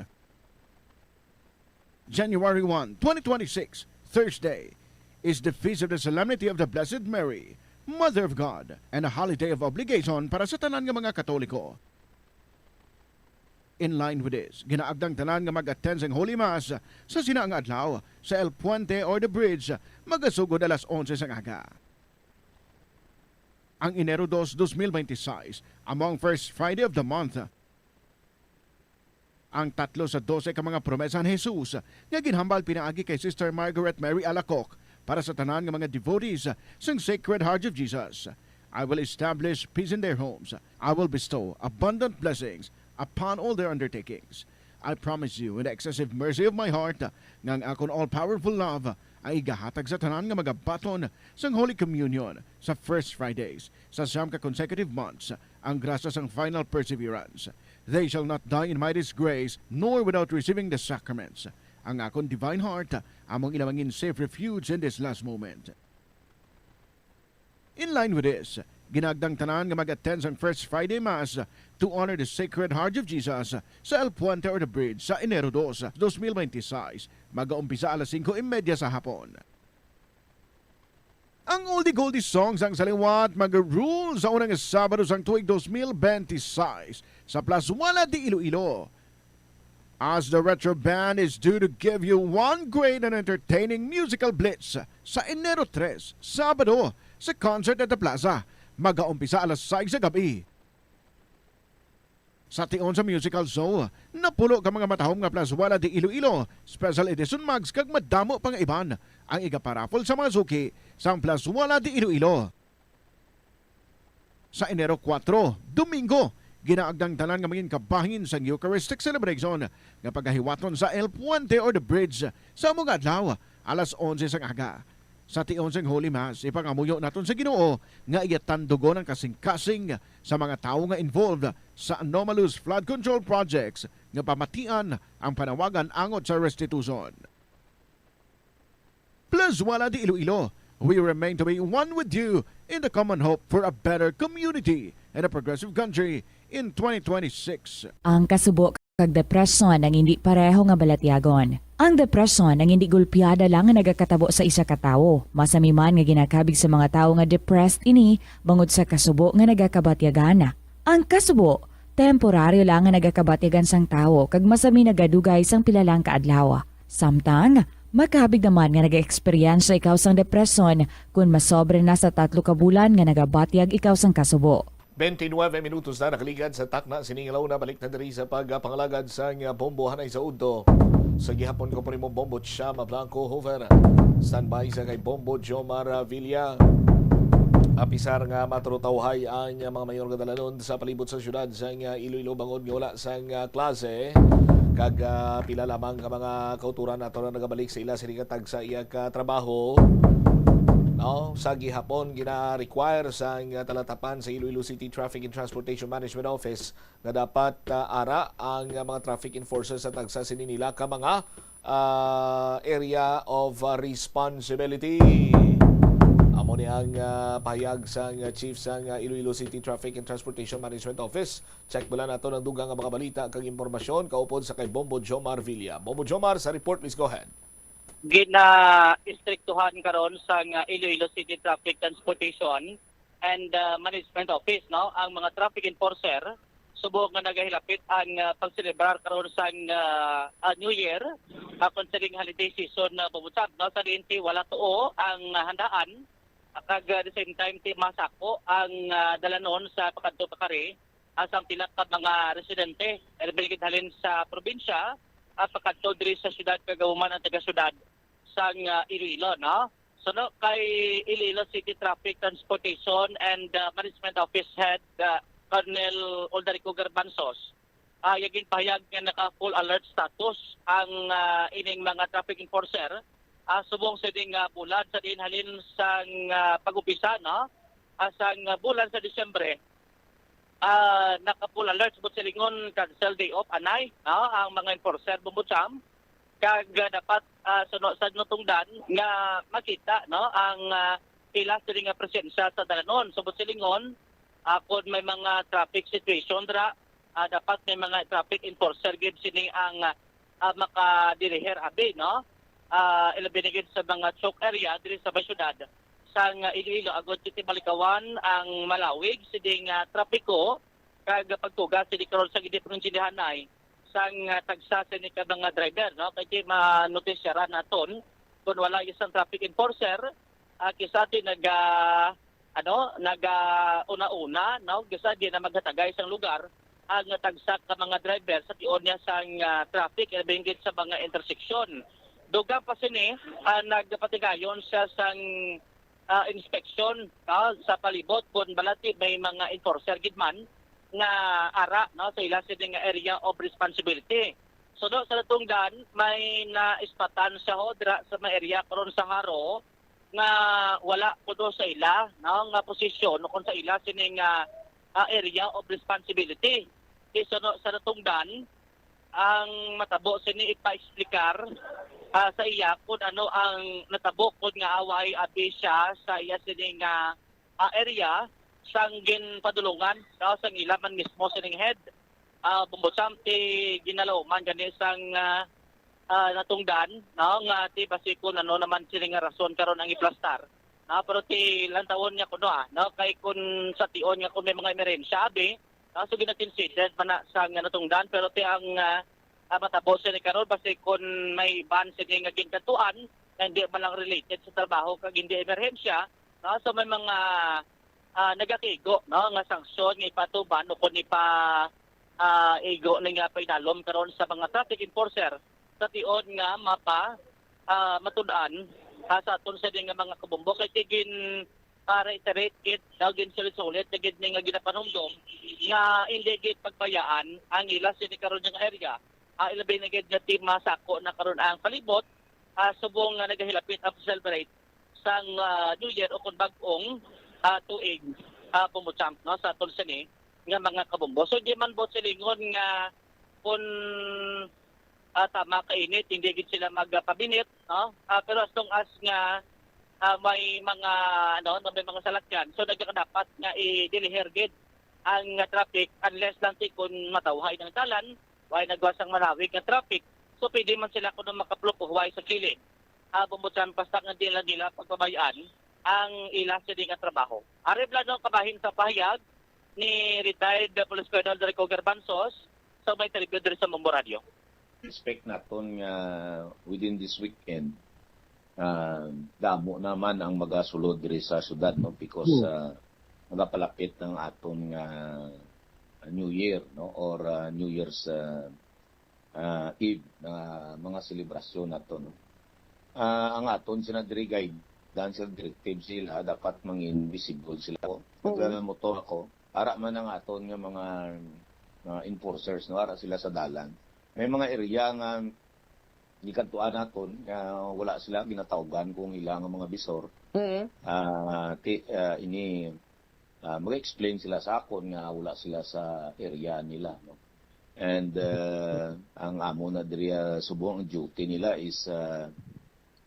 January one, twenty twenty-six, Thursday, is the feast of the Solemnity of the Blessed Mary, Mother of God, and a holiday of obligation para sa tanan nga mga Katoliko. In line with this, ginaagdang tanan nga mag-attend sang Holy Mass sa sina nga adlaw sa El Puente or the Bridge, magasugod alas onse sang aga. Ang Enero dos, dos mil benti sais, amo ang first Friday of the month. Ang tatlo sa dose ka mga promesa ni Jesus nga ginhambal pinaagi kay Sister Margaret Mary Alacoque para sa tanan nga mga devotees sang Sacred Heart of Jesus. "I will establish peace in their homes. I will bestow abundant blessings upon all their undertakings. I promise you in the excessive mercy of my heart nga ang akon all-powerful love ang igahatag sa tanan nga magabaton sang Holy Communion sa First Fridays sa siyam ka consecutive months, ang grasya sang final perseverance. They shall not die in my disgrace, nor without receiving the sacraments. Ang akon divine heart among ila mangin safe refuge in this last moment." In line with this, ginaagdang tanan nga mag-attend sang First Friday Mass to honor the Sacred Heart of Jesus sa El Puente or the Bridge sa Enero dos, dos mil benti sais. Magaumpisa alas singko y media sa hapon. Ang oldie-goldie songs ang sa liwat mag-rule sa unang Sabado sang tuig dos mil benti sais sa Plazuela de Iloilo, as the Retro Band is due to give you one great and entertaining musical blitz sa Enero tres, Sabado, sa concert at the plaza. Magaumpisa alas sais sa gab-i. Sa tion sa musical show, napulo ka mga matahom nga Plazuela de Iloilo Special Edition mugs kag madamo pa nga iban ang igaparaffle sa mga suki sang Plazuela de Iloilo. Sa Enero kuwatro, Domingo, ginaagdang tanan nga mangin kabahin sang Eucharistic Celebration nga pagahiwaton sa El Puente or the Bridge sa amo nga adlaw, alas onse sang aga. Sa tion sang Holy Mass, ipangamuyo naton sa Ginoo nga iya tandugon ang kasing-kasing sa mga tawo nga involved sa anomalous flood control projects nga pamatian ang panawagan angot sa restitution. Plazuela de Iloilo, we remain to be one with you in the common hope for a better community and a progressive country in twenty twenty-six. Ang kasubo kag depresyon ang indi pareho nga balatyagon. Ang depresyon ang indi gulpiada lang nga nagakatabo sa isa ka tawo. Masami man nga ginakabig sa mga tawo nga depressed ini bangod sa kasubo nga nagakabatyagan. Ang kasubo, temporaryo lang nga nagakabatyagan sang tawo kag masami nagadugay sang pila lang ka adlaw. Samtang, makabig naman nga nag-eksperyensya ikaw sang depresyon kon masobra na sa tatlo ka bulan nga nagabatyag ikaw sang kasubo. Twenty-nine minutos na nakaligad sa takna sining adlaw. Nabalik na diri sa pagpangalagad sang bombo hanay sa udto. Sa gihapon ko pa nimo, Bombo Chama Blanco Hoover. Standby sa kay Bombo Jomar Villa. Apisar nga maturutawhay ang mga mayor nga dalanon sa palibot sa syudad sang Iloilo bangod nga wala sang klase, kag ah, pila lamang ka mga kauturan ato na nagabalik sa ila sini nga tagsa iya ka trabaho. No, sa gihapon gina-require sang talatapan sa Iloilo City Traffic and Transportation Management Office nga dapat ah, ara ang mga traffic enforcers sa tagsa sini nila ka mga ah, area of ah, responsibility. Amo ni ang ah, pahayag sang chief sang ah, Iloilo City Traffic and Transportation Management Office. Check bala nato ang dugang nga mga balita kag impormasyon kaupod sa kay Bombo Jomar Villa. Bombo Jomar sa report, please go ahead. Gina-istriktuhan karon sang ah, Iloilo City Traffic Transportation and ah, Management Office, no, ang mga traffic enforcer subong nga nagahilapit ang ah, pagselebrar karon sang ah, ah, New Year, ah, considering holiday season na bubutag, no, sa diin ti wala tuo ang ah, handaan, ah, kag ah, the same time ti masako ang ah, dalanon sa pakadto pakari ah, sang pila ka mga residente, labi na gid halin sa probinsya, ah, pakadto diri sa syudad kag human ang taga-syudad sang ah, Iloilo, no? So, no, kay Iloilo City Traffic Transportation and ah, Management Office Head ah, Colonel Aldarico Garbanzos, ah, iya ginpahayag nga naka full alert status ang ah, ining mga traffic enforcer ah, subong sa ding ah, bulan sa diin halin sang ah, pag-umpisa, no? Ah, sang ah, bulan sa Disyembre, ah, naka full alert, buot silingon, cancel day off anay, no, ang mga enforcer, Bombo Jam, kag ah, dapat ah, sa, no, sa natungdan nga makita, no, ang ah, ila sini nga presensya sa dalanon. So, buot silingon, ah, kung may mga traffic situation dira, ah, dapat may mga traffic enforcer gid sini ang ah, ah, makadirihir abi, no, ah, ilabi na gid sa mga choke area diri sa may syudad sang ah, Iloilo, agod ti malikawan ang malawig sini nga trapiko kag pagtuga sini karon sa gid pangintindyahanay sang ah, tagsa sini ka mga driver, no, kay ti manotisyaran naton kung wala isang traffic enforcer, ah, kisa ti naga ano, naga-una-una, no, kisa di na maghatagay sang lugar ang tagsa ka mga driver sa tion niya sang ah, traffic, labi gid sa mga intersection. Dugang pa sini, ah, nagpatigayon siya sang ah, inspeksyon, no, sa palibot kung balati may mga enforcer gid man nga ara, no, sa ila sini nga area of responsibility. So, no, sa natungdan, may naispatan siya ho dira sa may area karon sa Jaro nga wala kuno sa ila, no, nga posisyon o kung sa ila sini nga ah, area of responsibility. Di sa, no, sa natungdan, ang matabo sini ipa-explicar ah, sa iya kung ano ang natabo kung nga away abi siya sa iya sini nga ah, area sang ginpadulungan, no, sang ila man mismo sining head. Ah, Bombo Jam, ti ginalauman gani sang ah, ah, natungdan, no, nga ti basi kun ano naman sini nga rason karon ang iplastar, no, pero ti lantawon niya kuno, ah, no, kay kun sa tion nga kun may mga emerhensya abi, no, so gina-considered man na sa nga natungdan, pero ti ang ah, ah, matabo sini karon basi kun may ban sini nga ginkadtuan nga hindi man lang related sa trabaho kag hindi emerhensya, no, so may mga ah, nagakigo, no, nga sanksyon nga ipatuman o kun ipa ah, igo ni nga painalom karon sa mga traffic enforcer sa tion nga mapa ah, matud-an ah, sa aton sa nga mga kabombo kay ti gin ah, reiterate gid daw gin sulit-sulit na gid ni nga ginapanumdom nga hindi gid pagbayaan ang ila sini karon nga area, ah, ilabi na gid nga ti masako na karon ang palibot ah, subong nga nagahilapit ang celebrate sang ah, New Year o kung bag-ong ah, tuig, ah, Bombo Jam, no, sa aton sini nga mga kabombo. So, di man buot silingon nga kung ah, tama ka init, hindi gid sila magpabinit, no? Ah, pero as long as nga ah, may mga ano, no, may mga salakyan, so nagkakadapat nga i-delihir gid ang ah, traffic unless lang ti kun matawhay ang dalan, way nagwasang malawig nga traffic. So pwede man sila kuno makapluko way sa kilid. Ah, Bombo Jam, basta nga di lang nila pagpabayaan ang ila sini nga trabaho. Ari bala no kabahin sa pahayag ni retired Police Colonel Rico Garbanzos sa may interview diri sa Bombo Radio. Expect naton nga within this weekend, ah, damo naman ang magasulod diri sa syudad, no, because ah, magapalapit ang aton nga New Year, no, or ah, New Year's ah, ah, Eve na mga selebrasyon nato, no. Ah, ang aton sina diri guide daan sila directive sila, dapat mangin visible sila. Oo. Nagmotor ako, ara man ang aton nga mga, mga enforcers, no? Ara sila sa dalan. May mga area nga gikadtuan naton nga wala sila ginatawgan kung ila nga mga bisor. Mm. Ah, ti-, ah, ini, ah, mag-explain sila sa akon nga wala sila sa area nila, no? And, ah, ang amo na diri, ah, subong ang duty nila is, ah,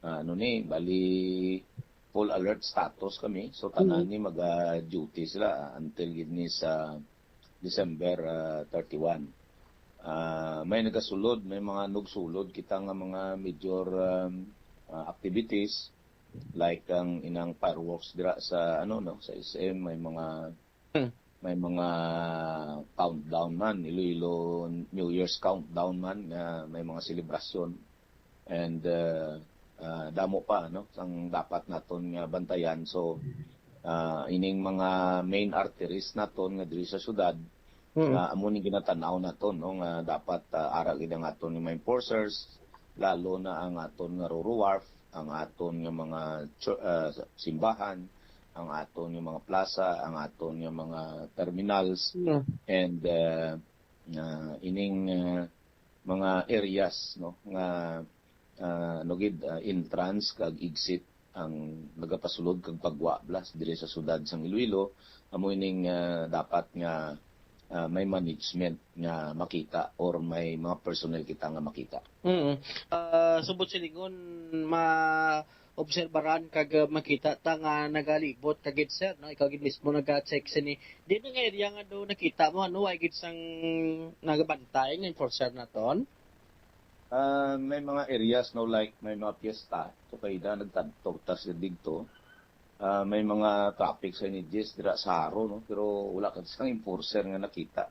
ah, ano ni, bali, full alert status kami. So, tanan Mm. ni maga-duty sila, ah, until gid ni sa December, ah, thirty-one. Ah, may nagasulod, may mga nagsulod kita nga mga major, um, ah, activities, like ang inang fireworks dira sa, ano, no, sa S M, may mga, Hmm. may mga countdown man, Iloilo New Year's countdown man, nga may mga selebrasyon. And, uh, uh, damo pa, no, sang dapat naton nga bantayan. So, uh, ining mga main arteries naton nga diri sa syudad, Mm. nga amo ni ginatanaw naton, no, nga dapat, uh, ara gid ang aton nga mga enforcers, lalo na ang aton nga Roro Wharf, ang aton nga mga cho-, uh, simbahan, ang aton nga mga plaza, ang aton nga mga terminals, Mm. and, uh, uh, ining, uh, mga areas, no, nga, ah, ano gid, ah, entrance kag exit ang nagapasulod kag pagwa blas diri sa syudad sang Iloilo, amo ining, ah, dapat nga, ah, may management nga makita or may mga personnel kita nga makita. Mm. Ah, subot silingon, ma-, obserbaran kag, uh, makita ta nga nagalibot ka gid, sir, no? Ikaw gid mismo naga-check sini. Di na nga area nga do nakita mo, ano, way gid sang nagabantay nga enforcer naton? Ah, may mga areas, no, like may mga piyesta. So, kay da nagtadto ta sa digto. Ah, may mga traffic signages dira sa Jaro, no? Pero wala ka sang enforcer nga nakita.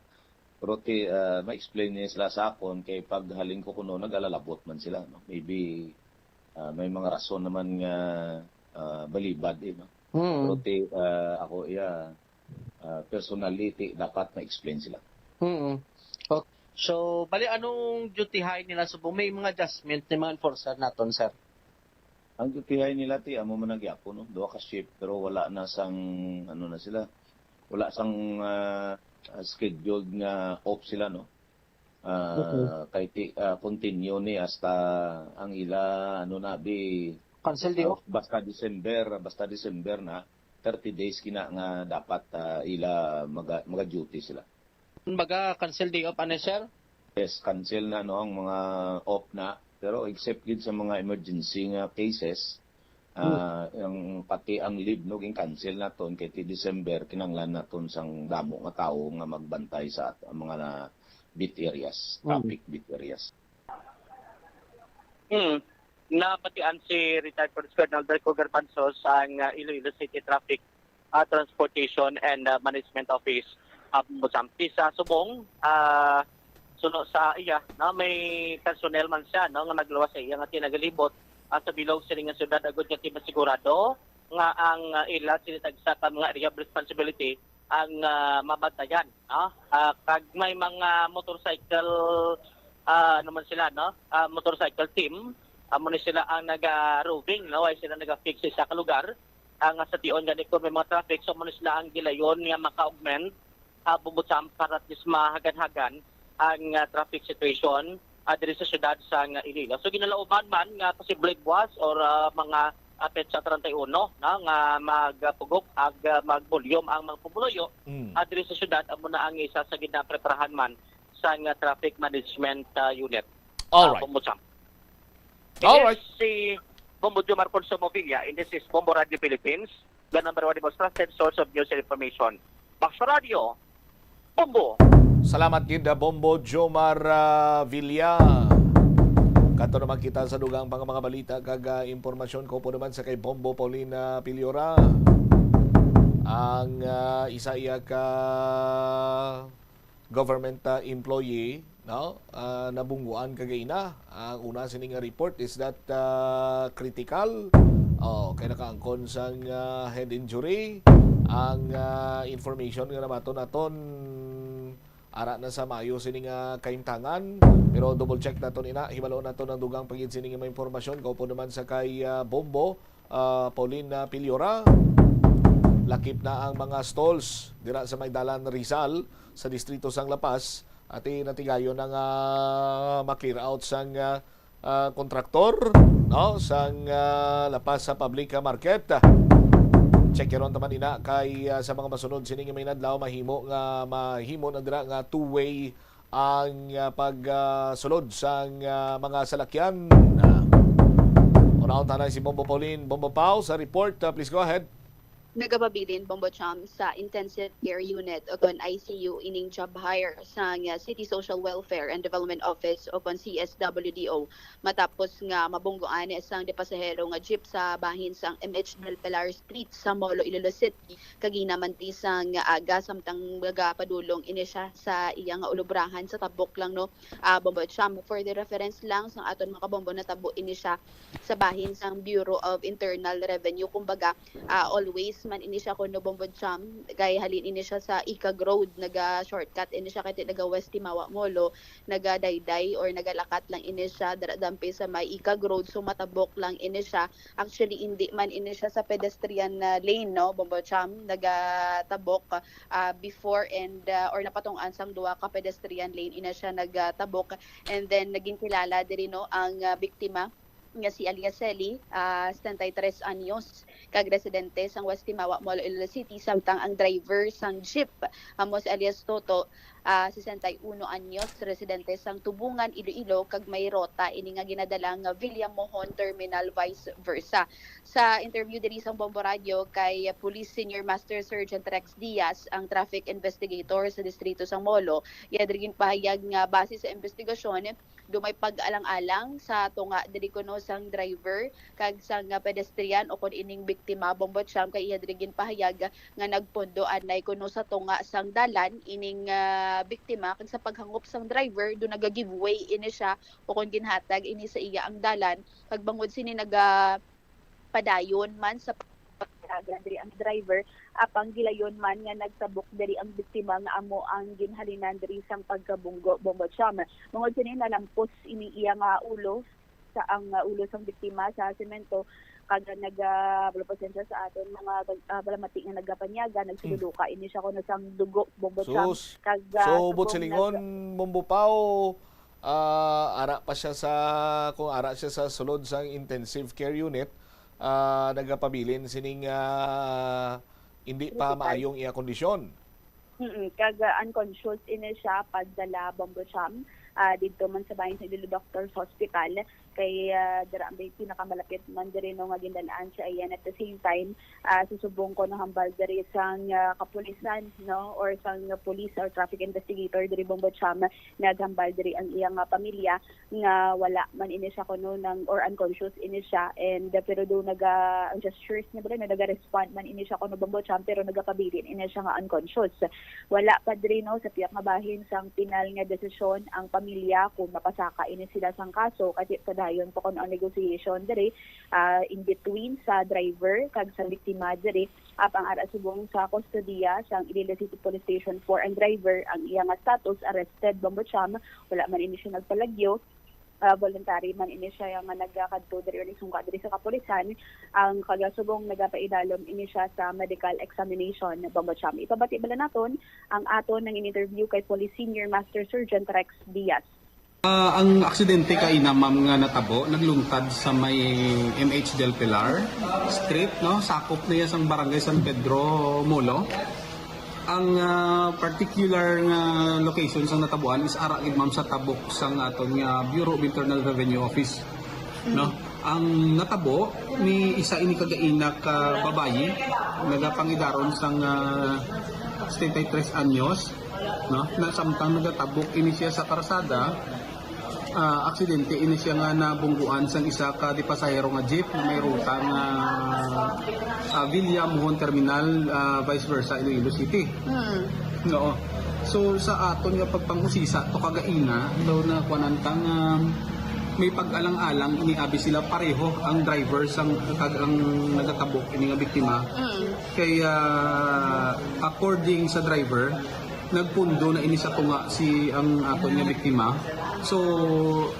Pero ti-, ah, ma-explain niya sila sa akon kay pag halin ko kuno nagalalabot man sila, no? Maybe, ah, may mga rason naman nga, ah, balibad, eh, no? Mm. Pero ti-, ah, ako, iya, ah, personally, ti-, dapat ma-explain sila. Mm. Okay. So, bali, anong duty high nila subong? May mga adjustment ni mga enforcer naton, sir? Ang duty high nila, ti, amo man ang gyapon, no? Duha ka shift, pero wala na sang, ano na sila, wala sang, ah, ah, scheduled nga off sila, no? Ah, Okay. Kay ti-, ah, continue ni hasta ang ila, ano na, bi, Cancel di ah, off? Basta December, basta December na, thirty days kina nga dapat, ah, ila maga-, maga-duty sila. Kumbaga, cancel day off, ano, sir? Yes, cancel na, no, ang mga off na. Pero except gid sa mga emergency nga cases, Hmm. ah, ang, pati ang leave, no, gin-cancel naton kay ti December, kinahanglan naton sang damo nga tawo nga magbantay sa at-, ang mga na beat areas, Hmm. traffic beat areas. Hmm. Nabatian si retired Police Colonel Darko Garbanzo sang, ah, Iloilo City Traffic, ah, Transportation and, ah, Management Office, ah, Mozambique. Sa subong, ah, suno sa iya, no, may personnel man siya, no, nga nagluwas sa iya nga ti nagalibot, ah, sa bilog sini nga syudad agud nga ti masigurado nga ang, ah, ila sini tagsa ka mga area of responsibility ang, ah, mabantayan, no? Ah, kag may mga motorcycle, ah, ano man sila, no? Ah, motorcycle team, amo ni sila ang naga-roving, no? Ay sila naga-fix sa isa ka lugar. Ang, ah, sa tion gani kung may mga traffic, so amo ni sila ang gilayon nga maka-augment, ah, bubutsan para at least mahagan-hagan ang, ah, traffic situation, ah, diri sa syudad sang Iloilo. So, ginalauman man nga posible buwas or, ah, mga, ah, petsa treinta y uno, no, nga magpugok ag, ah, magbulyom ang mga pumuluyo, Mm. ah, diri sa syudad, amo na ang isa sa ginapreparahan man sang, ah, traffic management, ah, unit. All ah, right. Bombo Sam. All This right. is si Bombo Jomar Consumo Villa, and this is Bombo Radio Philippines, the number one most trusted source of news and information. Box Radio, Bombo. Salamat gid, ah, Bombo Jomar, ah, Villa. Kadto naman kita sa dugang pang mga balita kag, ah, impormasyon. Kaupo naman sa kay Bombo Paulina Piliora. Ang, ah, isa iya ka government, ah, employee, no? Ah, nabungguan kagaina. Ang una sini nga report is that, ah, critical. Oh, kay nakaangkon sang, ah, head injury. Ang, ah, information nga namaton naton, ara na sa maayo sini nga kahimtangan. Pero double check naton ina, hibaloon naton ang dugang pa gid sini nga mga impormasyon. Kaupo naman sa kay, ah, Bombo. ah, Pauline, ah, Piliora. Lakip na ang mga stalls dira sa may Dalan Rizal sa distrito sang La Paz. Ati natigayon na nga ma-clear out sang, ah, ah, kontraktor, no, sang, ah, La Paz sa public, ah, market. Check ron taman ina kay, ah, sa mga masunod sining may adlaw mahimo nga mahimo na dira nga two-way ang, ah, pag, ah, sulod sang, ah, mga salakyan. Unahon ta na si Bombo Pauline, Bombo Pao sa report. Ah, please go ahead. Nagapabilin, Bombo Cham, sa Intensive Care Unit o kon I C U ining job hire sang, ah, City Social Welfare and Development Office o kon C S W D O, matapos nga mabungguan sang dipasahero nga jeep sa bahin sang M H Del Pilar Street sa Molo, Iloilo City kagina man diri sang aga, samtang nagapadulong ini siya sa iya nga ulubrahan sa Tabok lang, no. Ah, Bombo Cham, for the reference lang sang aton mga kabombo, natabo ini siya sa bahin sang Bureau of Internal Revenue. Kumbaga, ah, always man ini siya kuno, Bombo Cham, kay halin ini siya sa Ikag Road, naga-shortcut ini siya kay naga West Timawa Molo, nagadayday or nagalakat lang ini siya dira dampi sa may Ikag Road, so matabok lang ini siya. Actually, hindi man ini siya sa pedestrian na lane, no, Bombo Cham, nagatabok, ah, before and, ah, or napatungan sang duha ka pedestrian lane ina siya nagatabok. And then naging kilala diri, no, ang, ah, biktima nga si alias Sally, ah, setenta y tres anyos, kag residente sang West Timawa, Molo, Iloilo City, samtang ang driver sang jeep amo si alias Toto, ah, sesenta y uno anyos, residente sang Tubungan, Iloilo, kag may ruta ini nga ginadala nga Villa Mohon Terminal, vice versa. Sa interview diri sa Bombo Radio kay Police Senior Master Sergeant Rex Diaz, ang traffic investigator sa distrito sang Molo, iya diri ginpahayag nga base sa investigasyon, do may pag-alang-alang sa tunga diri kuno sang driver kag sang, ah, pedestrian o kon ining biktima, Bombo Cham, kay iya diri ginpahayag nga nagpundo anay kuno sa tunga sang dalan ining, ah, biktima, kag sa paghangop sang driver, do naga-give way ini siya o kon ginhatag ini sa iya ang dalan, kag bangod sini naga padayon man sa pagpadagan diri ang driver, apang gilayon man nga nagtabok diri ang biktima nga amo ang ginhalinan diri sang pagkabunggo, Bombo Cham. Bangod sini, nalampos ini iya nga ulo sa, ang, uh, ulo sang biktima sa semento, kag nag, ah, wala, pasensya sa aton mga, ah, balamati nga nagapanyaga, nagsiluloka ini siya kuno sang dugo, Bombo Cham. Sus. Kag, ah, So, subong silingon, nag- Bombo Pao, ah, ara pa siya sa, kung ara siya sa sulod sang intensive care unit, ah, nagapabilin sining, ah, hindi pa Critical. maayong iya kondisyon. Mm-mm. Kag, ah, unconscious ini siya pagdala, Bombo Cham, ah, didto man sa bahin sa Iloilo Doctors Hospital. Kay, ah, dira ang may pinakamalapit man diri, no, nga gindalaan siya. And at the same time, ah, susubong ko nahambal diri sang, ah, kapulisan, no, or sang police or traffic investigator diri, Bombo Cham, naghambal diri ang iya nga pamilya nga wala man ini siya kuno nang, or unconscious ini siya, and, uh, pero do naga, ang gestures niya ba, no, naga-respond man ini siya kuno, Bombo Cham, pero nagapabilin ini siya nga unconscious. Wala pa diri, no, sa pihak nga bahin sang pinal nga desisyon ang pamilya kung mapasaka ini sila sang kaso, kasi padayon pa kuno ang negotiation diri, ah, in between sa driver kag sa biktima diri. Apang ara subong sa kustodiya sang Iloilo City Police Station four ang driver, ang iya nga status, arrested, Bombo Cham, wala man ini siya nagpalagyo. Ah, voluntary man ini siya nga nagakadto diri o nagsungka diri sa kapulisan. Ang kagasubong nagapaidalom ini siya sa medical examination, Bombo Cham. Ipabati bala naton ang aton nang interview kay Police Senior Master Sergeant Rex Diaz. Ah, ang aksidente kaina, ma'am, nga natabo, naglungtad sa may M H Del Pilar Street, no? Sakop na iya sang Barangay San Pedro, Molo. Ang, ah, particular nga location sang natabuan is ara gid, ma'am, sa tabok sang aton nga Bureau of Internal Revenue Office, no? Ang natabo ni isa ini ka gaina ka babayi, nagapangidaron sang, ah, setenta y tres anyos, no? Na samtang nagatabok ini siya sa karsada, ah, aksidente ini siya nga nabungguan sang isa ka di pasahero nga jeep nga may ruta nga, ah, Villa Mohon Terminal, ah, vice versa, Iloilo City. Mm. Oo. So, sa aton nga pagpangusisa to kagaina, daw na kuwanan ta nga may pag-alang-alang ini, abi sila pareho ang driver sang, kag ang nagatabok ini nga biktima. Mm. Kay, ah, according sa driver, nagpundo na ini sa tunga si ang aton nga biktima. So,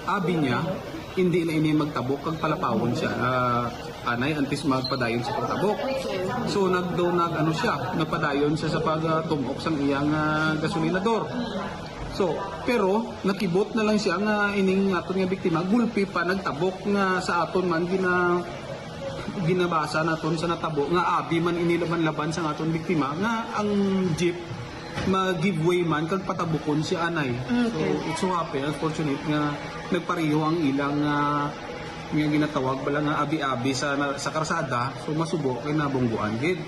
abi niya, hindi na ini magtabok kag palapawon siya. Ah, anay antes magpadayon sa pagtabok. So nagdo nag ano siya, nagpadayon siya sa pagtumok sang iyang ah, gasolinador. So pero nakibot na lang siya nga ining aton nga biktima gulpi pa nagtabok nga sa aton man gina ginabasa naton sa natabo nga abi man ini laban-laban sang aton biktima nga ang jeep mag-give way man kag patabukon siya anay. So it so happen, unfortunate nga nagpareho ang ilang ah, nga ginatawag bala nga abi-abi sa na- sa karsada, so masubo kay nabungguan gid.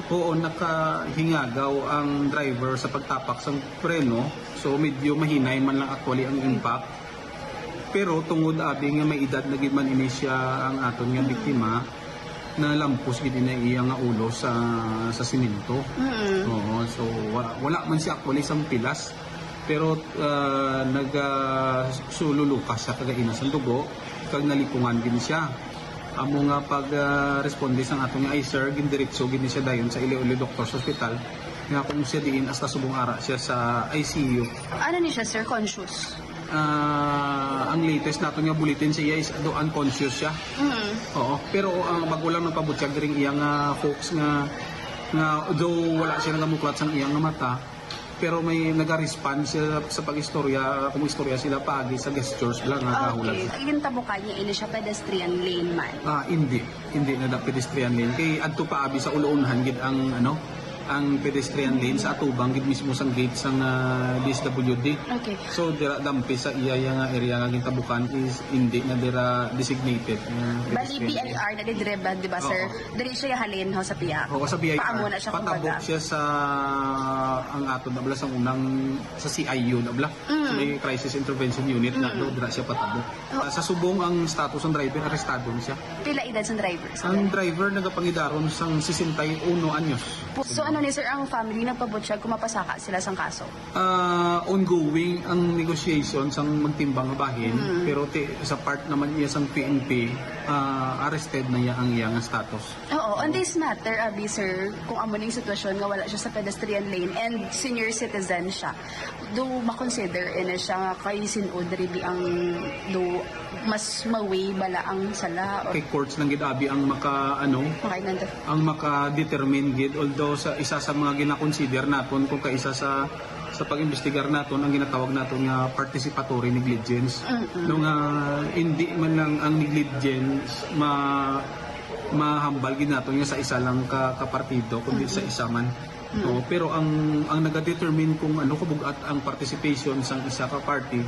Oo, nakahingagaw ang driver sa pagtapak sang preno. So medyo mahinay man lang actually ang impact. Pero tungod abi nga may edad na gid man ini siya ang aton nga biktima, nalampos gid ina iya nga ulo sa sa semento. Oo, so wa- wala man siya actually sang pilas. Pero ah, nag ah, sululukas siya kagaina sang dugo kag nalipungan gid siya. Amo nga pag ah, responde sang ato nga I C R, gindiretso gid ni siya dayon sa Iloilo Doctors Hospital nga kung siya diin hasta subong ara siya sa I C U. Ano ni siya, sir? Conscious? Ah, ang latest naton nga bulletin sa iya is do unconscious siya. Oo, pero ang bago lang nagpabutyag diri iya nga folks nga nga though wala siya nagamuklat sang iya nga mata, pero may naga-respond siya sa pag-istorya, kung istorya sila paagi sa gestures lang nga kahulan. Okay. Gintabukan niya ini siya pedestrian lane man? Ah, hindi. Hindi na da pedestrian lane. Kay adto pa abi sa uluunhan gid ang ano, ang pedestrian lane sa atubang gid mismo sang gate sang ah, D S W D. Okay. So dira dampi sa iya nga area nga gintabukan is hindi na dira designated nga Bali, pedestrian lane. B I R na diri, di ba, sir? Oo. Diri siya halin ho sa piyak. Oo, sa B I R. Paamo na siya, Patabok kumbaga. Siya sa ang ato na bala sa unang sa C I U na bala. Mm. May crisis intervention unit na do dira siya patabok. Oh. Ah, sa subong ang status ng driver, arestado na siya. Pila edad sang driver, sir? Ang driver nagapangidaron sang sesenta y uno anyos. So ano ni, sir, ang family nagpabutyag kung mapasaka sila sang kaso? Ah, ongoing ang negotiation sang magtimbang nga bahin, pero ti, sa part naman niya sang P N P, ah, arrested na iya ang iyang status. Oo, on this matter, abi, sir, kung amo ning sitwasyon nga wala siya sa pedestrian lane and senior citizen siya, do ma-consider ini siya nga kay sin-o diri di ang do mas maway bala ang sala or Kay courts lang gid abi ang maka ano, makaingon to? Ang maka-determine gid, although sa isa sa mga gina-consider naton kung kaisa sa sa pag-imbestigar naton ang ginatawag naton nga participatory negligence. No nga hindi man lang ang negligence ma mahambal gid naton nga sa isa lang ka, ka partido kundi sa isa man. Oo, pero ang ang nagadetermine kung ano kabugat ang participation sang isa ka party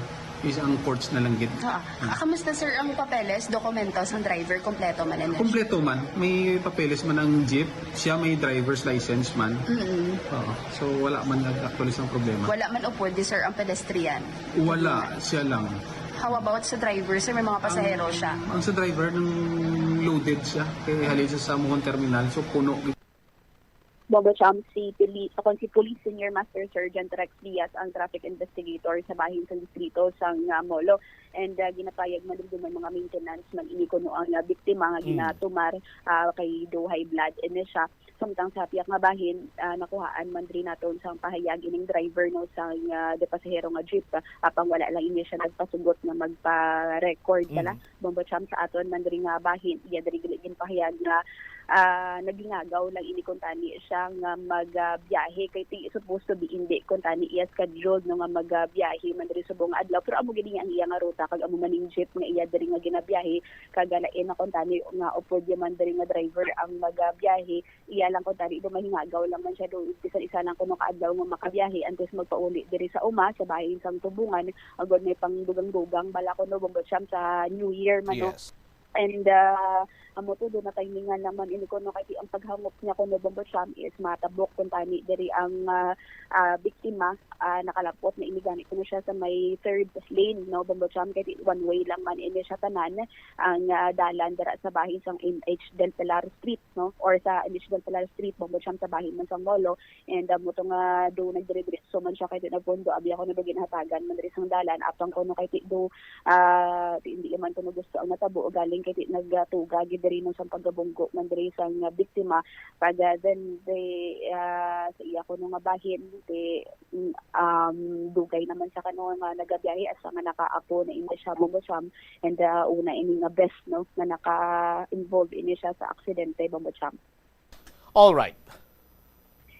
is ang courts na lang gid. Ah, ah, kamusta, sir, ang papeles, dokumento sang driver? Kompleto man ini? Kompleto man. May papeles man ang jeep. Siya may driver's license man. Mm-mm. Oo. So wala man nag-actually sang problema. Wala man upod di, sir, ang pedestrian? Wala, siya lang. How about sa driver, sir? May mga pasahero siya? Ang sa driver nang loaded siya. Kay halin sa Samuhon Terminal, so puno. Bombo Cham, si Pili, akon si Police Senior Master Sergeant Rex Diaz ang traffic investigator sa bahin sang distrito sang ah, Molo. And ah, ginapayag man dumdumon mga maintenance man ini kuno ang ah, biktima nga Mm. ginatumar ah, kay do high blood ini siya. Samtang sa piyak nga bahin, ah, nakuhaan man diri naton sang pahayag ining driver no sang ah, de pasahero nga jeep, ah, apang wala lang ini siya nagpasugot nga magpa-record Mm. bala. Bombo Cham, sa aton man diri nga bahin, iya diri ginpahayag nga ah, nagingagaw lang ini kuntani siya nga magbiyahe kay ti supposed to be indi kuntani iya scheduled no nga magbiyahe man diri subong nga adlaw, pero amo gid ang iya nga ruta kag amo man ning jeep nga iya diri nga ginabiyahe kag lain na kuntani nga upod man diri nga driver ang magbiyahe, iya lang kuntani do mahingagaw lang man siya do bisan isa lang kuno ka adlaw nga makabiyahe antes magpauli diri sa uma sa bahin sang tubungan agod may pangdugang-dugang bala kuno, Bombo Cham, sa New Year man no. Yes. And ah, amo to, do na timingan naman ini kuno kay ang paghangop niya kuno, Bombo Cham, is matabok kuntani diri ang ah, ah, biktima, ah, nakalapot na ini gani kuno siya sa may third lane no, Bombo Cham, kay di one way lang man ini siya tanan ang ah, dalan dira sa bahin sang M H Del Pilar Street no, or sa M H Del Pilar Street, Bombo Cham, sa bahin man sang Molo. And amo to nga do nagdire-diretso man siya kay di na pondo abi ako na ba ginhatagan man diri sang dalan apang kuno kay ti do ah, ti hindi man kuno gusto ang natabo ugali kay di nagatuga gid diri no sa pagabunggo man diri sang biktima. Pag, ah, then the, ah, sa iya kuno nga bahin, the, mm, um, dugay naman sa kano nga nagabiyahe asa nga nakaapo na ini siya, Bombo Cham, and, ah, una ini nga best no nga naka-involve ini siya sa aksidente, Bombo Cham. All right.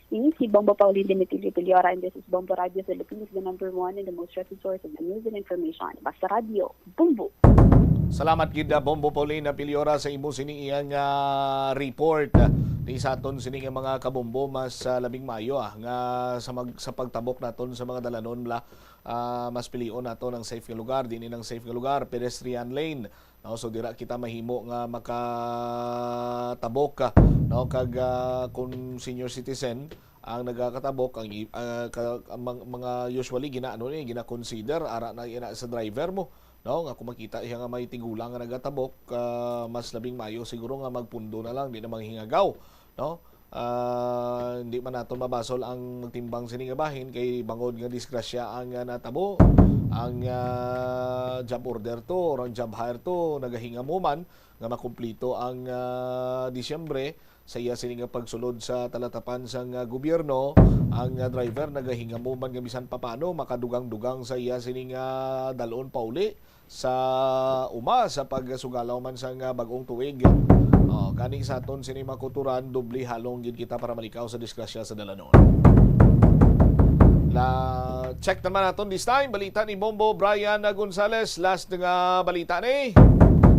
Ini si Bombo Pauline Demetrio Piliora, and this is Bombo Radio Philippines, the number one and the most trusted source of the news and information. Basta Radio, Bombo! Salamat gid, ah, Bombo Paulina Piliora, sa imo sini iyang, ah, report. Di sa aton sini nga mga kabombo, mas, ah, labing maayo, ah, nga sa mag-, sa pagtabok naton sa mga dalanon bla, ah, mas pilion naton ang safe nga lugar, di ni nang safe nga lugar, pedestrian lane. No, so dira kita mahimo nga makatabok, ah, no, kag, ah, kung senior citizen ang nagakatabok, ang i-, ah, ka-, ang mang-, mga usually ginaano ni, gina-consider ara na ina sa driver mo, no, nga kung makita siya nga may tigulang nga nagatabok, ah, mas labing maayo siguro nga magpundo na lang, di na manghingagaw, no? Ah, hindi man naton mabasol ang magtimbang sini nga bahin kay bangod nga disgrasya ang, ah, natabo, ang, ah, job order to or ang job hire to nagahingamo man nga makumplito ang, ah, Disyembre sa iya sini nga pagsulod sa talatapan sang, ah, gobyerno. Ang, ah, driver nagahingamo man nga bisan papano makadugang-dugang sa iya sini nga dalon pauli sa uma sa pagsugalaw man sang, ah, bag-ong tuig. Oh, gani sa aton sini mga kuturan, doble halong gid kita para malikaw sa disgrasya sa dalanon. La, check naman naton this time. Balita ni Bombo Brian Gonzales. Last nga balita ni.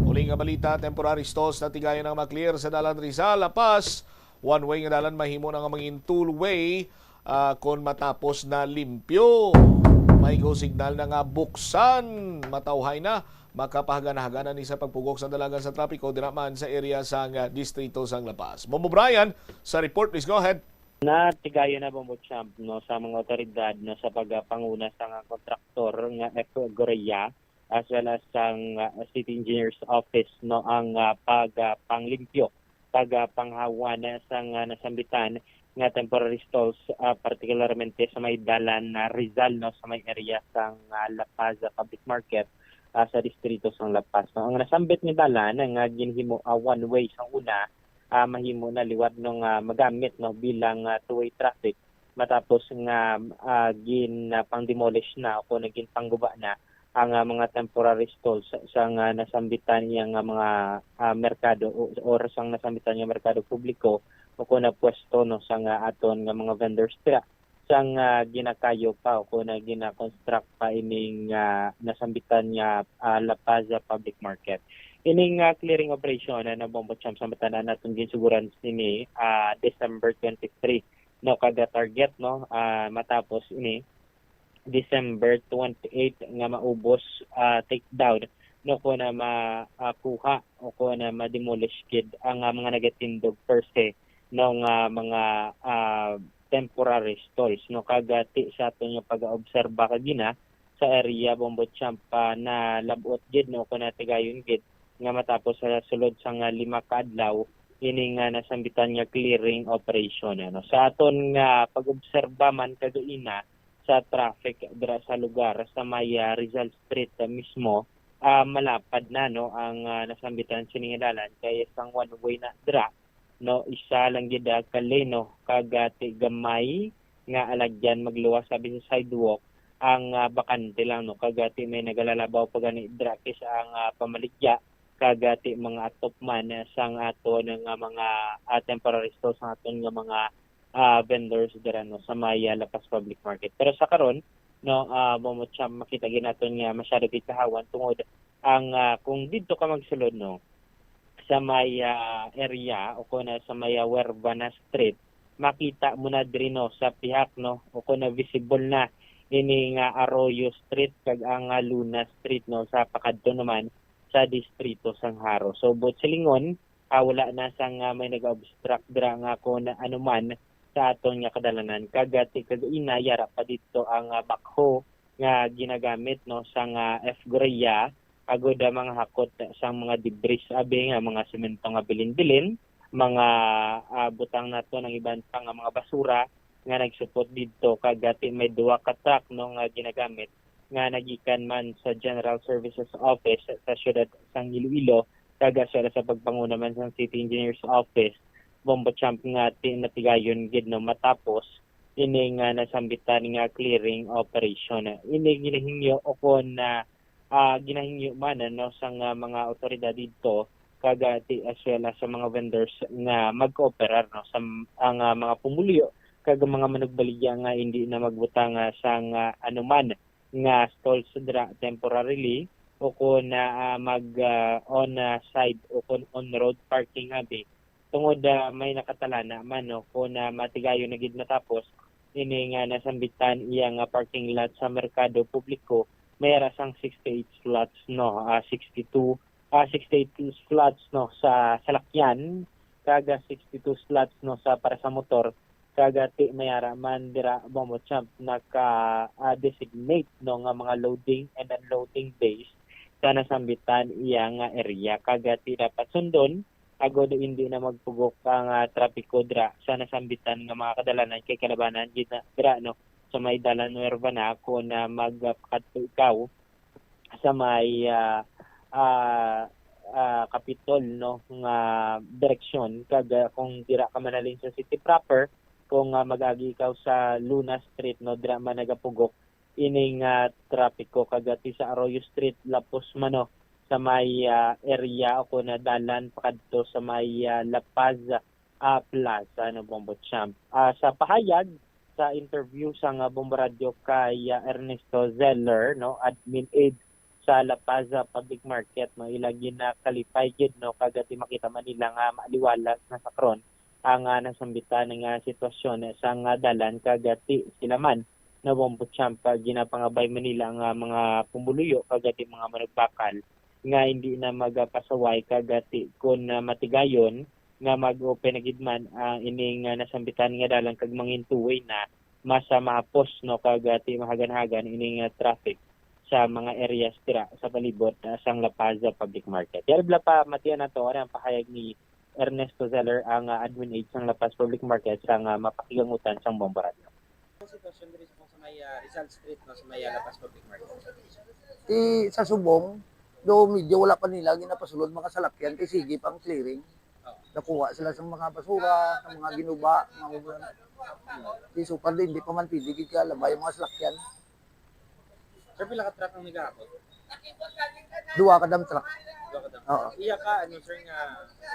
Uli nga balita, temporary stalls na tigayon ang ma-clear sa Dalan Rizal, La Paz. One way nga dalan mahimo na nga mangin two way, ah, kon matapos na limpyo. May go signal na nga buksan. Matawhay na. Makapahagana-hagana ni sa pagpugok sa dalagan sa trapiko dira man sa area sang, ah, distrito sang La Paz. Bombo Brian, sa report, please go ahead. Natigayon na, Bombo Champ, no, sa mga otoridad, no, sa pagpanguna sa nga kontraktor nga F Gorea as well as sang, ah, City Engineers Office, no, ang, ah, pag, ah, panglimpyo, pag, ah, panghawan sang, ah, nasambitan nga temporary stalls, ah, partikularmente sa may dalan na Rizal, no, sa may area sang, ah, La Paz, ah, Public Market, ah, sa distrito sang La Paz, no. Ang nasambit nga dalan nga ginhimo, ah, one way sang una, ah, mahimo na liwat no nga magamit, no, bilang, ah, two-way traffic matapos nga, ah, gin, ah, pang-demolish na o kon ginpangguba na ang, ah, mga temporary stalls sa, sa nga nasambitan niya nga mga, ah, merkado o, or sang nasambitan nga merkado publiko o kon na pwesto, no, sa nga aton nga mga vendors dira sang, ah, ginakayo pa o kon na gina-construct pa ining, ah, nasambitan nga, ah, La Paz Public Market. Ining, ah, clearing operation, ah, na Bombo Champ, sa matanan naton ginsuguran sini, ah, December twenty-three, no, kada target, no, ah, matapos ini December twenty-eight nga maubos, ah, take down, no, kon na makuha o kon na ma-demolish gid ang, ah, mga nagatindog per se, no, nga mga, ah, temporary stalls, no, kag, ah, ti sa aton nga pag-obserba kagina sa area, Bombo Champ, ah, nalab-ot gid, no, kon natigayon gid nga matapos sa sulod sang, ah, lima ka adlaw ini nga nasambitan nga clearing operation, ano. Sa aton nga pag-obserba man kagaina sa traffic dira sa lugar sa may, ah, Rizal Street, ah, mismo, ah, malapad na, no, ang, ah, nasambitan sini nga dalan kay sang one way na dira, no, isa lang gid, ah, ka lane, no, kag, ah, ti gamay nga alagyan magluwas abi sa sidewalk ang, ah, bakante lang, no, kag, ah, ti may nagalalabaw pa gani dira kis ang, ah, pamaligya kag, ah, ti mga atop man, ah, sang aton nga mga, ah, temporary store sang aton nga mga, ah, vendors dira, no, sa may, ah, La Paz Public Market. Pero sa karon, no, ah, Bombo Champ, makita gid naton nga masyado gid kahawan tungod ang, ah, kung didto ka magsulod, no, sa may, ah, area o kon, ah, sa may, ah, Huervana Street, makita mo na diri, no, sa pihak, no, o kon, ah, visible na ini nga Arroyo Street kag ang, ah, Luna Street, no, sa pakadto naman sa distrito sang Jaro. So, buot silingon, ah, wala na sang, ah, may nag-obstruct dira nga kon ano man sa aton nga kadalanan. Kag, ah, ti kagaina, yara pa didto ang, ah, backhoe nga ginagamit, no, sang, ah, F Gorea, agud, ah, mga hakot sang mga debris, abi nga mga semento nga bilin-bilin, mga, ah, butang naton ang iban pa nga mga basura nga nagsupot didto, kag, ah, ti may duha ka truck, no, nga ginagamit nga nagikan man sa General Services Office sa siyudad sang Iloilo Kag sa, sa pagpanguna man sang City Engineer's Office, Bombo Champ, nga ti-, natigayon gid, no, matapos ini nga nasambitan nga clearing operation. Ini ginahingyo o kon, ah, ah, ginahingyo man, no, sang, ah, mga awtoridad didto, kag, ah, ti-, as well as sa mga vendors nga magkooperar, no, sa m-, ang, ah, mga pumuluyo kag ang mga manugbaligya nga indi na magbutang, ah, sang, ah, anuman nga stalls dira temporarily o kon, ah, mag, ah, on, ah, side o kon on-road parking abi, tungod, ah, may nakatalana man, no, kon, ah, matigayon na gid matapos ini nga nasambitan iya nga parking lot sa merkado publiko, may ara sang sixty-eight slots, no, ah, sixty-two, ah, sixty-eight slots, no, sa salakyan, kag, ah, sixty-two slots, no, sa para sa motor, kag, ah, ti may ara man dira, Bombo Champ, naka, ah, designate, no, nga mga loading and unloading bays sa nasambitan iya nga area, kag, ah, ti dapat sundon agod hindi na magpugok ang, ah, trapiko dira sa nasambitan nga mga kadalanan, kay kalabanan gid na dira, no, sa may Dalan Nueva na kon, ah, magpakadto ikaw sa may, ah, ah, ah, Capitol, no, nga direksyon, kag, ah, kung dira ka manalin sa city proper, kung, ah, mag-agi ikaw sa Luna Street, no, dira man nagapugok ining, ah, trapiko, kag ati sa Arroyo Street, lapos man, no, sa may, ah, area o kon, ah, dalan pakadto sa may, ah, La Paz, ah, Plaza, no, Bombo Champ. Ah, sa pahayag sa interview sang, ah, Bombo Radyo kay, ah, Ernesto Zeller, no, admin aid sa La Paz, ah, Public Market, no, ila ginakalipay gid, no, kag ati makita man nila nga maaliwalas na sa karon ang, ah, nasambitan nga sitwasyon sang, ah, dalan, kag ati sila man, no, Bombo Champ, ah, ginapangabay man nila nga mga pumuluyo kag ati mga manugbakal nga hindi na magapasaway, kag ati kon, ah, matigayon nga mag-open na gid man ang ining, ah, nasambitan nga dalan kag mangin two-way na, mas, ah, mahapos, no, kag ati mahagan-hagan ining, ah, traffic sa mga areas dira sa palibot, ah, sang La Paz, ah, Public Market. Yari bala pa, matian nato, ano ang pahayag ni Ernesto Zeller, ang, ah, admin aid sang La Paz Public Market, sang, ah, mapakigangutan sang Bombo Radyo. Ang sitwasyon diri sa, sa may, ah, Rizal Street, no, sa may, ah, La Paz Public Market. Ti sa subong, do medyo wala pa nila ginapasulod mga salakyan kay sige pang clearing. Oh. Nakuha sila sa mga basura, sa mga ginuba, mga uban. Ti so far, hindi pa man pwede gid kalabay ang mga salakyan. Sir, pila ka truck ang nagahapon? Duha ka dump truck. Duha ka dump truck. Oo. Iya ka, ano, sir, nga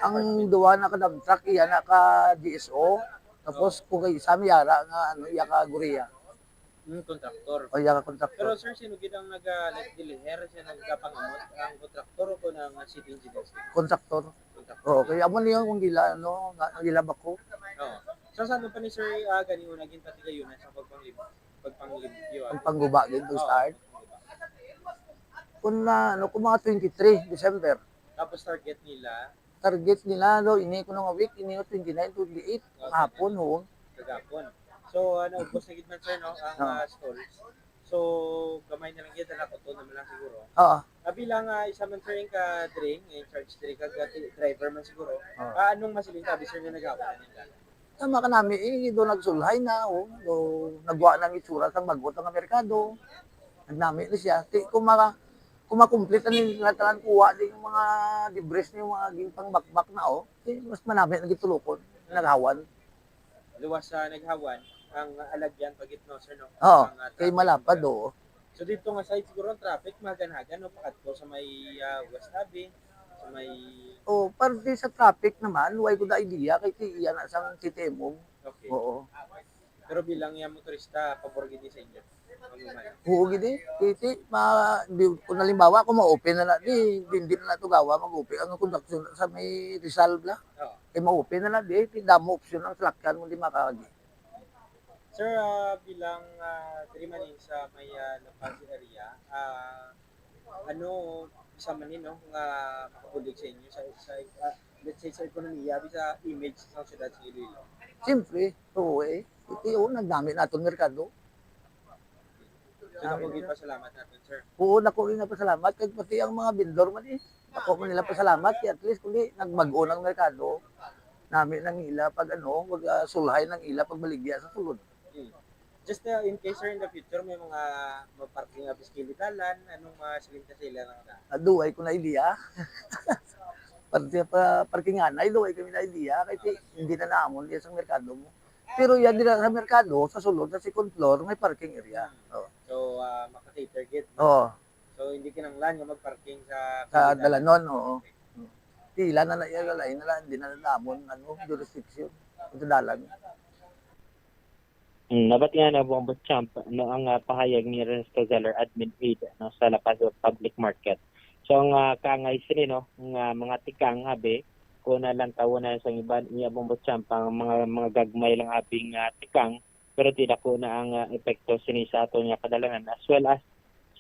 Ang department? Duha na ka dump truck, iya na ka G S O. Tapos, Oo. kung kay isa, may ara nga, ano, iya ka Gorea. Hmm, kontraktor. O, iya ka kontraktor. Pero, sir, sino gid ang nag, ah, nag-deliver, siya nagkapangamot, ang kontraktor o kung ang city engineer? Kontraktor. Kontraktor. Oo, kaya amo niya kung gila, ano, nga, gila ba ko? Oo. So, sa ano pa ni, sir, ah, gani mo naging patigayon sa pagpanglib-, pagpanglimpyo, ah? Ang pangguba din, to Oo, start. Pangguba. Kung na, ano, kung mga twenty-three December. Tapos target nila? Target nila, no, ini ko nga week, ini ko twenty-nine, twenty-eight, Okay. hapon, ho. Kagapon. So, ah, naubos na gid man, sir, no, ang, Oo. ah, stalls. So, gamay na lang gid, anak, uto naman lang siguro. Oo. Ah, bilang, ah, isa man, sir, yung ka-dring, in charge diri, kag, ah, ti-, driver man siguro. Oo. Ah, anong masiling ka, sir, nga nagawa na nila? Tama ka nami, eh, do nagsulhay na, oh. Do nagwa na ang itsura sang bag-o nga merkado. Nagnami na siya. Ti, kung maka-, kung makumplit ang nila tanan kuha, di yung mga debris niyo, mga ginpangbakbak na, oh. Ti, mas manami na gitulukon, naghawan. Luwas sa naghawan, ang alagyan pagit, no, sir, no? Oo, Ang, ah, kay traffic, malapad, sir. Oo. So, dito nga side siguro ang traffic, mahagan-hagan, no? Pakadto sa may, ah, West Abi, sa may Oh, parte sa traffic naman, way ko da idea kay ti iya na sang T T M O. Okay. Oo. Pero bilang iya motorista, pabor gid sa inyo? Ang mga Oo, gid eh. Ti, ti, ma-, di, kung halimbawa, kung ma-open na na, di, di, di na na to gawa, mag-open. Ang konstruksyon sa may Rizal bla. Oo. Kay ma-open na na, di, ti, damo opsyon ang salakyan mo di makagi. Sir, ah, bilang, ah, diri man ni sa may, ah, La Paz area, ah, ano, isa man ni, no, nga makabulig sa inyo sa, sa, ah, let's say, sa ekonomiya, abi sa image sa syudad sa Iloilo? Siyempre, oo eh. Iti, oh, nagnami naton merkado. So, dako gid pasalamat naton, sir. Oo, dako gid nga pasalamat. Kag pati ang mga vendor man eh. Dako man nila pasalamat. Kay at least, kundi nagbag-o ng merkado. Nami nang ila pag ano, mag, ah, sulhay nang ila pagbaligya sa sulod. Hmm. Just, uh, in case, sir, in the future, may mga maparking nga biskilitalan, anong masiling ka sa ila nga? Aduay ko na idea. parte pa parkingan. Ay, luway kami na idea, kay ti-, hindi na namon diya sa merkado mo. Pero yan dira sa merkado, sa sulod, sa second floor, may parking area. Oh. So, ah, maka-cater gid, no? Oo. So, hindi kinahanglan nga mag-parking sa Sa Pilipinas. Dalanon, oo. Okay. Pila na na iya, lalay na lang, hindi na namon, ano, jurisdiction. Ito dalan. Mm, nabatian na, Bombo Champ, no, ang, ah, pahayag ni Ernesto Zeller, admin aide, no, sa La Paz Public Market. So, ang, ah, kaangay sini, no, nga mga tikang, abi, kung nalantawon na sa iban, iya, Bombo Champ, ang mga, mga gagmay lang abing, ah, tikang, pero ti dako na ang, ah, epekto sini sa aton nga kadalanan, as well as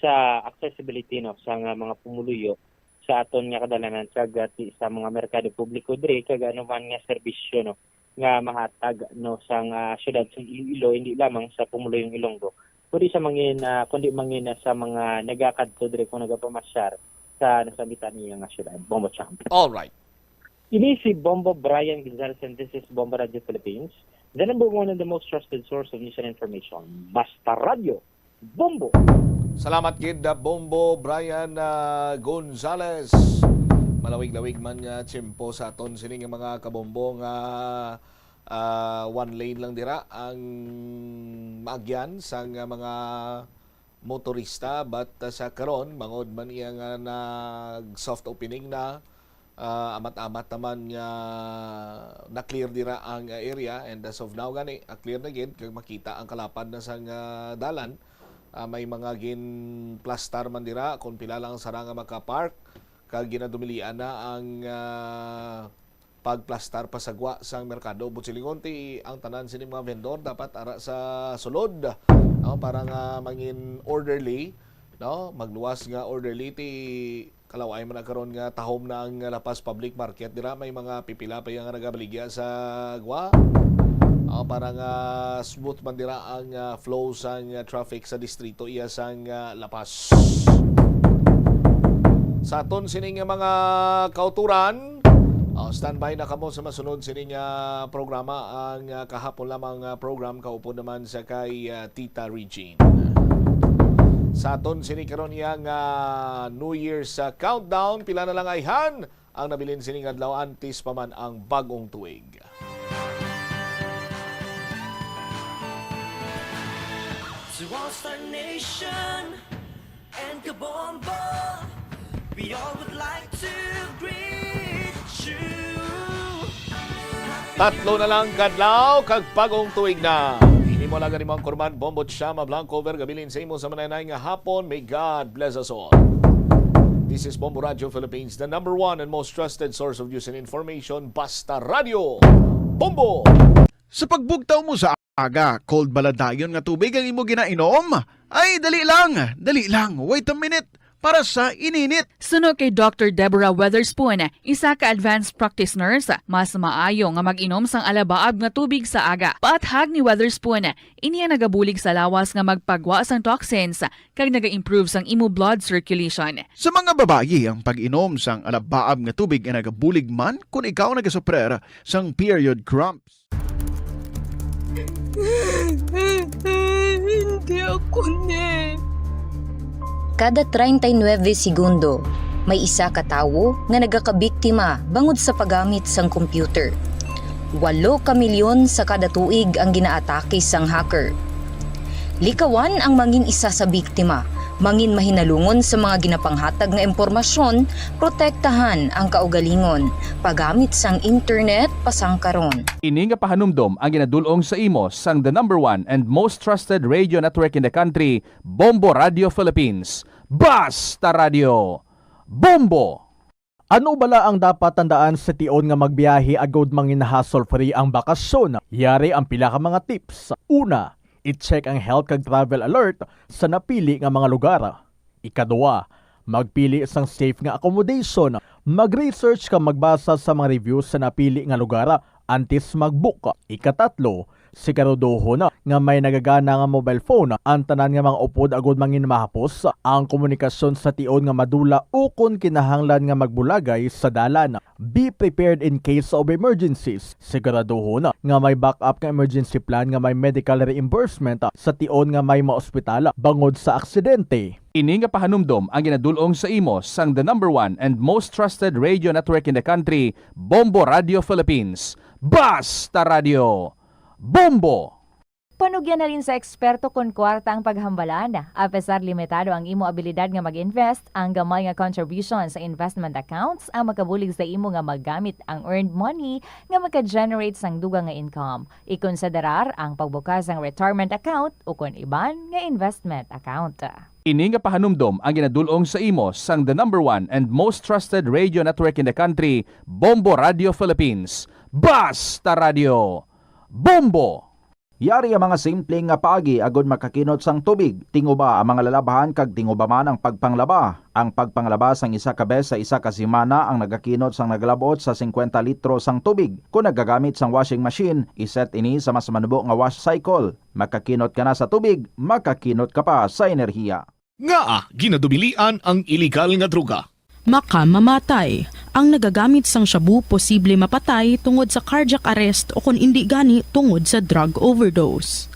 sa accessibility, no, sa nga mga pumuluyo sa aton nga kadalanan, kag, ah, ti-, sa mga merkado publiko diri, kag ano man nga serbisyo, no, nga mahatag, no, sang, ah, siyudad sa Iloilo, hindi lamang sa pumuluyong Ilonggo, kundi sa mangin, ah, kundi mangin, ah, sa mga nagakadto diri kung nagapamasyar sa nasabitan niya nga siyudad. Bombo Champ. All right. Ini si Bombo Brian Gonzalez, and this is Bombo Radio Philippines, the number one and the most trusted source of news and information. Basta Radio, Bombo! Salamat gid, ah, Bombo Brian, ah, Gonzalez. Malawig-lawig man nga tiyempo sa aton sini nga mga kabombo nga, ah, one lane lang dira ang maagyan sang, ah, mga motorista, but, ah, sa karon, bangod man iya nga nag-soft opening na, ah, amat-amat naman nga na-clear dira ang, ah, area, and as of now gani, ah, clear na gid, kag makita ang kalapad na sang, ah, dalan. Ah, may mga ginplastar man dira, kung pila lang sara nga makapark, kag ginadumilian na ang, ah, pagplastar pa sa gwa sang merkado. Buot silingon, ti ang tanan sini mga vendor dapat ara sa sulod, no, para nga mangin orderly, no, magluwas nga orderly, ti kalaw-ay man na karon nga tahom na ang La Paz Public Market. Dira may mga pipila pa iya nga nagabaligya sa gwa, ah, para nga smooth man dira ang, ah, flow sang, ah, traffic sa distrito iya sang, ah, La Paz. Sa aton sini nga mga kauturan, oh, standby na kamo sa masunod sini nga programa, ang, ah, kahapon lamang nga program kaupod naman sa kay, ah, Tita Regine. Sa aton sini karon iya nga New Year's, ah, countdown, pila na lang ayhan ang nabilin sining adlaw antes pa man ang bag-ong tuig. To all Star Nation and Kabombo, we all would like to greet you. Tatlo na lang kadlaw kag bag-ong tuig na. Ini mo lang gani, mga kurman, Bombo Chama Blanco Vergabilin sa imo sa mananay nga hapon. May God bless us all. This is Bombo Radio Philippines, the number one and most trusted source of news and information. Basta Radio Bombo! Sa pagbugtaw mo sa aga, cold bala dayon nga tubig ang imo ginainom? Ay, dali lang, dali lang. Wait a minute. Para sa ininit. Suno kay Doctor Deborah Weatherspoon, isa ka advanced practice nurse, mas maayo nga mag-inom sang alabaab nga tubig sa aga. Paathag ni Weatherspoon, ini ang nagabulig sa lawas nga magpagwa sang toxins kag naga-improve sang imo blood circulation. Sa mga babayi, ang pag-inom sang alabaab nga tubig ay nagabulig man kon ikaw nagasuprer sang period cramps. Hindi ako ni. Kada treinta y nueve segundo, may isa ka tawo nga nagakabiktima bangod sa paggamit sang computer. Walo ka milyon sa kada tuig ang ginaatake sang hacker. Likawan ang mangin isa sa biktima, mangin mahinalungon sa mga ginapanghatag nga impormasyon, protektahan ang kaugalingon, paggamit sang internet pasangkaron. Ini nga pahanumdom ang ginadul-ong sa imo sang the number one and most trusted radio network in the country, Bombo Radio Philippines. Basta Radio, Bombo! Ano bala ang dapat tandaan sa tion nga magbiyahe agud mangin hassle-free ang bakasyon? Yari ang pila ka mga tips. Una, i-check ang health kag travel alert sa napili nga mga lugar. Ikaduha, magpili sang safe nga accommodation. Mag-research kag magbasa sa mga reviews sa napili nga lugar antes mag-book. Ikatatlo, Siguraduhon nga may nagagana nga mobile phone ang tanan nga mga upod agud manginmahapos ang komunikasyon sa tion nga madula ukon kinahanglan nga magbulagay sa dalan. Be prepared in case of emergencies. Siguraduhon nga may backup nga emergency plan nga may medical reimbursement sa tion nga may maospital bangod sa aksidente. Ini nga pahanumdom ang ginadul-ong sa imo sang the number one and most trusted radio network in the country, Bombo Radio Philippines. Basta Radio Bombo! Panugyan halin sa eksperto kon kwarta ang paghambalan. Apesar limitado ang imo abilidad nga mag-invest, ang gamay nga contribution sa investment accounts ang makabulig sa imo nga magamit ang earned money nga maka-generate sang dugang nga income. Ikonsiderar ang pagbukas sang retirement account ukon iban nga investment account. Ini nga pahanumdom ang ginadul-ong sa imo sang the number one and most trusted radio network in the country, Bombo Radio Philippines. Basta Radio Bombo! Yari ang mga simple nga paagi agud makakinot sang tubig. Tinguba ang mga lalabhan kag tinguba man ang pagpanglaba. Ang pagpanglaba sang isa ka bes sa isa ka semana ang nagakinot sang nagalab-ot sa singkwenta litro sang tubig. Kon nagagamit sang washing machine, iset ini sa mas manubo nga wash cycle. Makakinot ka na sa tubig, makakinot ka pa sa enerhiya. Ngaa ginadubilian ang iligal nga droga? Makamamatay. Ang nagagamit sang shabu posible mapatay tungod sa cardiac arrest o kon indi gani tungod sa drug overdose.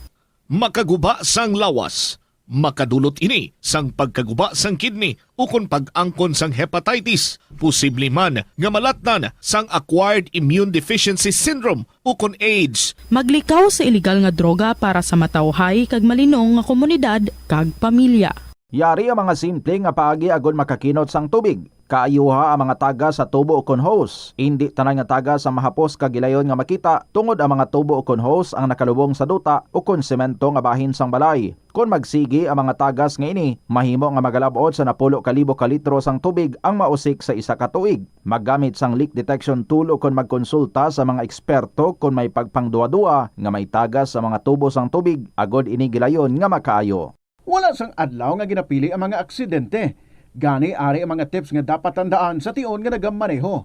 Makaguba sang lawas. Makadulot ini sang pagkaguba sang kidney ukon pag-angkon sang hepatitis. Posible man nga malatnan sang acquired immune deficiency syndrome ukon AIDS. Maglikaw sa iligal nga droga para sa matawhay kag malinong nga komunidad kag pamilya. Yari ang mga simple nga paagi agud makakinot sang tubig. Kaayuha ang mga tagas sa tubo ukon hose. Indi tanan nga tagas ang mahapos kag gilayon nga makita, tungod ang mga tubo ukon hose ang nakalubong sa duta ukon semento nga bahin sang balay. Kon magsigi ang mga tagas nga ini, mahimo nga magalab-ot sa napulo ka libo ka litro sang tubig ang mausik sa isa ka tuig. Maggamit sang leak detection tool ukon magkonsulta sa mga eksperto kon may pagpangduwa-duwa nga may tagas sa mga tubo sang tubig, agud ini gilayon nga makaayo. Wala sang adlaw nga ginapili ang mga aksidente. Gani, ari ang mga tips nga dapat tandaan sa tion nga nagamaneho.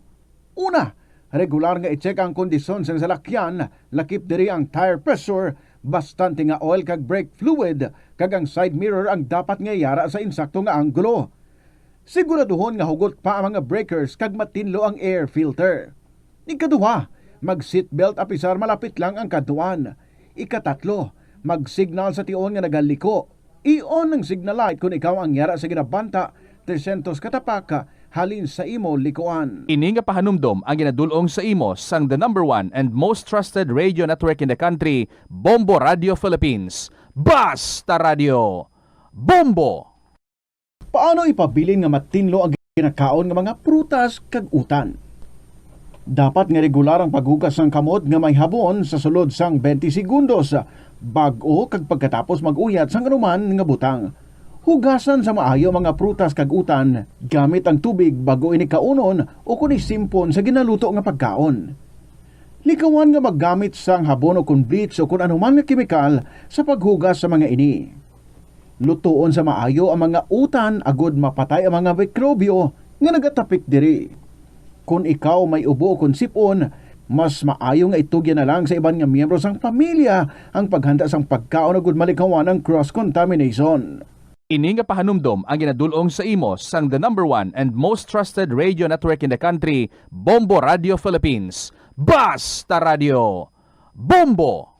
Una, regular nga i-check ang kondisyon sang salakyan, lakip diri ang tire pressure, bastante nga oil kag brake fluid, kag ang side mirror ang dapat nga yara sa insakto nga anggulo. Siguraduhon nga hugot pa ang mga breakers kag matinlo ang air filter. Ikaduha, mag-seatbelt apisar malapit lang ang kadtuan. Ikatatlo, mag-signal sa tion nga nagaliko. I-on ang signal light kon ikaw ang yara sa ginabanta trescientos ka tapak halin sa imo likuan. Ini nga pahanumdom ang ginadul-ong sa imo sang the number one and most trusted radio network in the country, Bombo Radio Philippines. Basta Radio Bombo! Paano ipabilin nga matinlo ang ginakaon nga mga prutas kag utan? Dapat nga regular ang paghugas sang kamot nga may habon sa sulod sang twenty segundos, bag-o kag pagkatapos mag-uyat sang anuman nga butang. Hugasan sa maayo ang mga prutas kag utan gamit ang tubig bag-o ini kaunon ukon isimpon sa ginaluto nga pagkaon. Likawan nga maggamit sang habon ukon bleach ukon anuman nga kemikal sa paghugas sa mga ini. Lutoon sa maayo ang mga utan agud mapatay ang mga mikrobyo nga nagatapik diri. Kon ikaw may ubo ukon sip-on, mas maayo nga itugyan na lang sa iban nga miyembro sang pamilya ang paghanda sang pagkaon agud malikawan ang cross-contamination. Ini nga pahanumdom ang ginadul-ong sa imo sang the number one and most trusted radio network in the country, Bombo Radio Philippines. Basta Radio Bombo!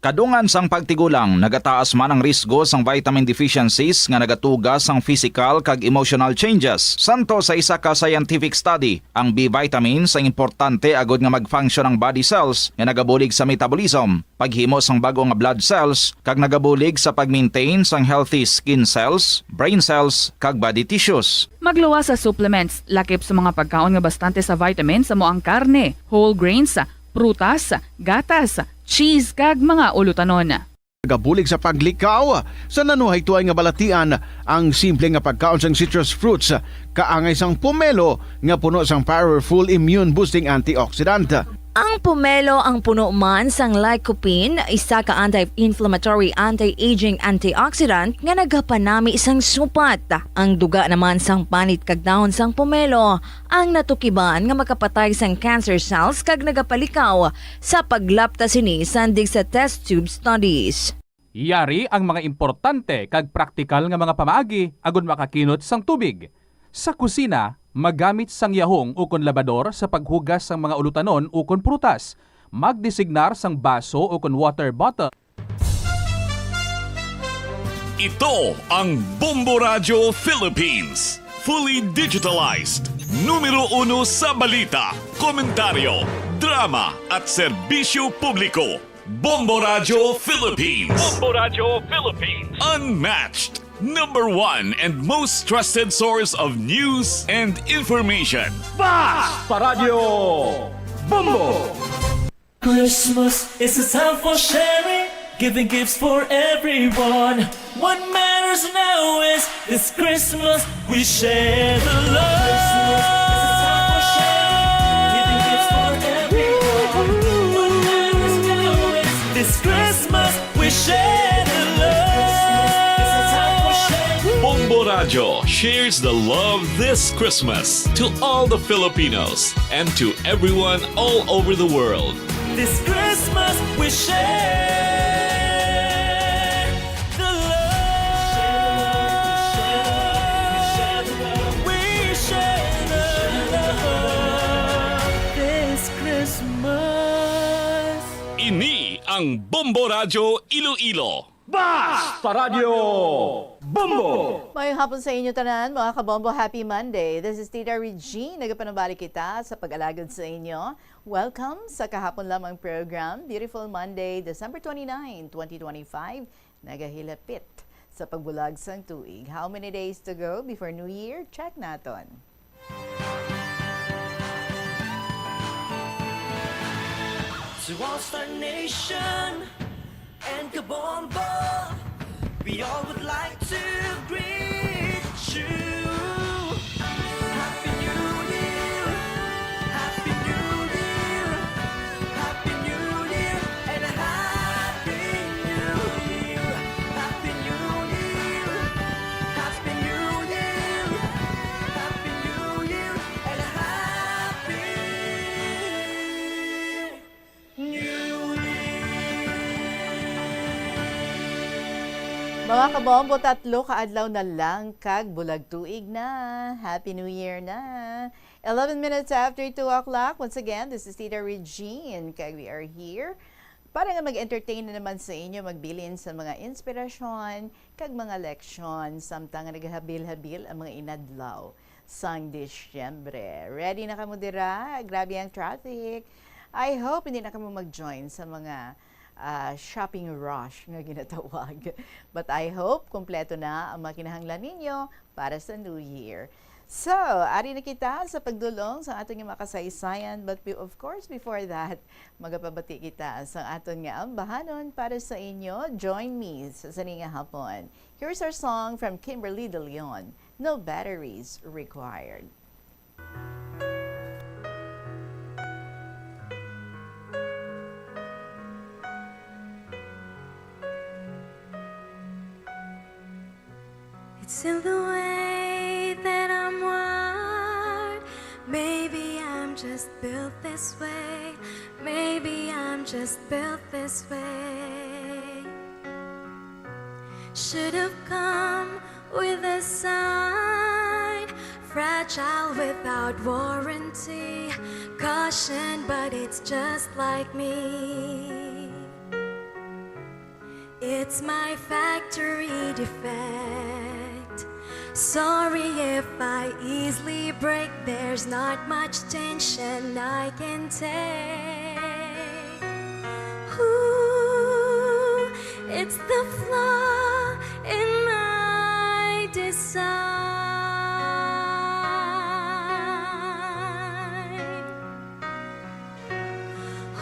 Kadungan sang pagtigulang, nagataas man ang risgo sang vitamin deficiencies nga nagatuga sang physical kag emotional changes. Santo sa isa ka scientific study, ang B vitamins ang importante agud nga mag-function ang body cells nga nagabulig sa metabolism, paghimo sang bag-o nga blood cells, kag nagabulig sa pag-maintain sang healthy skin cells, brain cells, kag body tissues. Magluwas sa supplements, lakip sa mga pagkaon nga bastante sa vitamins, amo ang karne, whole grains, prutas, gatas, cheese, kag mga ulutanon. Nagabulig sa paglikaw sa nanuhaytoay nga balatian ang simple nga pagkaon sang citrus fruits, kaangay sang pomelo nga puno sang powerful immune-boosting antioxidant. Ang pomelo ang puno man sang lycopene, isa ka anti-inflammatory, anti-aging antioxidant nga nagapanami sang supat. Ang duga naman sang panit kag dahon sang pomelo ang natukiban nga makapatay sang cancer cells kag nagapalikaw sa paglapta sini sandig sa test tube studies. Yari ang mga importante kag praktikal nga mga pamaagi agud makakinot sang tubig. Sa kusina, magamit sang yahong ukon labador sa paghugas sang mga ulutanon ukon prutas. Magdesignar sang baso ukon water bottle. Ito ang Bombo Radyo Philippines. Fully digitalized. Numero uno sa balita, komentaryo, drama, at serbisyo publiko. Bombo Radyo Philippines. Bombo Radyo Philippines. Unmatched. Number one and most trusted source of news and information. Basta Radyo Bombo! Christmas is a time for sharing, giving gifts for everyone. What matters now is this Christmas we share the love. Christmas is a time for sharing, giving gifts for everyone. What matters now is this Christmas we share the love. Christmas is a time for sharing. Bombo Radyo shares the love this Christmas to all the Filipinos and to everyone all over the world. This Christmas we share the love. We share the love this Christmas. Ini ang Bombo Radyo Iloilo. Basta Radyo Bombo! Maayong hapon sa inyo tanan, mga kabombo. Happy Monday. This is Tita Regine. Nagapanubalik kita sa pag-alagad sa inyo. Welcome sa kahapon lamang program. Beautiful Monday, December twenty-nine, twenty twenty-five. Nagahilapit sa pagbulag sang tuig. How many days to go before New Year? Check naton. To all Star Nation and Kabombo, we all would like to greet you. Happy New Year! Happy New Year! Happy New Year! And a Happy New Year! Happy New Year! Happy New Year! Happy New Year! And a Happy New Year! Mga kabombo, tatlo ka adlaw na lang kag bulag tuig na. Happy New Year na! Eleven minutes after two o'clock. Once again, this is Tita Regine, kag we are here para nga mag-entertain na naman sa inyo, magbilin sa mga inspirasyon kag mga leksyon samtang nga nagahabil-habil ang mga inadlaw sang Disyembre. Ready na kamo dira? Grabe ang traffic. I hope hindi na kamo mag-join sa mga ah, shopping rush nga ginatawag. But I hope kompleto na ang mga kinahanglan ninyo para sa New Year. So, ari na kita sa pagdulong sa aton nga mga kasaysayan. But be- of course, before that, magapabati kita sa aton nga ambahanon para sa inyo. Join me sa sini nga hapon. Here's our song from Kimberly De Leon, No Batteries Required. It's in the way that I'm wired. Maybe I'm just built this way. Maybe I'm just built this way. Should have come with a sign. Fragile without warranty. Caution, but it's just like me. It's my factory defect. Sorry if I easily break. There's not much tension I can take. Ooh, it's the flaw in my design.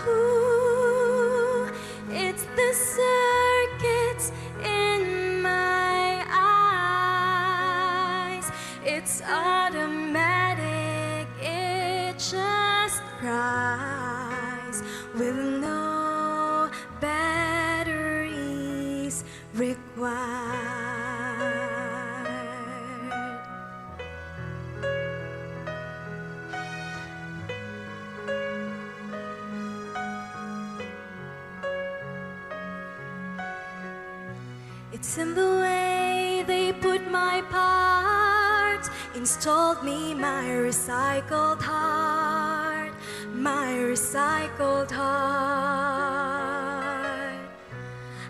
Ooh, it's the circuits in my eyes. It's automatic, it just cries. It's in the way they put my parts, installed me my recycled heart, my recycled heart.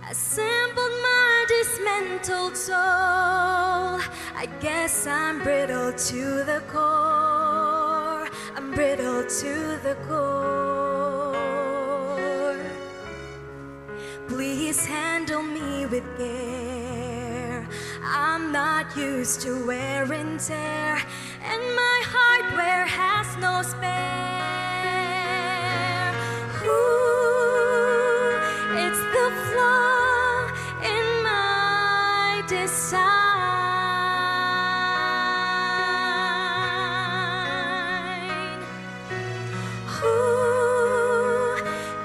Assembled my dismantled soul. I guess I'm brittle to the core. I'm brittle to the core. Please handle me with care. I'm not used to wear and tear, and my hardware has no spare. Ooh, it's the flaw in my design. Ooh,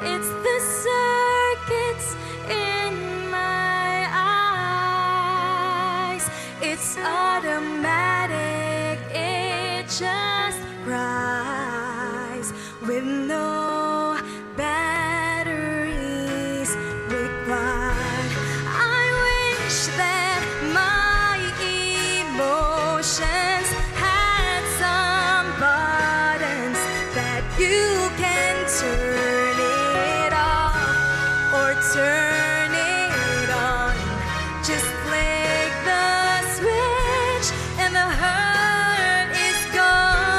it's the circuits in my eyes. It's automatic, it just cries with no batteries required. I wish that my emotions had some buttons that you can turn it off or turn it on. Just flick the switch and the hurt is gone.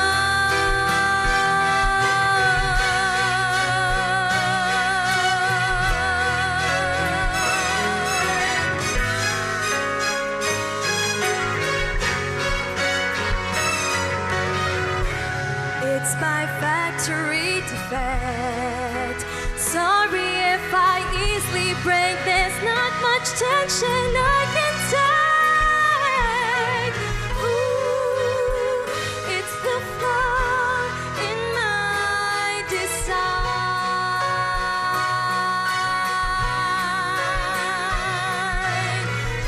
It's my factory defect. Sorry if I easily break. There's not much tension I can take. Ooh, it's the flaw in my design.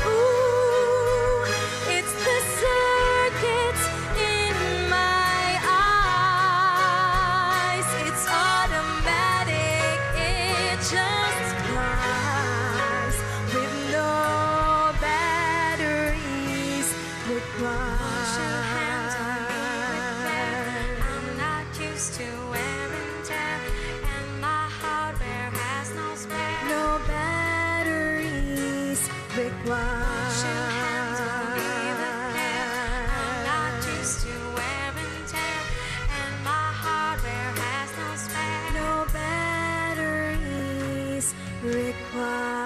Ooh, it's the circuits in my eyes. It's automatic, it just flies with no batteries required. Push your hands on me with care. I'm not used to wear and tear, and my hardware has no spare. No batteries required. Push your hands on me with care. I'm not used to wear and tear, and my hardware has no spare. No batteries required.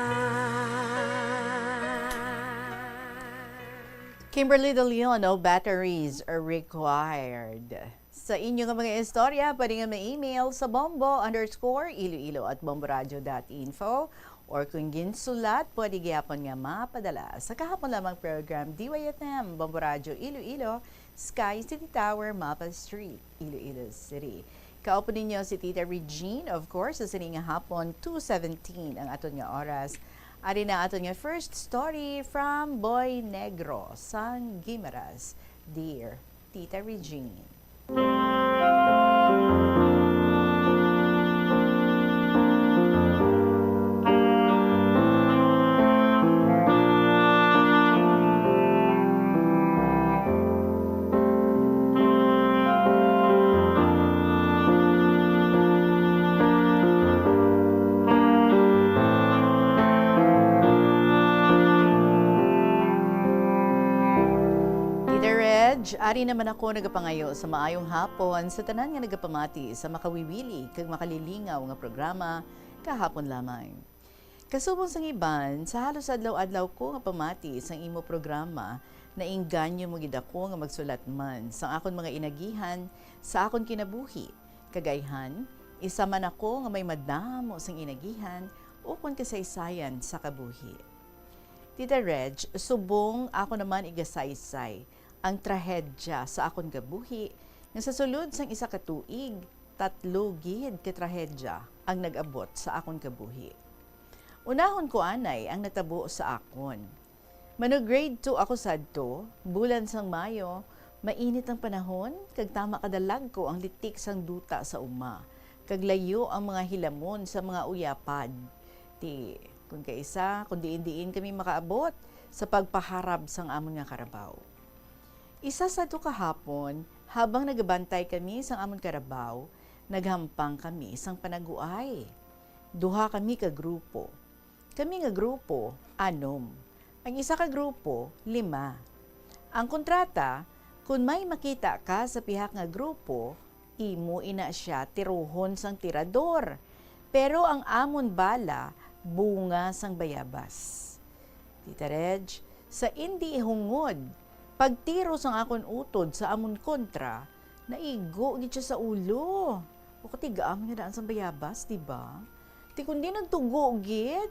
Kimberly De Leon, no batteries are required. Sa inyo nga mga istorya, pwede nga ma-email sa bombo underscore iloilo at bomboradio dot info, or kung ginsulat, pwede gyapon nga mapadala sa kahapon lamang program, D Y F M, Bombo Radio Iloilo, Sky City Tower, Mapa Street, Iloilo City. Kaupo ninyo si Tita Regine, of course, sa sini nga hapon, two seventeen ang aton nga oras. Ari na aton nga first story from Boy Negro, sang Guimaras. Dear Tita Regine. Tita Reg, ari naman ako nagapangayo sa maayong hapon sa tanan nga nagapamati sa makawiwili kag makalilingaw nga programa kahapon lamang. Kasubong sang iban, sa halos adlaw-adlaw ko nga pamati sang imo programa, nainganyo mo gid ako nga magsulat man sang akon mga inagihan sa akon kinabuhi. Kag ayhan, isa man ako nga may madamo sang inagihan ukon kasaysayan sa kabuhi. Tita Reg, subong ako naman igasaysay ang trahedya sa akon kabuhi nga sa sulod sang isa ka tuig, tatlo gid ka trahedya ang nag-abot sa akon kabuhi. Unahon ko anay ang natabo sa akon. Mano-grade two ako sadto, bulan sang Mayo, mainit ang panahon, kag tama kada lagko ang litik sang duta sa uma, kag layo ang mga hilamon sa mga uyapad. Ti, Kun kaisa, kun diin-diin kami makaabot sa pagpaharab sang amon nga karabaw. Isa sadto ka hapon, habang nagabantay kami sang amon karabaw, naghampang kami sang panaguay. Duha kami ka grupo. Kami nga grupo, anom. Ang isa ka grupo, lima. Ang kontrata, kun may makita ka sa pihak nga grupo, imo ina sia tirohon sang tirador. Pero ang amon bala, bunga sang bayabas. Tita Reg, sa indi hungod, pagtiro sang akon utod sa amon kontra, naigo gid sia sa ulo. O, katiga-am nga daan sang bayabas, di ba? Ti kundi nagtugo gid.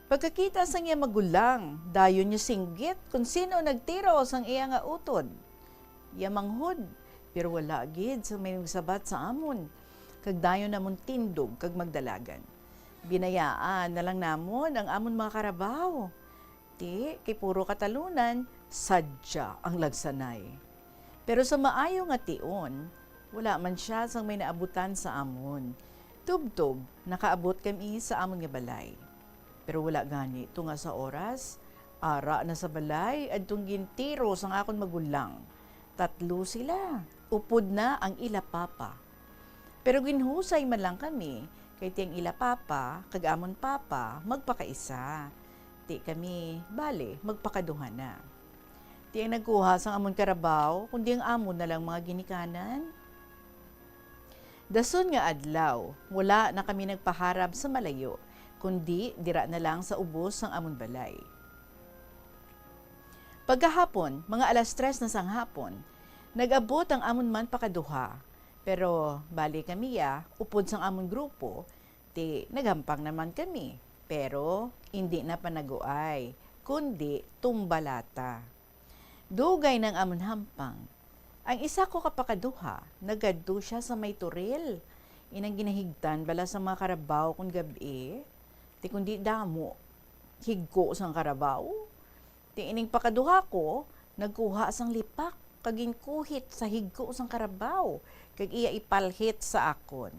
Pagkakita sang iya magulang, dayon niya singgit kon sin-o nagtiro sang iya nga utod. Iya manghod, pero wala gid sang may nagsabat sa amon, kag dayon namon tindog kag magdalagan. Binayaan na lang namon ang amon mga karabaw. Ti, kay puro katalunan, sadya ang lagsanay. Pero sa maayo nga tion, wala man sia sang may naabutan sa amon. Tubtob, nakaabot kami sa amon nga balay. Pero wala gani tunga sa oras, ara na sa balay, adtong gintiro sang akon magulang. Tatlo sila, upod na ang ila papa. Pero ginhusay man lang kami, kay ti ang ila papa kag amon papa magpakaisa. Ti kami, bali, magpakaduha na. Ti ang nagkuha sang amon karabaw, kundi ang amon na lang mga ginikanan. Dason nga adlaw, wala na kami nagpaharab sa malayo, kundi dira na lang sa ubos sang amon balay. Pagkahapon, mga alas tres na sang hapon, nag-abot ang amon man pakaduha. Pero bali kami ya, upod sang amon grupo, ti naghampang naman kami. Pero indi na panaguay, kundi tumbalata. Dugay nang amon hampang. Ang isa ko ka pakaduha, nagadto sia sa may turil. Inang ginahigtan bala sa mga karabaw kon gab-i. Ti kundi damo, higko sang karabaw. Ti ining pakaduha ko, nagkuha sang lipak, kag ginkuhit sa higko sang karabaw, kag iya ipalhit sa akon.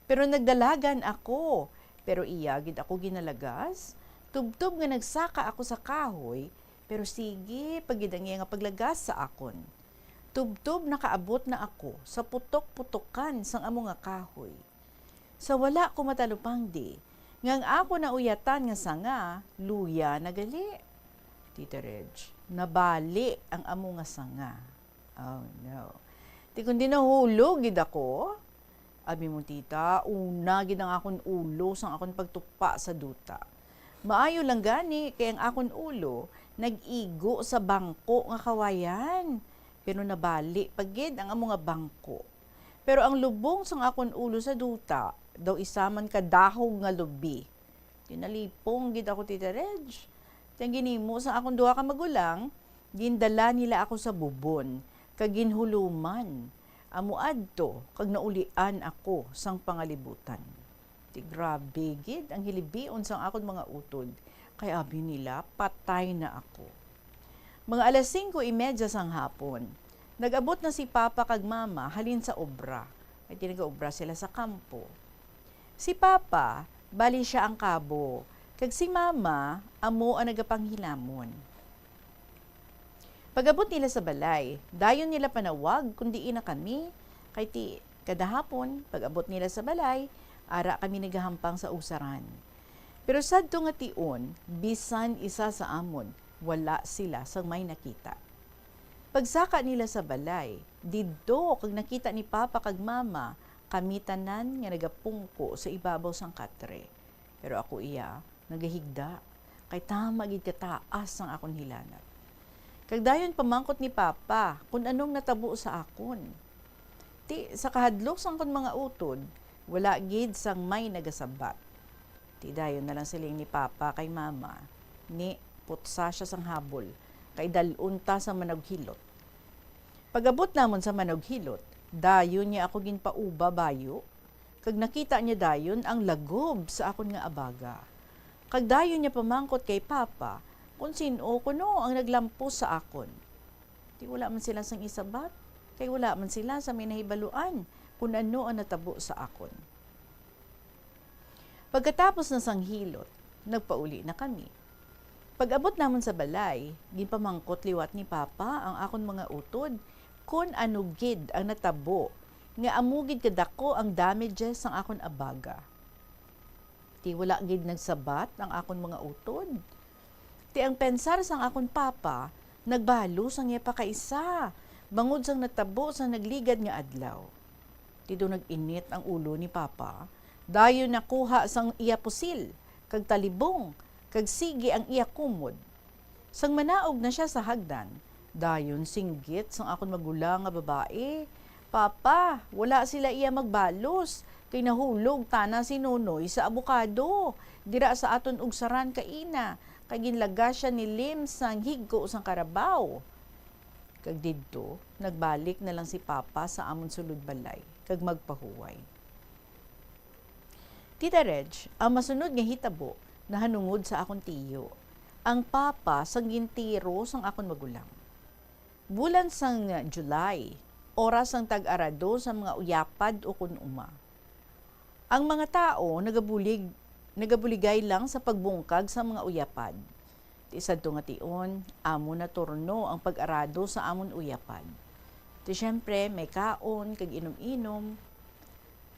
Pero nagdalagan ako, pero iya gid ako ginalagas. Tubtob nga nagsaka ako sa kahoy, pero sige pa gid ang iya nga paglagas sa akon. Tubtob nakaabot na ako sa putok-putokan sang amo nga kahoy. Sa wala ko matalupangdi, nga ang ako nauyatan nga sanga, luya na gali. Tita Reg, nabali ang amo nga sanga. Oh, no. Ti kundi nahulog gid ako. Abi mo, tita, una gid ang akon ulo sang akon pagtupa sa duta. Maayo lang gani kay ang akon ulo nag-igo sa bangko nga kawayan, pero nabali pa gid ang amo nga bangko. Pero ang lubong sang akon ulo sa duta daw isa man ka dahog nga lubi. Ginalipong gid ako, Tita Reg. Ti ang ginhimo sang akon duha ka magulang, gindala nila ako sa bubon, kag ginhuluman. Amo adto, kag naulian ako sang pangalibutan. Ti grabe gid ang hilibion sang akon mga utod, kay abi nila, patay na ako. Mga alas singko y medya sang hapon, nag-abot na si Papa kag Mama halin sa obra. Kay ti nagaobra sila sa kampo. Si Papa, bali sia ang kabo, kag si Mama amo ang nagapanghilamon. Pag-abot nila sa balay, dayon nila panawag kon diin na kami, kay ti kada hapon, pag-abot nila sa balay, ara kami nagahampang sa usaran. Pero sadto nga tion, bisan isa sa amon, wala sila sang may nakita. Pagsaka nila sa balay, didto kag nakita ni Papa kag Mama kami tanan nga nagapungko sa ibabaw sang katre. Pero ako iya, nagahigda, kay tama gid kataas ang akon hilanat. Kag dayon pamangkot ni Papa kon anong natabo sa akon. Ti, sa kahadlok sang akon mga utod, wala gid sang may nagasabat. Ti dayon na lang siling ni Papa kay Mama, ni putsa sia sang habol, kay dal-on ta sa manughilot. Pag-abot namon sa manughilot, dayon niya ako ginpauba bayo, kag nakita niya dayon ang lagob sa akon nga abaga. Kag dayon niya pamangkot kay Papa kon sin-o kuno ang naglampos sa akon. Ti wala man sila sang isabat, kay wala man sila sa may nahibaluan kon ano ang natabo sa akon. Pagkatapos na sang hilot, Nagpauli na kami. Pag-abot namon sa balay, ginpamangkot liwat ni Papa ang akon mga utod kon ano gid ang natabo nga amo gid kadako ang damages sang akon abaga. Ti wala gid nagsabat ang akon mga utod. Ti ang pensar sang akon papa nagbalo sang iya pakaisa bangod sang natabo sa nagligad nga adlaw. Ti daw nag-init ang ulo ni Papa, dayon nakuha sang iya pusil kag talibong kag sige ang iya kumod. Sang manaog na sia sa hagdan, dayon singgit sang akon magulang nga babayi, "Papa, wala sila iya magbalos, kay nahulog tana si Nonoy sa abukado dira sa aton ugsaran kaina, kay ginlagas sia ni Lim sang higko sang karabaw." Kag didto, nagbalik na lang si Papa sa amon sulod balay kag magpahuway. Tita Reg, ang masunod nga hitabo nahanungod sa akon tiyo, ang papa sang gintiro sang akon magulang. Bulan sang July, oras sang tag-arado sa mga uyapad ukon uma. Ang mga tawo nagabulig, nagabuligay lang sa pagbungkag sa mga uyapad. Ti sadto nga tion, amo na turno ang pag-arado sa amon uyapad. Ti siyempre, may kaon kag inom-inom.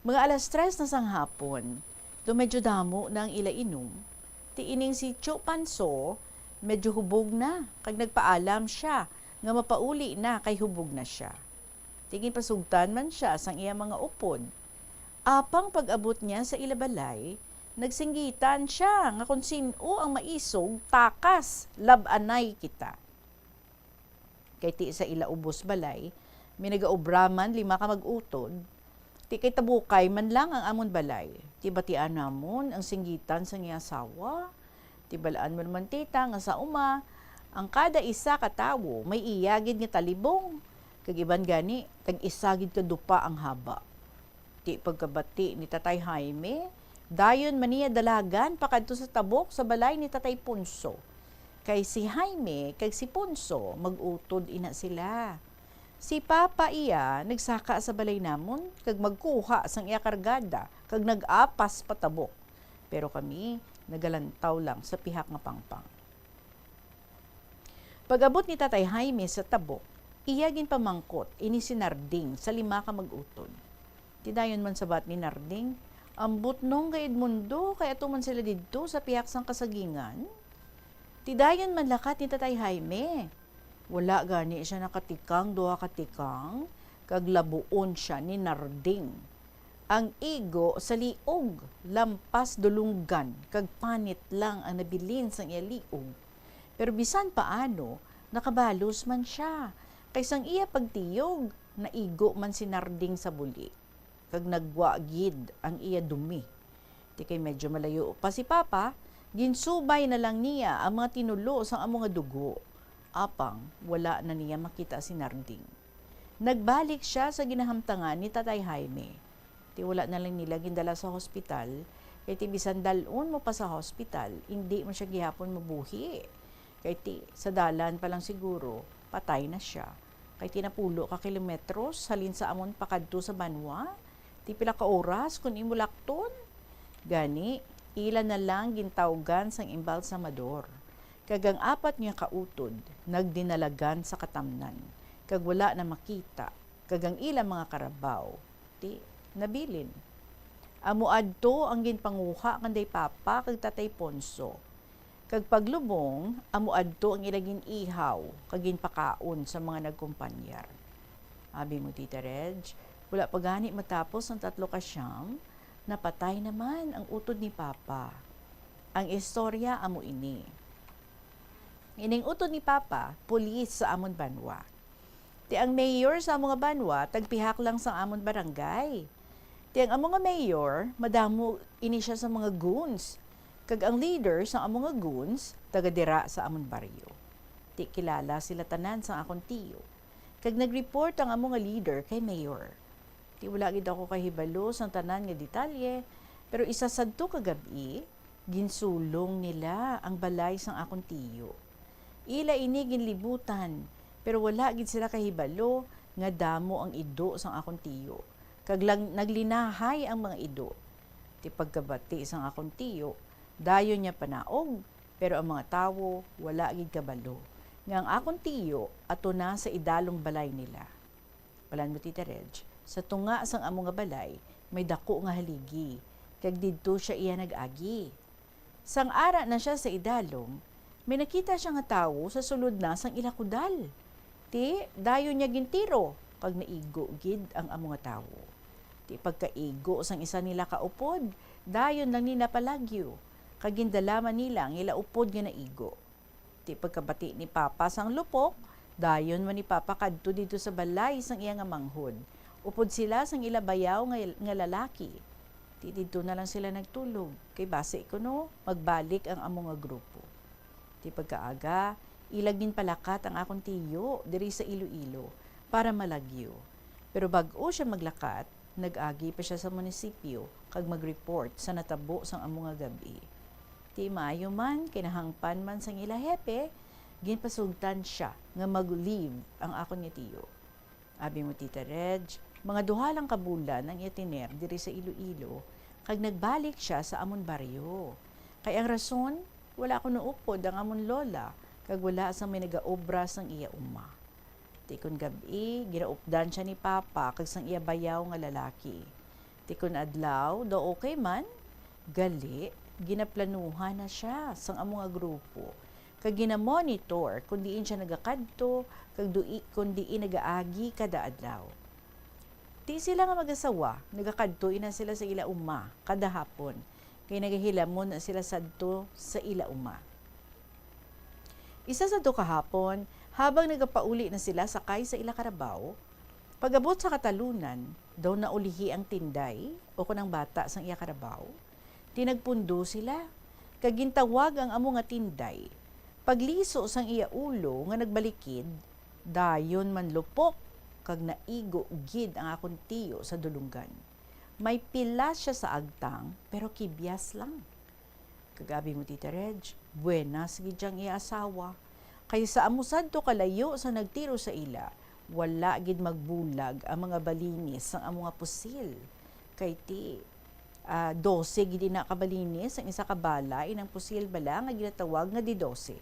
Mga alas tres na sang hapon, daw medyo damo na ang ila inom. Ti ining si Tio Panso, medyo hubog na, kag nagpaalam sia nga mapauli na kay hubog na sia. Ti ginpasugtan man sia sang iya mga upod. Apang pag-abot niya sa ila balay, nagsinggitan sia nga kon sin-o ang maisog, takas, lab-anay kita. Kay ti sa ila ubos balay, may nagaobra man lima ka mag-utod, ti kay tabukay man lang ang amon balay. Ti batian namon ang singgitan sang iya asawa. Ti bal-an mo naman, tita, nga sa uma, ang kada isa ka tawo may iya gid nga talibong, kag iban gani, tag-isa gid ka dupa ang haba. Ti pagkabati ni Tatay Jaime, dayon man niya dalagan pakadto sa tabok sa balay ni Tatay Ponso. Kay si Jaime kag si Ponso mag-utod ina sila. Si Papa iya nagsaka sa balay namon kag magkuha sang iya kargada kag nag-apas patabok. Pero kami nagalantaw lang sa pihak nga pangpang. Pag-abot ni Tatay Jaime sa tabok, iya ginpamangkot ini si Narding sa lima ka mag-utod. Ti dayon man sabat ni Narding, "Ambot nong kay Edmundo, kay ato man sila didto sa pihak sang kasagingan." Ti dayon man lakat ni Tatay Jaime. Wala gani sia nakatikang duha ka tikang, kag labuon sia ni Narding. Ang igo sa liog, lampas dulunggan, kag panit lang ang nabilin sang iya liog. Pero bisan paano, nakabalos man sia, kay sang iya pagtiyog, naigo man si Narding sa buli, kag nagwa gid ang iya dumi. Ti kay medyo malayo pa si Papa, ginsubay na lang niya ang mga tinulo sang amo nga dugo. Apang wala na niya makita si Narding. Nagbalik sia sa ginahamtangan ni Tatay Jaime. Ti wala na lang nila gindala sa hospital, kay ti bisan dal-on mo pa sa hospital, indi man sia gihapon mabuhi. Kay ti sa dalan pa lang siguro, patay na sia. Kay ti napulo ka kilometros halin sa amon pakadto sa banwa, ti pila ka oras kon imo lakton? Gani, ila na lang gintawgan sang embalsamador. Kag ang apat nga kautod nagdinalagan sa katamnan, kag wala na makita, kag ang ila mga karabaw, ti, nabilin. Amo adto ang ginpanguha kanday Papa kag Tatay Ponso. Kag paglubong, amo adto ang ila gin-ihaw kag ginpakaon sa mga nagkumpanyar. Abi mo, Tita Reg, wala pa gani matapos ang tatlo ka siyam, napatay naman ang utod ni Papa. Ang istorya amo ini. Ining utod ni Papa, pulis sa amon banwa. Ti ang mayor sa amo nga banwa, tagpihak lang sa amon barangay. Ti ang amo nga mayor, madamo ini sia sa mga goons. Kag ang leader sa amo nga goons, taga dira sa amon baryo. Ti kilala sila tanan sa akon tiyo. Kag nag-report ang amo nga leader kay mayor. Ti wala gid ako kahibalo sang tanan nga detalye, pero isa sadto ka gab-i, ginsulong nila ang balay sang akon tiyo. Ila ini ginlibutan, pero wala gid sila kahibalo nga damo ang ido sang akon tiyo, kag lang naglinahay ang mga ido. Ti pagkabati sang akon tiyo, Dayon niya panaog, pero ang mga tawo wala gid kabalo nga ang akon tiyo ato na sa idalong balay nila. Balaan mo, Tita Reg, sa tunga sang amo nga balay may daku nga haligi, kag didto sia iya nag-agi. Sang ara na sia sa idalom, may nakita sia nga tawo sa sulod na sang ila kudal. Ti, dayon niya gintiro, kag naigo gid ang amo nga tawo. Ti pagkaigo sang isa nila ka upod, dayon lang ni napalagyo, kag gindala man nila ang ila upod nga naigo. Ti pagkabati ni Papa sang lupok, dayon man ni Papa kadto didto sa balay sang iya nga manghod, upod sila sang ila bayaw nga, nga lalaki. Ti didto na lang sila nagtulog, kay basi kuno magbalik ang amo nga grupo. Ti pagkaaga, ila ginpalakat ang akon tiyo diri sa Iloilo para malagyo. Pero bag-o sia maglakat, nag-agi pa sia sa munisipyo kag mag-report sa natabo sang amo nga gab-i. Ti maayo man, kay nahangpan man sang ila hepe, ginpasugtan sia nga mag-leave ang akon nga tiyo. Abi mo, Tita Reg, mga duha lang ka bulan ang iya tiner diri sa Iloilo, kag nagbalik sia sa amon baryo. Kay ang rason, wala kuno upod ang amon lola, kag wala sang may nagaobra sang iya uma. Ti kon gab-i, ginaupdan sia ni Papa kag sang iya bayaw nga lalaki. Ti kon adlaw, daw okay man, gali, ginaplanuhan na sia sang amo nga grupo, kag ginamonitor kon diin sia nagakadto, kag dui-, kon diin nagaagi kada adlaw. Ti sila nga mag-asawa, nagakadto ina sila sa ila uma kada hapon, kay nagahilamon na sila sadto sa ila uma. Isa sadto ka hapon, habang nagapauli na sila sakay sa ila karabaw, pag-abot sa katalunan, daw naulihi ang tinday o kon ang bata sang iya karabaw. Ti nagpundo sila, kag gintawag ang amo nga tinday. Pagliso sang iya ulo nga nagbalikid, dayon manlupok, kag naigo gid ang akon tiyo sa dulunggan. May pilas sia sa agtang, pero kibyas lang. Kag abi mo, Tita Reg, buenas gid ang iya asawa. Kay sa amo sadto kalayo sa nagtiro sa ila, wala gid magbulag ang mga balinis sang amo nga pusil. Kay ti, ah, dose gid ina ka balinis ang isa ka bala, inang pusil bala nga ginatawag nga D dose.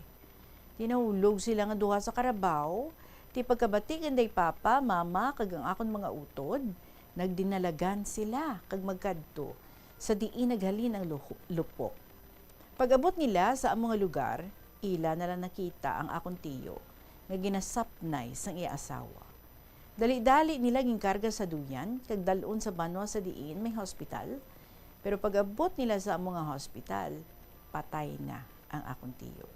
Ti nahulog sila nga duha sa karabaw. Ti pagkabati kanday papa, mama, kag ang akon mga utod, nagdinalagan sila kag magkadto sa diin naghalin ang luho-, lupok. Pag-abot nila sa amo nga lugar, ila na lang nakita ang akon tiyo nga ginasapnay sang iya asawa. Dali-dali nila ginkarga sa duyan kag dal-on sa banwa sa diin may hospital, pero pag-abot nila sa amo nga hospital, patay na ang akon tiyo.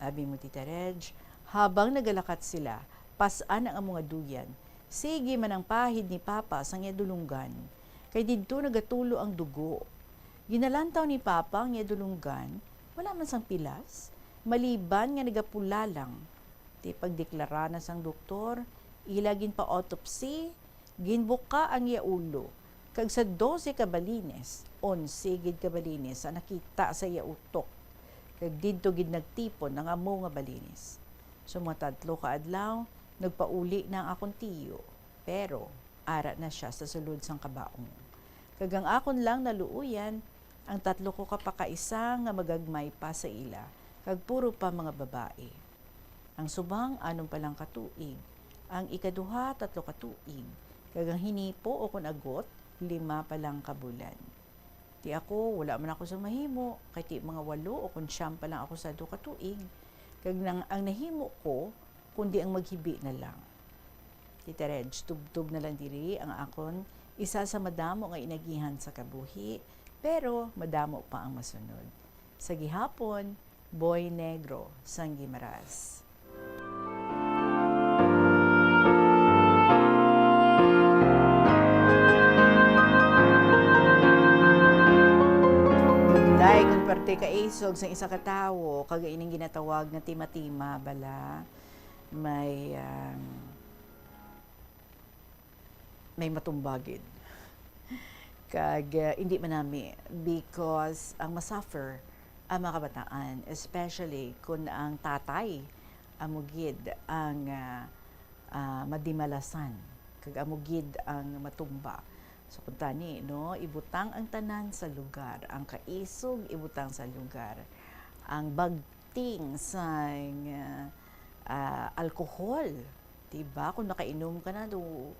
Abi mo, Tita Reg, habang nagalakat sila, pas-an ang amo nga duyan, sige man ang pahid ni Papa sang iya dulunggan, kay didto nagatulo ang dugo. Ginalantaw ni Papa ang iya dulunggan, wala man sang pilas, maliban nga nagapula lang. Ti pagdeklara na sang doktor, ila ginpa-autopsy, ginbuka ang iya ulo, kag sa dose ka balines, onse gid ka balines ang nakita sa iya utok, kag didto gid nagtipon ang amo nga balines. So, mga tatlo ka adlaw, nagpauli na ang akon tiyo, pero ara na sia sa sulod sang kabaong. Kag ang akon lang naluoyan, ang tatlo ko ka pakaisa nga magagmay pa sa ila, kag puro pa mga babae. Ang subang, anom pa lang ka tuig, ang ikaduha, tatlo ka tuig, kag ang hinipo o kon agot, lima pa lang ka bulan. Ti ako, wala man ako sa mahimo, kay ti mga walo o kon siyam pa lang ako sa duha ka tuig, kag nang, ang nahimo ko, kundi ang maghibi na lang. Tita Reg, tubtob na lang diri ang akon isa sa madamo nga inagihan sa kabuhi, pero madamo pa ang masunod. Sa gihapon, Boy Negro sang Guimaras. Dahil kung parte ka isog sa isa ka tawo, kag ining ginatawag nga tima-tima, bala, may, um, may matumba gid. Kag, uh, hindi man nami, because ang masuffer ang mga kabataan, especially kung ang tatay amo gid ang, uh, uh, madimalasan, kag amo gid ang matumba. So, kuntani, no, ibutang ang tanan sa lugar, ang kaisog ibutang sa lugar, ang bagting sang, ah, ah, alcohol, di ba? Kung nakainom ka na, do,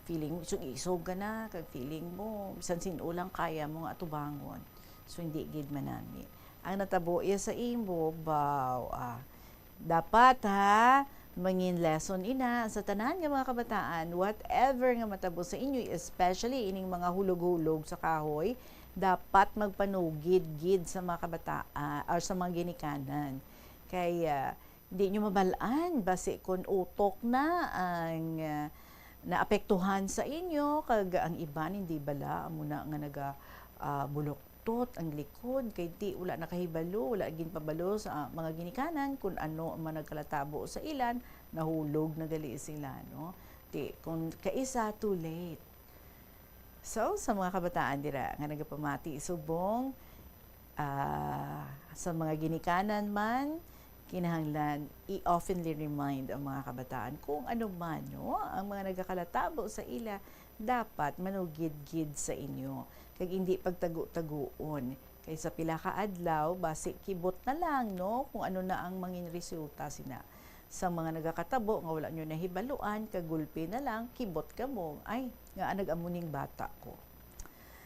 feeling isog-isog ka na, kag feeling mo, bisan sin-o lang kaya mo nga atubangon. So, hindi gid manami. Ang natabo iya sa imo, baw, ah, dapat, ha, mangin lesson ina sa tanan nga mga kabataan, whatever nga matabo sa inyo, especially ining mga hulog-hulog sa kahoy, dapat magpanugid gid sa mga kabataan or sa mga ginikanan. Kay, ah, di nyo mabal-an, basi kun utok na ang, ah, naapektuhan sa inyo, kag ang iban hindi bala, amo na nga naga, ah, buloktot ang likod, kay di, wala nakahibalo, wala ginpabalo sa, ah, mga ginikanan kun ano ang mga nagkalatabo sa ilan, nahulog na gali sila, no? Di, kung kaisa, too late. So, sa mga kabataan dira nga nagapamati subong, ah, sa mga ginikanan man, kinahanglan i-oftenly remind ang mga kabataan kung ano man, no, ang mga nagakalatabo sa ila, dapat manugid gid sa inyo, kag indi pagtago-taguon. Kay sa pila ka adlaw, basi kibot na lang, no, kung ano na ang mangin resulta sina. Sa mga nagakatabo nga wala nyo nahibaluan, kagulpi na lang, kibot kamo, "Ay, nga nag-amo ning bata ko."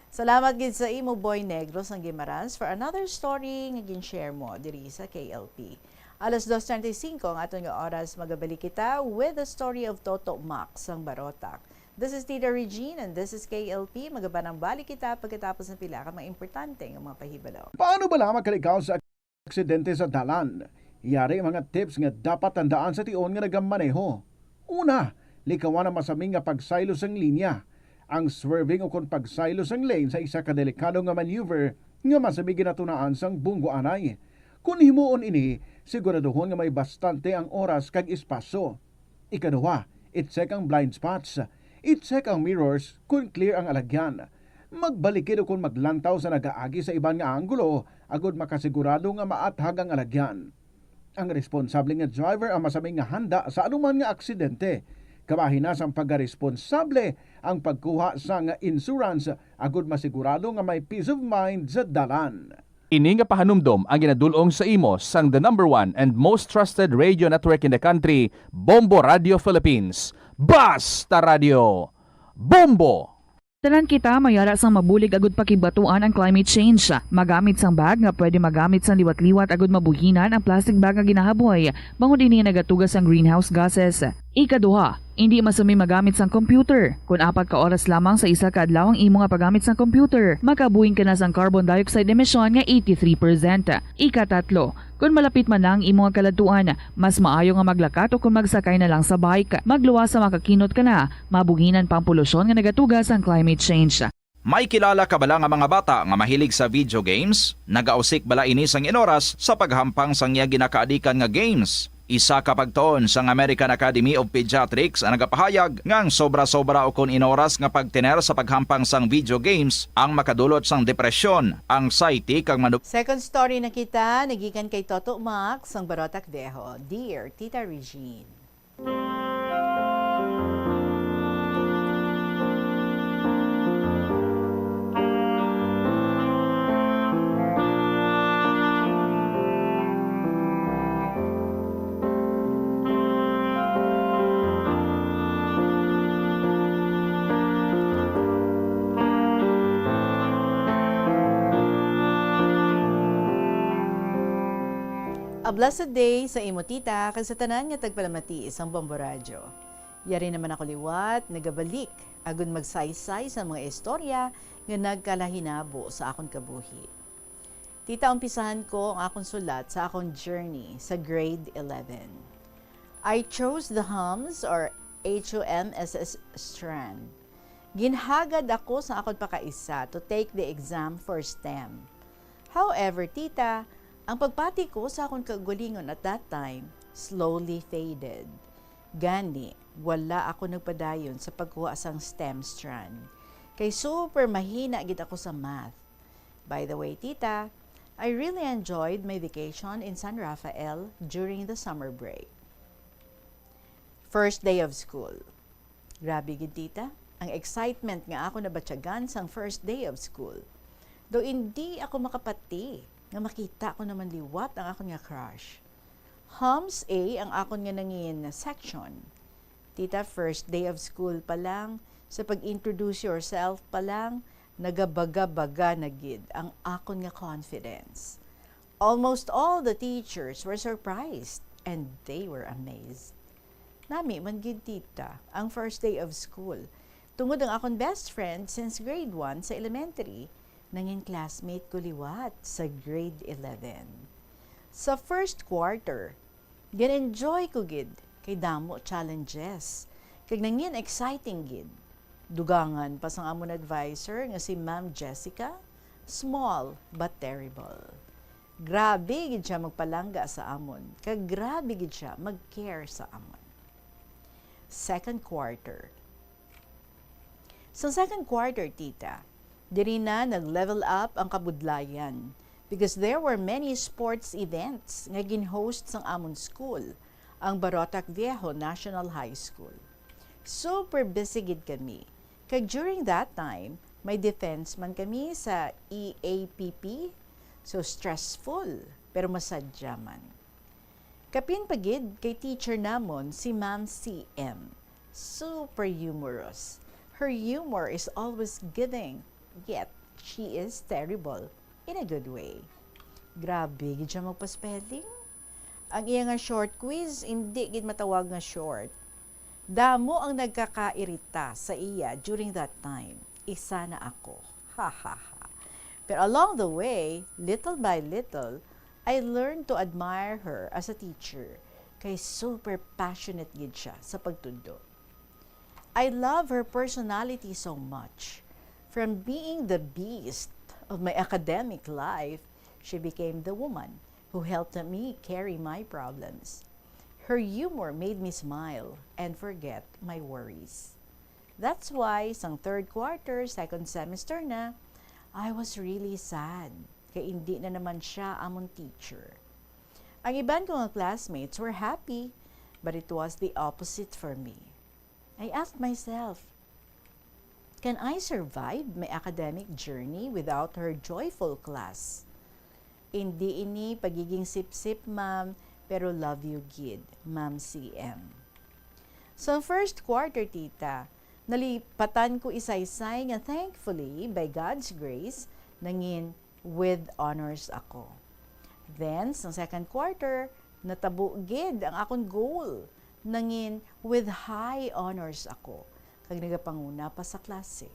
Salamat gid sa imo, Boy Negros ng Guimaras, for another story nga gin-share mo diri sa K L P. Alas dos treinta y cinco ang aton nga oras. Magabalik kita with the story of Toto Max sang Barotac. This is Tita Regine and this is K L P. Magabanang balik kita pagkatapos ng pila ka mga importante nga mga pahibalo. Paano bala makalikaw sa aksidente sa dalan? Yari mga tips nga dapat tandaan sa tion nga nagamaneho. Una, likawan ang masami nga pagsaylo sang linya. Ang swerving ukon pagsaylo sang lane sa isa ka delikado nga maneuver nga masami ginatunaan sang bunggo anay. Kon himuon ini, siguraduhon nga may bastante ang oras kag espasyo. Ikaduha, i-check ang blind spots. I-check ang mirrors kon clear ang alagyan. Magbalikid ukon maglantaw sa nagaagi sa iban nga anggulo agod makasigurado nga maathag ang alagyan. Ang responsable nga driver ang masami nga handa sa anuman nga aksidente. Kabahin na sang pagkaresponsable ang pagkuha sang insurance agod masigurado nga may peace of mind sa dalan. Ini nga pahanumdom ang ginadul-ong sa imo sang the number one and most trusted radio network in the country, Bombo Radio Philippines. Basta Radio, Bombo! Tanan kita may ara sang mabulig agud pakibatuan ang climate change. Magamit sang bag nga pwede magamit sang liwat-liwat agud mabuhinan ang plastic bag nga ginahaboy, bangod ini nagatuga sang greenhouse gases. Ikaduha, indi masumi magamit sang computer. Kon apat ka oras lamang sa isa ka adlaw ang imo nga paggamit sang computer, makabuhin ka na sang carbon dioxide emission nga eighty-three percent. Ikatatlo, kon malapit man na ang imo nga kaladtuan, mas maayo nga maglakat o kon magsakay na lang sa bike. Magluwas sa makakinot ka na, mabuhinan pa ang polusyon nga nagatuga sang climate change. May kilala ka bala nga mga bata nga mahilig sa video games? Nagausik bala ini sang inoras sa paghampang sang iya ginakaadikan nga games? Isa ka pagtuon sang American Academy of Pediatrics ang nagapahayag nga ang sobra-sobra ukon inoras nga pagtener sa paghampang sang video games ang makadulot sang depresyon, anxiety, kag manu- Second story na kita, nagikan kay Toto Max sang Barotac Viejo. Dear Tita Regine. A blessed day sa imo, tita, kag sa tanan nga tagpalamati sang Bombo Radyo. Yari naman ako liwat, nagabalik, agud magsaysay sa mga istorya nga nagkalahinabo sa akon kabuhi. Tita, umpisahan ko ang akon sulat sa akon journey sa grade eleven. I chose the HUMS or H U M S S strand. Ginhagad ako sa akon pakaisa to take the exam for STEM. However, tita, ang pagpati ko sa akon kaugalingon at that time slowly faded. Gani, wala ako nagpadayon sa pagkuha sang STEM strand. Kay super mahina gid ako sa math. By the way, tita, I really enjoyed my vacation in San Rafael during the summer break. First day of school. Grabe gid, tita. ang excitement nga ako nabatyagan sang first day of school. Though hindi ako makapati nga makita ko naman liwat ang akon nga crush. Hums A ang akon nga nangin section. Tita, first day of school pa lang, sa pag-introduce yourself pa lang, nagabaga-baga na gid ang akon nga confidence. Almost all the teachers were surprised and they were amazed. Nami man gid, tita, ang first day of school. Tungod ang akon best friend since grade one sa elementary, nangin classmate ko liwat sa grade eleven. Sa first quarter, gin-enjoy ko gid kay damo challenges, kag nangin exciting gid. Dugangan pa sang amon adviser nga si Ma'am Jessica, small but terrible. Grabe gid siya magpalangga sa amon, kag grabe gid siya mag-care sa amon. Second quarter. Sa second quarter, tita, diri na nag-level up ang kabudlayan because there were many sports events nga gin-host sang amon school, ang Barotac Viejo National High School. Super busy gid kami. Kag during that time, may defense man kami sa E A P P. So stressful, pero masadya man. Kapin pa gid kay teacher namon si Ma'am C M. Super humorous. Her humor is always giving, yet she is terrible in a good way. Grabe gid siya magpa-spelling. Ang iya nga short quiz, hindi gid matawag nga short. Damo ang nagkakairita sa iya during that time. Isa na ako. Ha, ha, ha. Pero along the way, little by little, I learned to admire her as a teacher, kay super passionate gid siya sa pagtudlo. I love her personality so much. From being the beast of my academic life, she became the woman who helped me carry my problems. Her humor made me smile and forget my worries. That's why, sang third quarter, second semester na, I was really sad, kay indi na naman siya amon teacher. Ang iban ko nga classmates were happy, but it was the opposite for me. I asked myself, "Can I survive my academic journey without her joyful class?" Indi ini pagiging sipsip, ma'am, pero love you gid, Ma'am C M. Sa first quarter, tita, nalipatan ko isaysay nga thankfully, by God's grace, nangin with honors ako. Then, sa second quarter, natabo gid ang akon goal. Nangin with high honors ako, kag nagapanguna pa sa klase.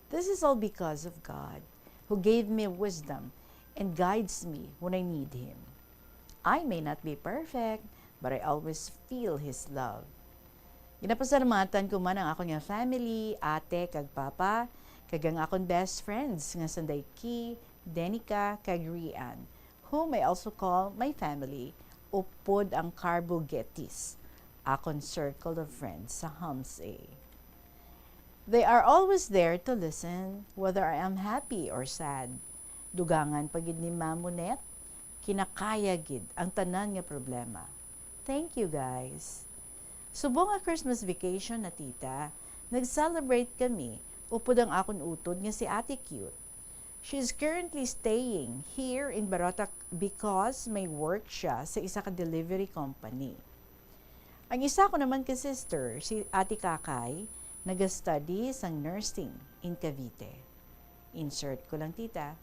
This is all because of God, who gave me wisdom and guides me when I need Him. I may not be perfect, but I always feel His love. Ginapasalamatan ko man ang akon nga family, ate kag papa, kag ang akon best friends nga sanday Ki, Denica, kag Rian, whom I also call my family, upod ang Carbogetis, akon circle of friends sa Hums A. They are always there to listen, whether I am happy or sad. Dugangan pa gid ni Ma'am Monette, kinakaya gid ang tanan nga problema. Thank you, guys. Subong nga Christmas vacation na, tita, nag-celebrate kami upod ang akon utod nga si Ate Cute. She is currently staying here in Barotac because may work siya sa isa ka delivery company. Ang isa ko naman ka sister, si Ate Kakay, nag-study sang nursing in Cavite. Insert ko lang, tita.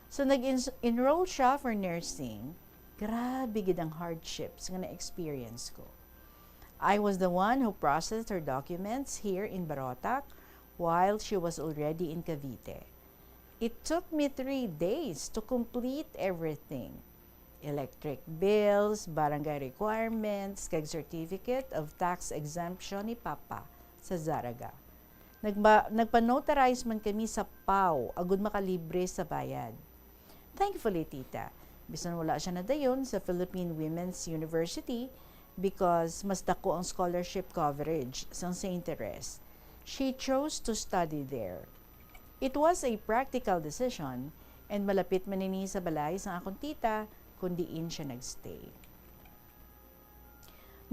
So, nag-enroll siya for nursing. Grabe gid ang hardships nga na-experience ko. I was the one who processed her documents here in Barotac while she was already in Cavite. It took me three days to complete everything. Electric bills, barangay requirements, kag certificate of tax exemption ni Papa sa Zarraga. Nagba-, nagpa-notarize man kami sa P A W agud makalibre sa bayad. Thankfully, tita, bisan wala siya nadayon sa Philippine Women's University because mas dako ang scholarship coverage sang Saint Therese, she chose to study there. It was a practical decision, and malapit man ini sa balay sang akon tita kon diin siya nagstay.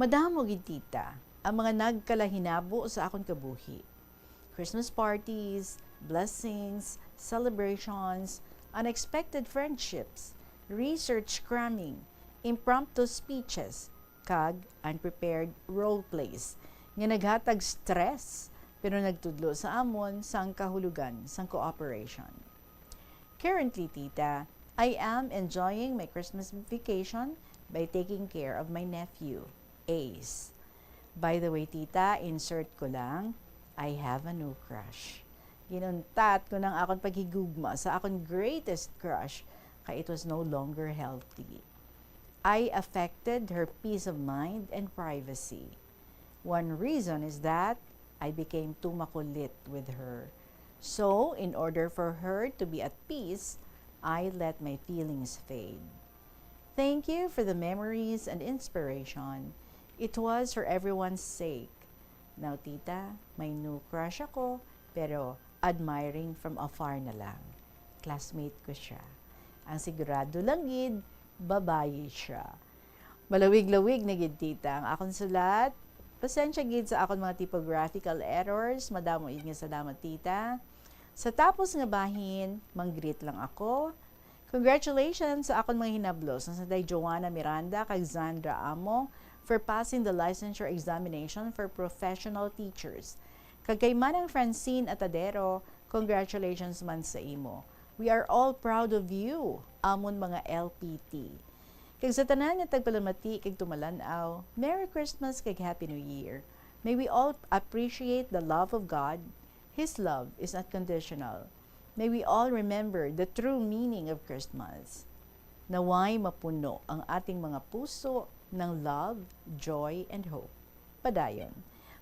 Madamo gid, tita, ang mga nagkalahinabo sa akon kabuhi. Christmas parties, blessings, celebrations, unexpected friendships, research cramming, impromptu speeches, kag unprepared role plays nga naghatag stress pero nagtudlo sa amon sang kahulogan sang cooperation. Currently, tita, I am enjoying my Christmas vacation by taking care of my nephew, Ace. By the way, tita, insert ko lang, I have a new crush. Ginuntat ko ng akon paghigugma sa akon greatest crush, kay it was no longer healthy. I affected her peace of mind and privacy. One reason is that I became too makulit with her. So, in order for her to be at peace, I let my feelings fade. Thank you for the memories and inspiration. It was for everyone's sake. Now, tita, may new crush ako, pero admiring from afar na lang. Classmate ko siya. Ang sigurado lang gid, babayi siya. Malawig-lawig na gid, tita, ang akon sulat. Pasensya gid sa akon mga typographical errors. Madamo gid nga salamat, tita. Sa tapos nga bahin, mang-greet lang ako. Congratulations sa akon mga hinablos, nga sanday Joanna Miranda kag Zandra Amo, for passing the licensure examination for professional teachers. Kag kay Manang Francine Atadero, congratulations man sa imo. We are all proud of you, amon mga L P T. Kag sa tanan nga tagpalamati kag tumalan-aw, Merry Christmas kag Happy New Year. May we all appreciate the love of God. His love is unconditional. May we all remember the true meaning of Christmas. Naway mapuno ang ating mga puso ng love, joy, and hope. Padayon.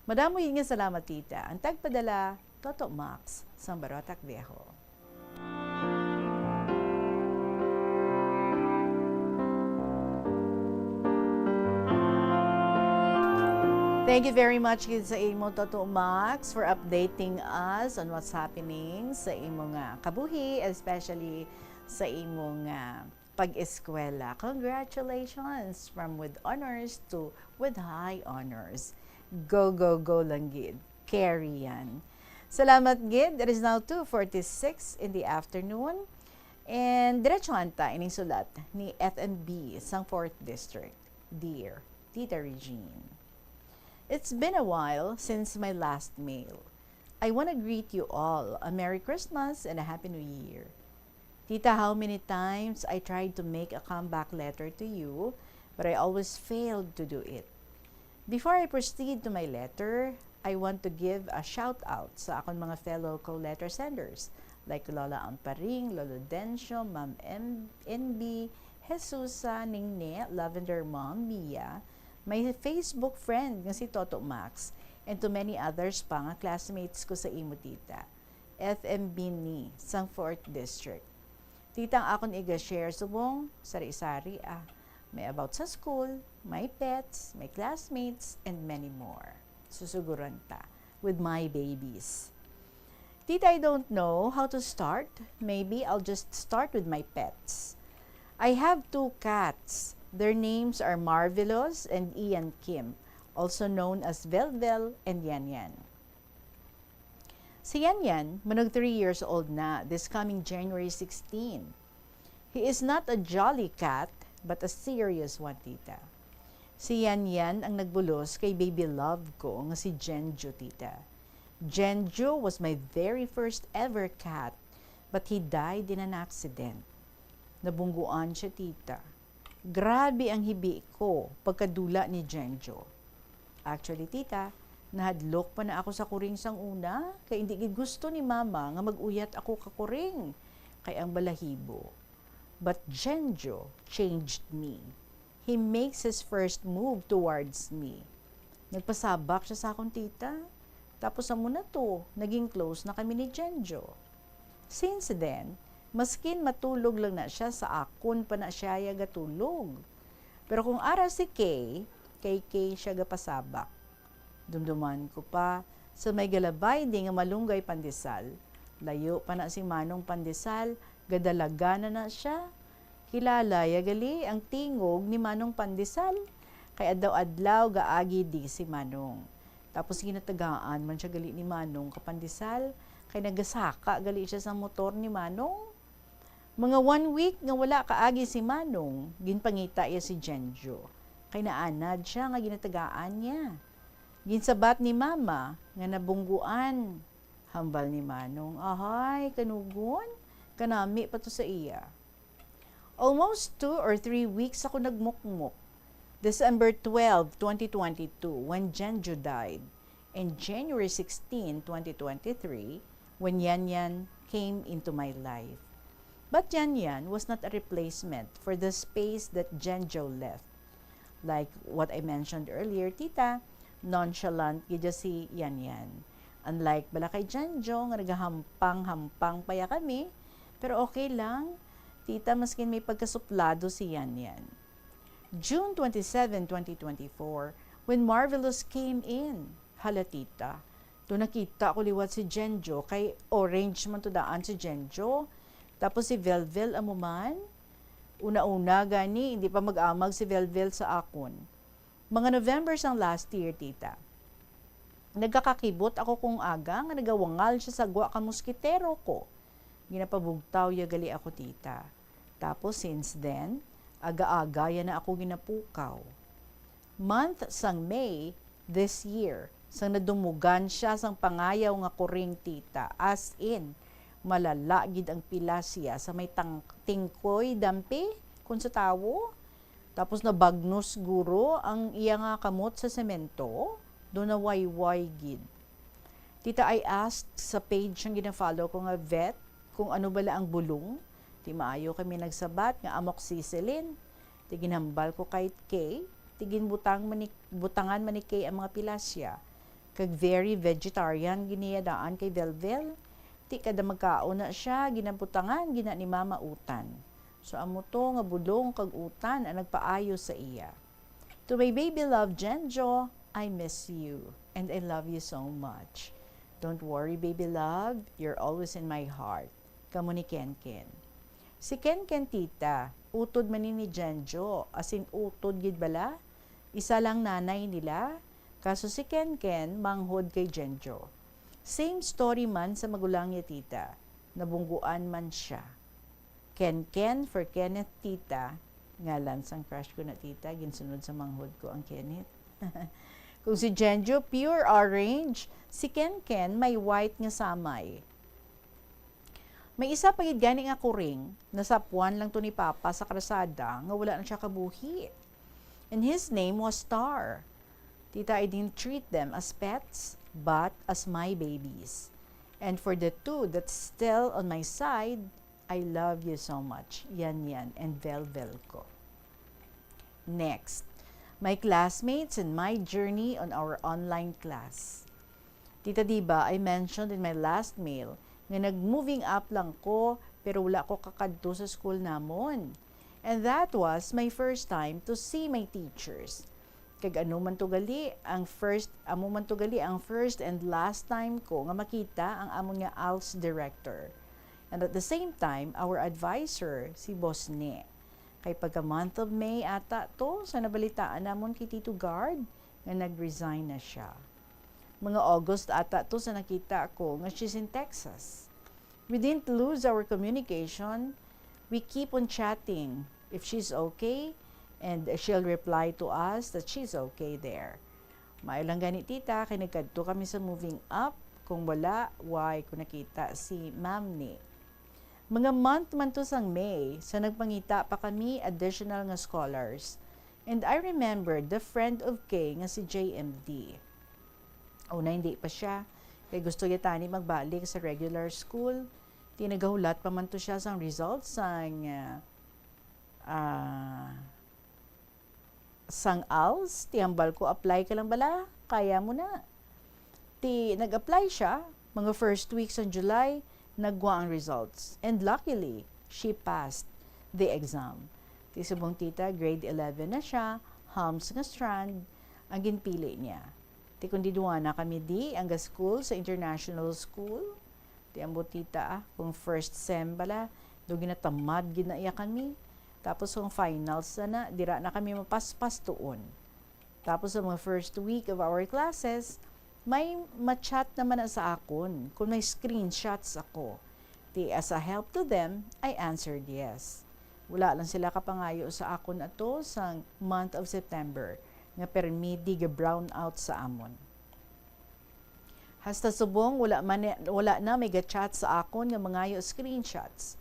Madamo gid nga salamat, tita. Ang tagpadala, Toto Max, sang Barotac Viejo. Thank you very much gid sa imo, Toto Max, for updating us on what's happening sa imo nga kabuhi, especially sa imo nga pag-eskwela. Congratulations! From with honors to with high honors. Go, go, go lang gid. Carry yan. Salamat gid. It is now two forty-six in the afternoon. And diretsuhan ta ining sulat ni F M B sang fourth District. Dear Tita Regine, it's been a while since my last mail. I wanna greet you all a Merry Christmas and a Happy New Year. Tita, how many times I tried to make a comeback letter to you, but I always failed to do it. Before I proceed to my letter, I want to give a shout out sa akon mga fellow co-letter senders, like Lola Amparing, Lolo Dencio, Ma'am M-, N B, Jesusa, Ningne, Lavender Mom, Mia, my Facebook friend nga si Toto Max, and to many others pa nga classmates ko sa imo, tita. F M B ni sang fourth District. Tita, ang akon iga-share subong, sari-sari, ah. May about sa school, my pets, my classmates, and many more. Susuguran ta with my babies. Tita, I don't know how to start. Maybe I'll just start with my pets. I have two cats. Their names are Marvelous and Ian Kim, also known as Velvel and Yan Yan. Si Yan Yan, manag three years old na, this coming January sixteen. He is not a jolly cat, but a serious one, tita. Si Yan Yan ang nagbulos kay baby love ko nga si Jenjo, tita. Jenjo was my very first ever cat, but he died in an accident. Nabungguan siya, tita. Grabe ang hibi ko pagkadula ni Jenjo. Actually, tita, nahadlok pa na ako sa kuring sang una, kay indi gid gusto ni mama nga mag-uyat ako ka kuring, kay ang balahibo. But Jenjo changed me. He makes his first move towards me. Nagpasabak siya sa akon, tita. Tapos amo na to, naging close na kami ni Jenjo. Since then, maskin matulog lang na siya, sa akon pa na siya ya gatulog. Pero kung ara si Kay, kay Kay siya gapasabak. Dumduman ko pa, sa may galabay di nga malunggay pandesal, layo pa na si Manong Pandesal, gadalaga na na siya. Kilala ya gali ang tingog ni Manong Pandesal, kay adlaw-adlaw gaagi di si Manong. Tapos ginatagaan man siya gali ni Manong ka pandesal, kay nagasaka gali siya sa motor ni Manong. Mga one week nga wala kaagi si Manong, ginpangita iya si Jenjo, kay naanad siya nga ginatagaan niya. Ginsabat ni Mama nga nabungguan. Hambal ni Manong, "Ahay, kanugon, kanami pa to sa iya." Almost two or three weeks ako nagmukmok. December twelve, twenty twenty-two, when Jenjo died, and January sixteen, twenty twenty-three, when Yan Yan came into my life. But Yan Yan was not a replacement for the space that Jenjo left. Like what I mentioned earlier, tita, nonchalant gid si Yan Yan. Unlike bala kay Jenjo nga nagahampang-hampang pa ya kami, pero okay lang, tita, maskin may pagkasuplado si Yan Yan. June twenty-seven, twenty twenty-four, when Marvelous came in. Hala, tita, do nakita ko liwat si Jenjo, kay orange man to daan si Jenjo. Tapos si Velvel amo man, una-una gani, hindi pa mag-amag si Velvel sa akon. Mga November sang last year, tita. Nagakakibot ako kung aga nga nagawangal siya sa gwa ka moskitero ko. Ginapabugtaw ya gali ako, tita. Tapos since then, aga-aga ya na ako ginapukaw. Month sang May this year, sang nadumugan siya sang pangayaw nga kuring, tita. As in, malala gid ang pilasya sa may tang-, tingkoy dampi, kun sa tawo. Tapos nabagnos guro ang iya nga kamot sa semento, do nawayway gid. Tita, I asked sa page nga gina-follow ko nga vet kung ano bala ang bulong. Ti maayo kami nagsabat nga amoxicillin. Ti ginhambal ko kay Kay, ti ginbutang man ni, butangan man ni Kay ang mga pilasya. Kag very vegetarian gid niya daan kay Velvel. Ti kada magkaon na siya, ginabutangan gina ni Mama utan. So amo to nga bulong kag utan ang nagpaayo sa iya. To my baby love, Jenjo, I miss you and I love you so much. Don't worry, baby love, you're always in my heart. Kamo ni Kenken. Si Kenken, tita, utod man ni ni Jenjo, as in utod gid bala. Isa lang nanay nila, kaso si Kenken manghod kay Jenjo. Same story man sa magulang niya, tita. Nabungguan man siya. Kenken for Kenneth, tita. Ngalan sang crush ko na, tita, ginsunod sa manghod ko ang Kenneth. Kung si Jenjo, pure orange, si Kenken may white nga samay. May isa pa gid gani nga kuring, nasapuan lang to ni Papa sa karsada nga wala na siya kabuhi. And his name was Star. Tita, I didn't treat them as pets, but as my babies. And for the two that's still on my side, I love you so much, Yan Yan and Velvel ko. Next, my classmates and my journey on our online class. Tita, di ba, I mentioned in my last mail nga nag-moving up lang ko, pero wala ko kakadto sa school namon. And that was my first time to see my teachers. Kag ano man to gali ang first, amo man to gali ang first and last time ko nga makita ang amon nga ALS director. And at the same time, our advisor, si Boss Ne. Kay pagka month of May ata to, sa nabalitaan namon kay Tito Guard, nga nag-resign na siya. Mga August ata to sa nakita ko nga she's in Texas. We didn't lose our communication. We keep on chatting if she's okay, and she'll reply to us that she's okay there. Maayo lang gani, tita, kay nagkadto kami sa moving up. Kung wala, why ko nakita si Ma'am ni. Mga month man to sang May, sa nagpangita pa kami additional nga scholars. And I remember the friend of Kay nga si J M D. Una, hindi pa siya. Kay gusto niya tani magbalik sa regular school. Ti nagahulat pa man to siya sang results sang, ah, ah, sang ALS. Ti hambal ko, "Apply ka lang bala. Kaya mo na." Ti nag-apply siya. Mga first week sang July, nagwa ang results. And luckily, she passed the exam. Ti subong, tita, grade eleven na siya, humps nga strand ang ginpili niya. Ti kon didto na kami di ang ga-school sa international school, ti ambot, tita, ah, kung first sem bala, do ginatamad gid na iya kami. Tapos kung finals na na, dira na kami mapaspas tuon. Tapos sa mga first week of our classes, May ma-chat naman na sa akon kon may screenshots ako. Ti, as a help to them, I answered yes. Wala lang sila kapangayo sa akon ato sang month of September, nga permi di ga-brown out sa amon. Hasta subong wala man ni, wala na may ga-chat sa akon nga mangayo screenshots.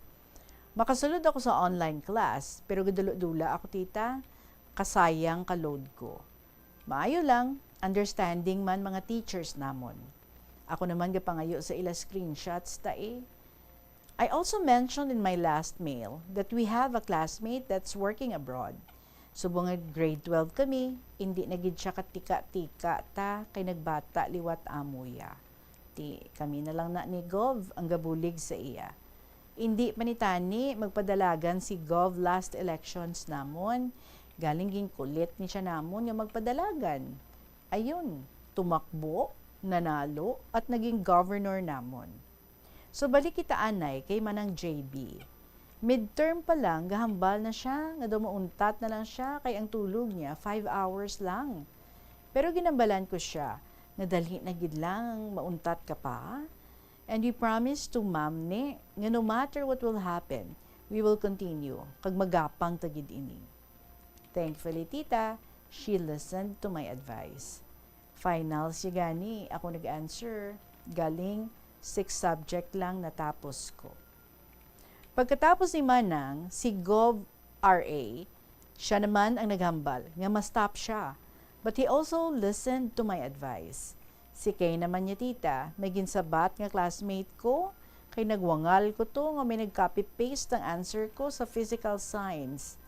Makasulod ako sa online class, pero gadula-dula ako, tita. Kasayang ka load ko. Maayo lang, understanding man mga teachers namon. Ako naman gapangayo sa ila screenshots ta eh. I also mentioned in my last mail that we have a classmate that's working abroad. Subong nga grade twelve kami, indi na gid siya katika-tika ta kay nagbata liwat amo ya. Ti, kami na lang na ni Gov ang gabulig sa iya. Indi pa ni tani magpadalagan si Gov last elections namon. Galing ginkulit ni siya namon nga magpadalagan. Ayun, tumakbo, nanalo, at naging governor namon. So, balik kita anay kay Manang J B. Midterm pa lang, gahambal na siya nga daw mauntat na lang siya kay ang tulog niya five hours lang. Pero ginambalan ko siya nga dali na gid lang mauntat ka pa. And we promise to Ma'am ni nga no matter what will happen, we will continue kag magapang ta gid ini. Thankfully, tita, she listened to my advice. Finals ya gani ako nag-answer. Galing, six subject lang natapos ko. Pagkatapos ni Manang, si Gov R A, siya naman ang naghambal nga ma-stop siya. But he also listened to my advice. Si Kay naman niya, tita, may ginsabat nga classmate ko, kay nagwangal ko to nga may nag-copy-paste ang answer ko sa physical science.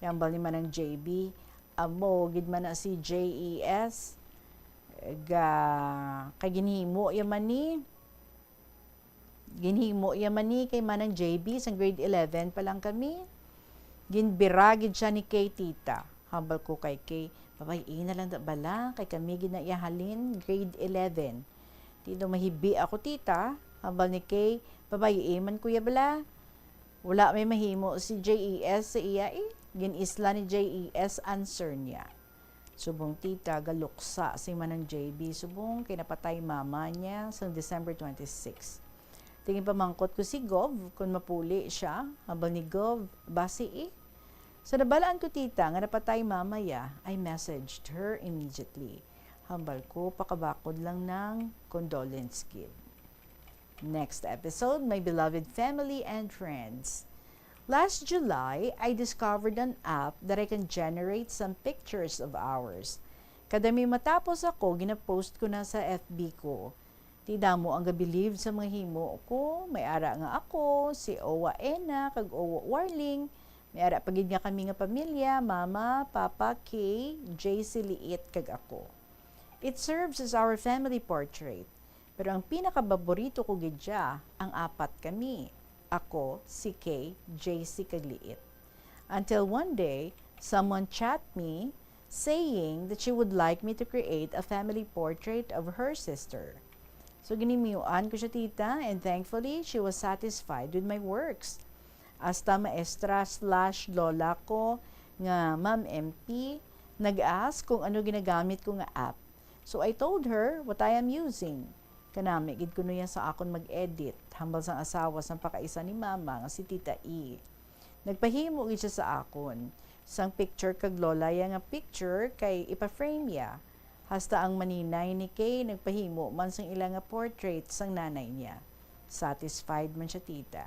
Hambal ni Manang J B, amo gid man na si J E S. Ga, kay ginhimo ya man ni, ginhimo ya man ni kay Manang J B sang grade eleven pa lang kami. Ginbira gid siya ni Kay, tita. Hambal ko kay Kay, "Babay-i na lang da bala, kay kami gid na iya halin, grade eleven." Ti daw mahibi ako, tita. Hambal ni Kay, "Babay-i man ko ya bala." Wala may mahimo si J E S sa iya eh. Gin-isla ni J E S answer niya. Subong, tita, galuksa si Manang J B subong kay napatay mama niya sang December twenty-six. Ti ginpamangkot ko si Gov kon mapuli siya, hambal ni Gov, "Basi eh." Sa nabalaan ko, tita, nga napatay mama ya, I messaged her immediately. Hambal ko, pakabakod lang nang condolence gid. Next episode, my beloved family and friends. Last July, I discovered an app that I can generate some pictures of ours. Kada may matapos ako, ginapost ko na sa F B ko. Ti damo ang gabilib sa mga himo ko. May ara nga ako, si Owa Ena, kag Owa Warling. May ara pa gid nga kami nga pamilya, Mama, Papa, Kay, J C Liit, kag ako. It serves as our family portrait. Pero ang pinakababorito ko gid siya, ang apat kami. Ako, si Kay, J C, kag Liit. Until one day, someone chat me saying that she would like me to create a family portrait of her sister. So, ginhimoan ko siya, tita, and thankfully, she was satisfied with my works. Hasta maestra slash lola ko nga Ma'am M P nag-ask kung ano ginagamit ko nga app. So I told her what I am using. Kanami gid kuno ya sa akon mag-edit, hambal sang asawa sang pakaisa ni Mama nga si Tita E. Nagpahimo gid siya sa akon sang picture kag lola ya nga picture kay ipa-frame ya. Hasta ang maninay ni Kay nagpahimo man sang ila nga portrait sang nanay niya. Satisfied man siya, tita.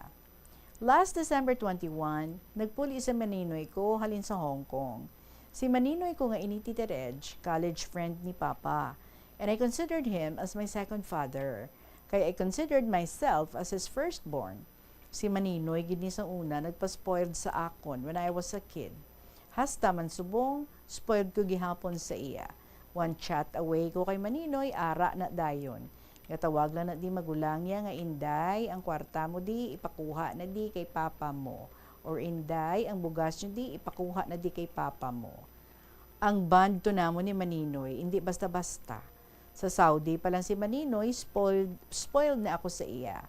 Last December twenty-one, nagpuli si maninoy ko halin sa Hong Kong. Si maninoy ko nga ini, Tita Reg, college friend ni Papa, and I considered him as my second father, kay I considered myself as his firstborn. Si maninoy gid ni sa una nagpa-spoiled sa akon when I was a kid. Hasta man subong, spoiled ko gihapon sa iya. One chat away ko kay maninoy, ara na dayon. Gatawag lang na di magulang niya nga, "Inday, ang kwarta mo di, ipakuha na di kay papa mo." Or, "Inday, ang bugas niyo di, ipakuha na di kay papa mo." Ang bond to namon ni maninoy, hindi basta-basta. Sa Saudi pa lang si maninoy, spoiled, spoiled na ako sa iya.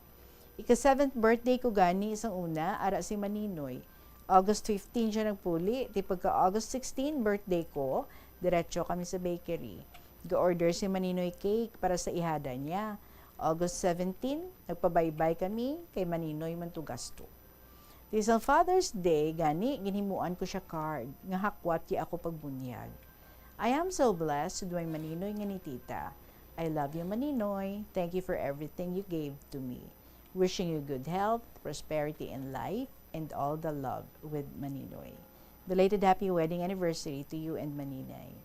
Ika-seventh birthday ko gani sang una, ara si maninoy. August fifteen siya nagpuli, ti pagka August sixteen, birthday ko, diretso kami sa bakery. Ga-order si Maninoy cake para sa ihada niya. August seventeen, nagpabaybay kami kay Maninoy man to gasto. Ti sa Father's Day gani, ginhimuan ko siya card nga hakwat ti ako pagbunyag. I am so blessed with my Maninoy nga ni Tita. I love you, Maninoy. Thank you for everything you gave to me. Wishing you good health, prosperity in life, and all the love with Maninoy. Belated happy wedding anniversary to you and Maninoy.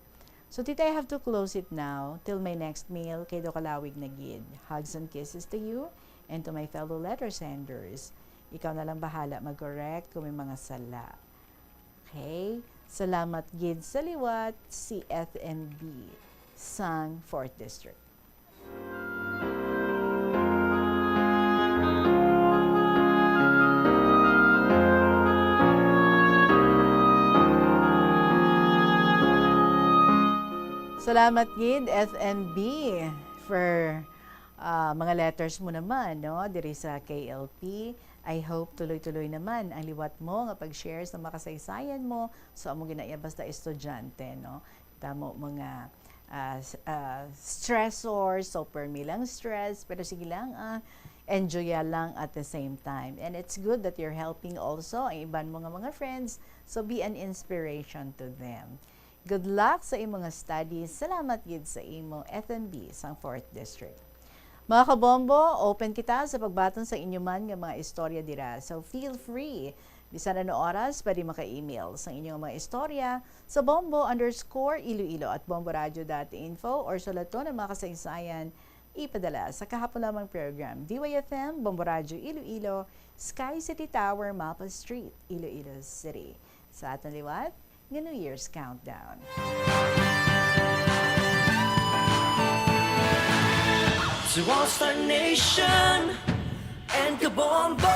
So, Tita, I have to close it now till my next meal, kay daw kalawig na gid. Hugs and kisses to you and to my fellow letter senders. Ikaw na lang bahala mag-correct kung may mga sala. Okay? Salamat gid sa liwat, C F N B sang fourth District. Salamat gid, F N B, for, ah, mga letters mo naman, no, diri sa K L P. I hope tuloy-tuloy naman ang liwat mo nga pag-share sa makasaysayan mo. So, amo gina iya basta estudyante, no? Damo mga, ah, s-, ah, stressors, so permi lang stress, pero sige lang, ah, enjoy lang at the same time. And it's good that you're helping also ang iban mo nga mga friends. So, be an inspiration to them. Good luck sa imong mga studies. Salamat gid sa imo, F N B sang fourth District. Mga kabombo, open kita sa pagbaton sa inyo man nga mga istorya dira. So feel free. Bisan ano oras, pwede maka-email sang inyong mga istorya sa bombo underscore iloilo at bomboradio dot info or sulaton ang mga kasaysayan ipadala sa kahapon lamang program. D Y F M, Bombo Radyo Iloilo, Sky City Tower, Mapa Street, Iloilo City. Sa aton liwat, nga New Year's countdown. To all Star Nation and Kabombo,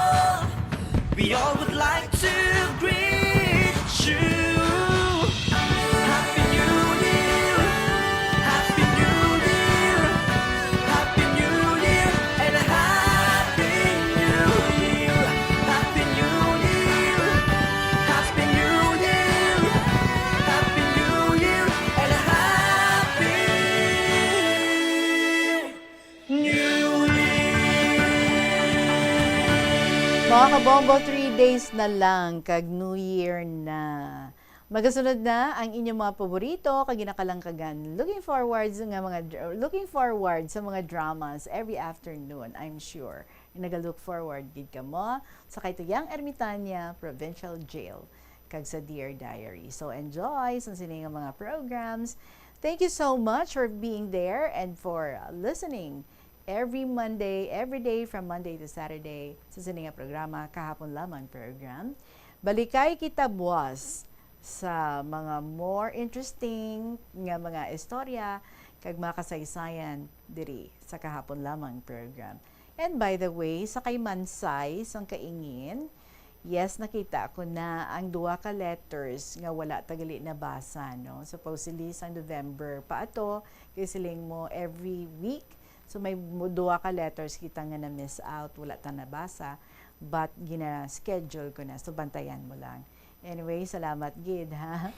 we all would like to greet you. Happy New Year! Happy New Year! Happy New Year and a Happy New Year! Happy New Year! Happy New Year! Happy New Year and a Happy New Year! Mga kabombo, three days na lang kag New Year na. Magasunod na ang inyong mga paborito kag ginakalangkagan. Looking forward sa nga mga dr-, looking forward sa mga dramas every afternoon, I'm sure. Naga-look forward gid kamo sa kay Tuyang Ermitaña Provincial Jail kag sa Dear Diary. So enjoy sa sini nga mga programs. Thank you so much for being there and for listening every Monday, every day from Monday to Saturday sa sini nga programa, Kahapon Lamang Program. Balikay kita buwas sa mga more interesting nga mga istorya kag mga kasaysayan diri sa Kahapon Lamang Program. And by the way, sa kay Mansay sang Kaingin, yes, nakita ko na ang duha ka letters nga wala ta gali nabasa, no? Supposedly, sang November pa ato, kay siling mo every week. So, may mo-, duha ka letters kita nga na-miss out, wala ta nabasa, but gina-schedule ko na. So, bantayan mo lang. Anyway, salamat gid, ha,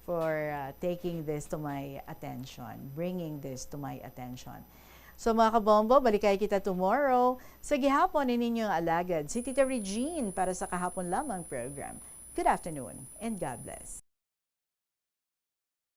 for, uh, taking this to my attention, bringing this to my attention. So, mga kabombo, balikay kita tomorrow sa gihapon ni ninyong alagad, si Tita Regine, para sa Kahapon Lamang Program. Good afternoon and God bless.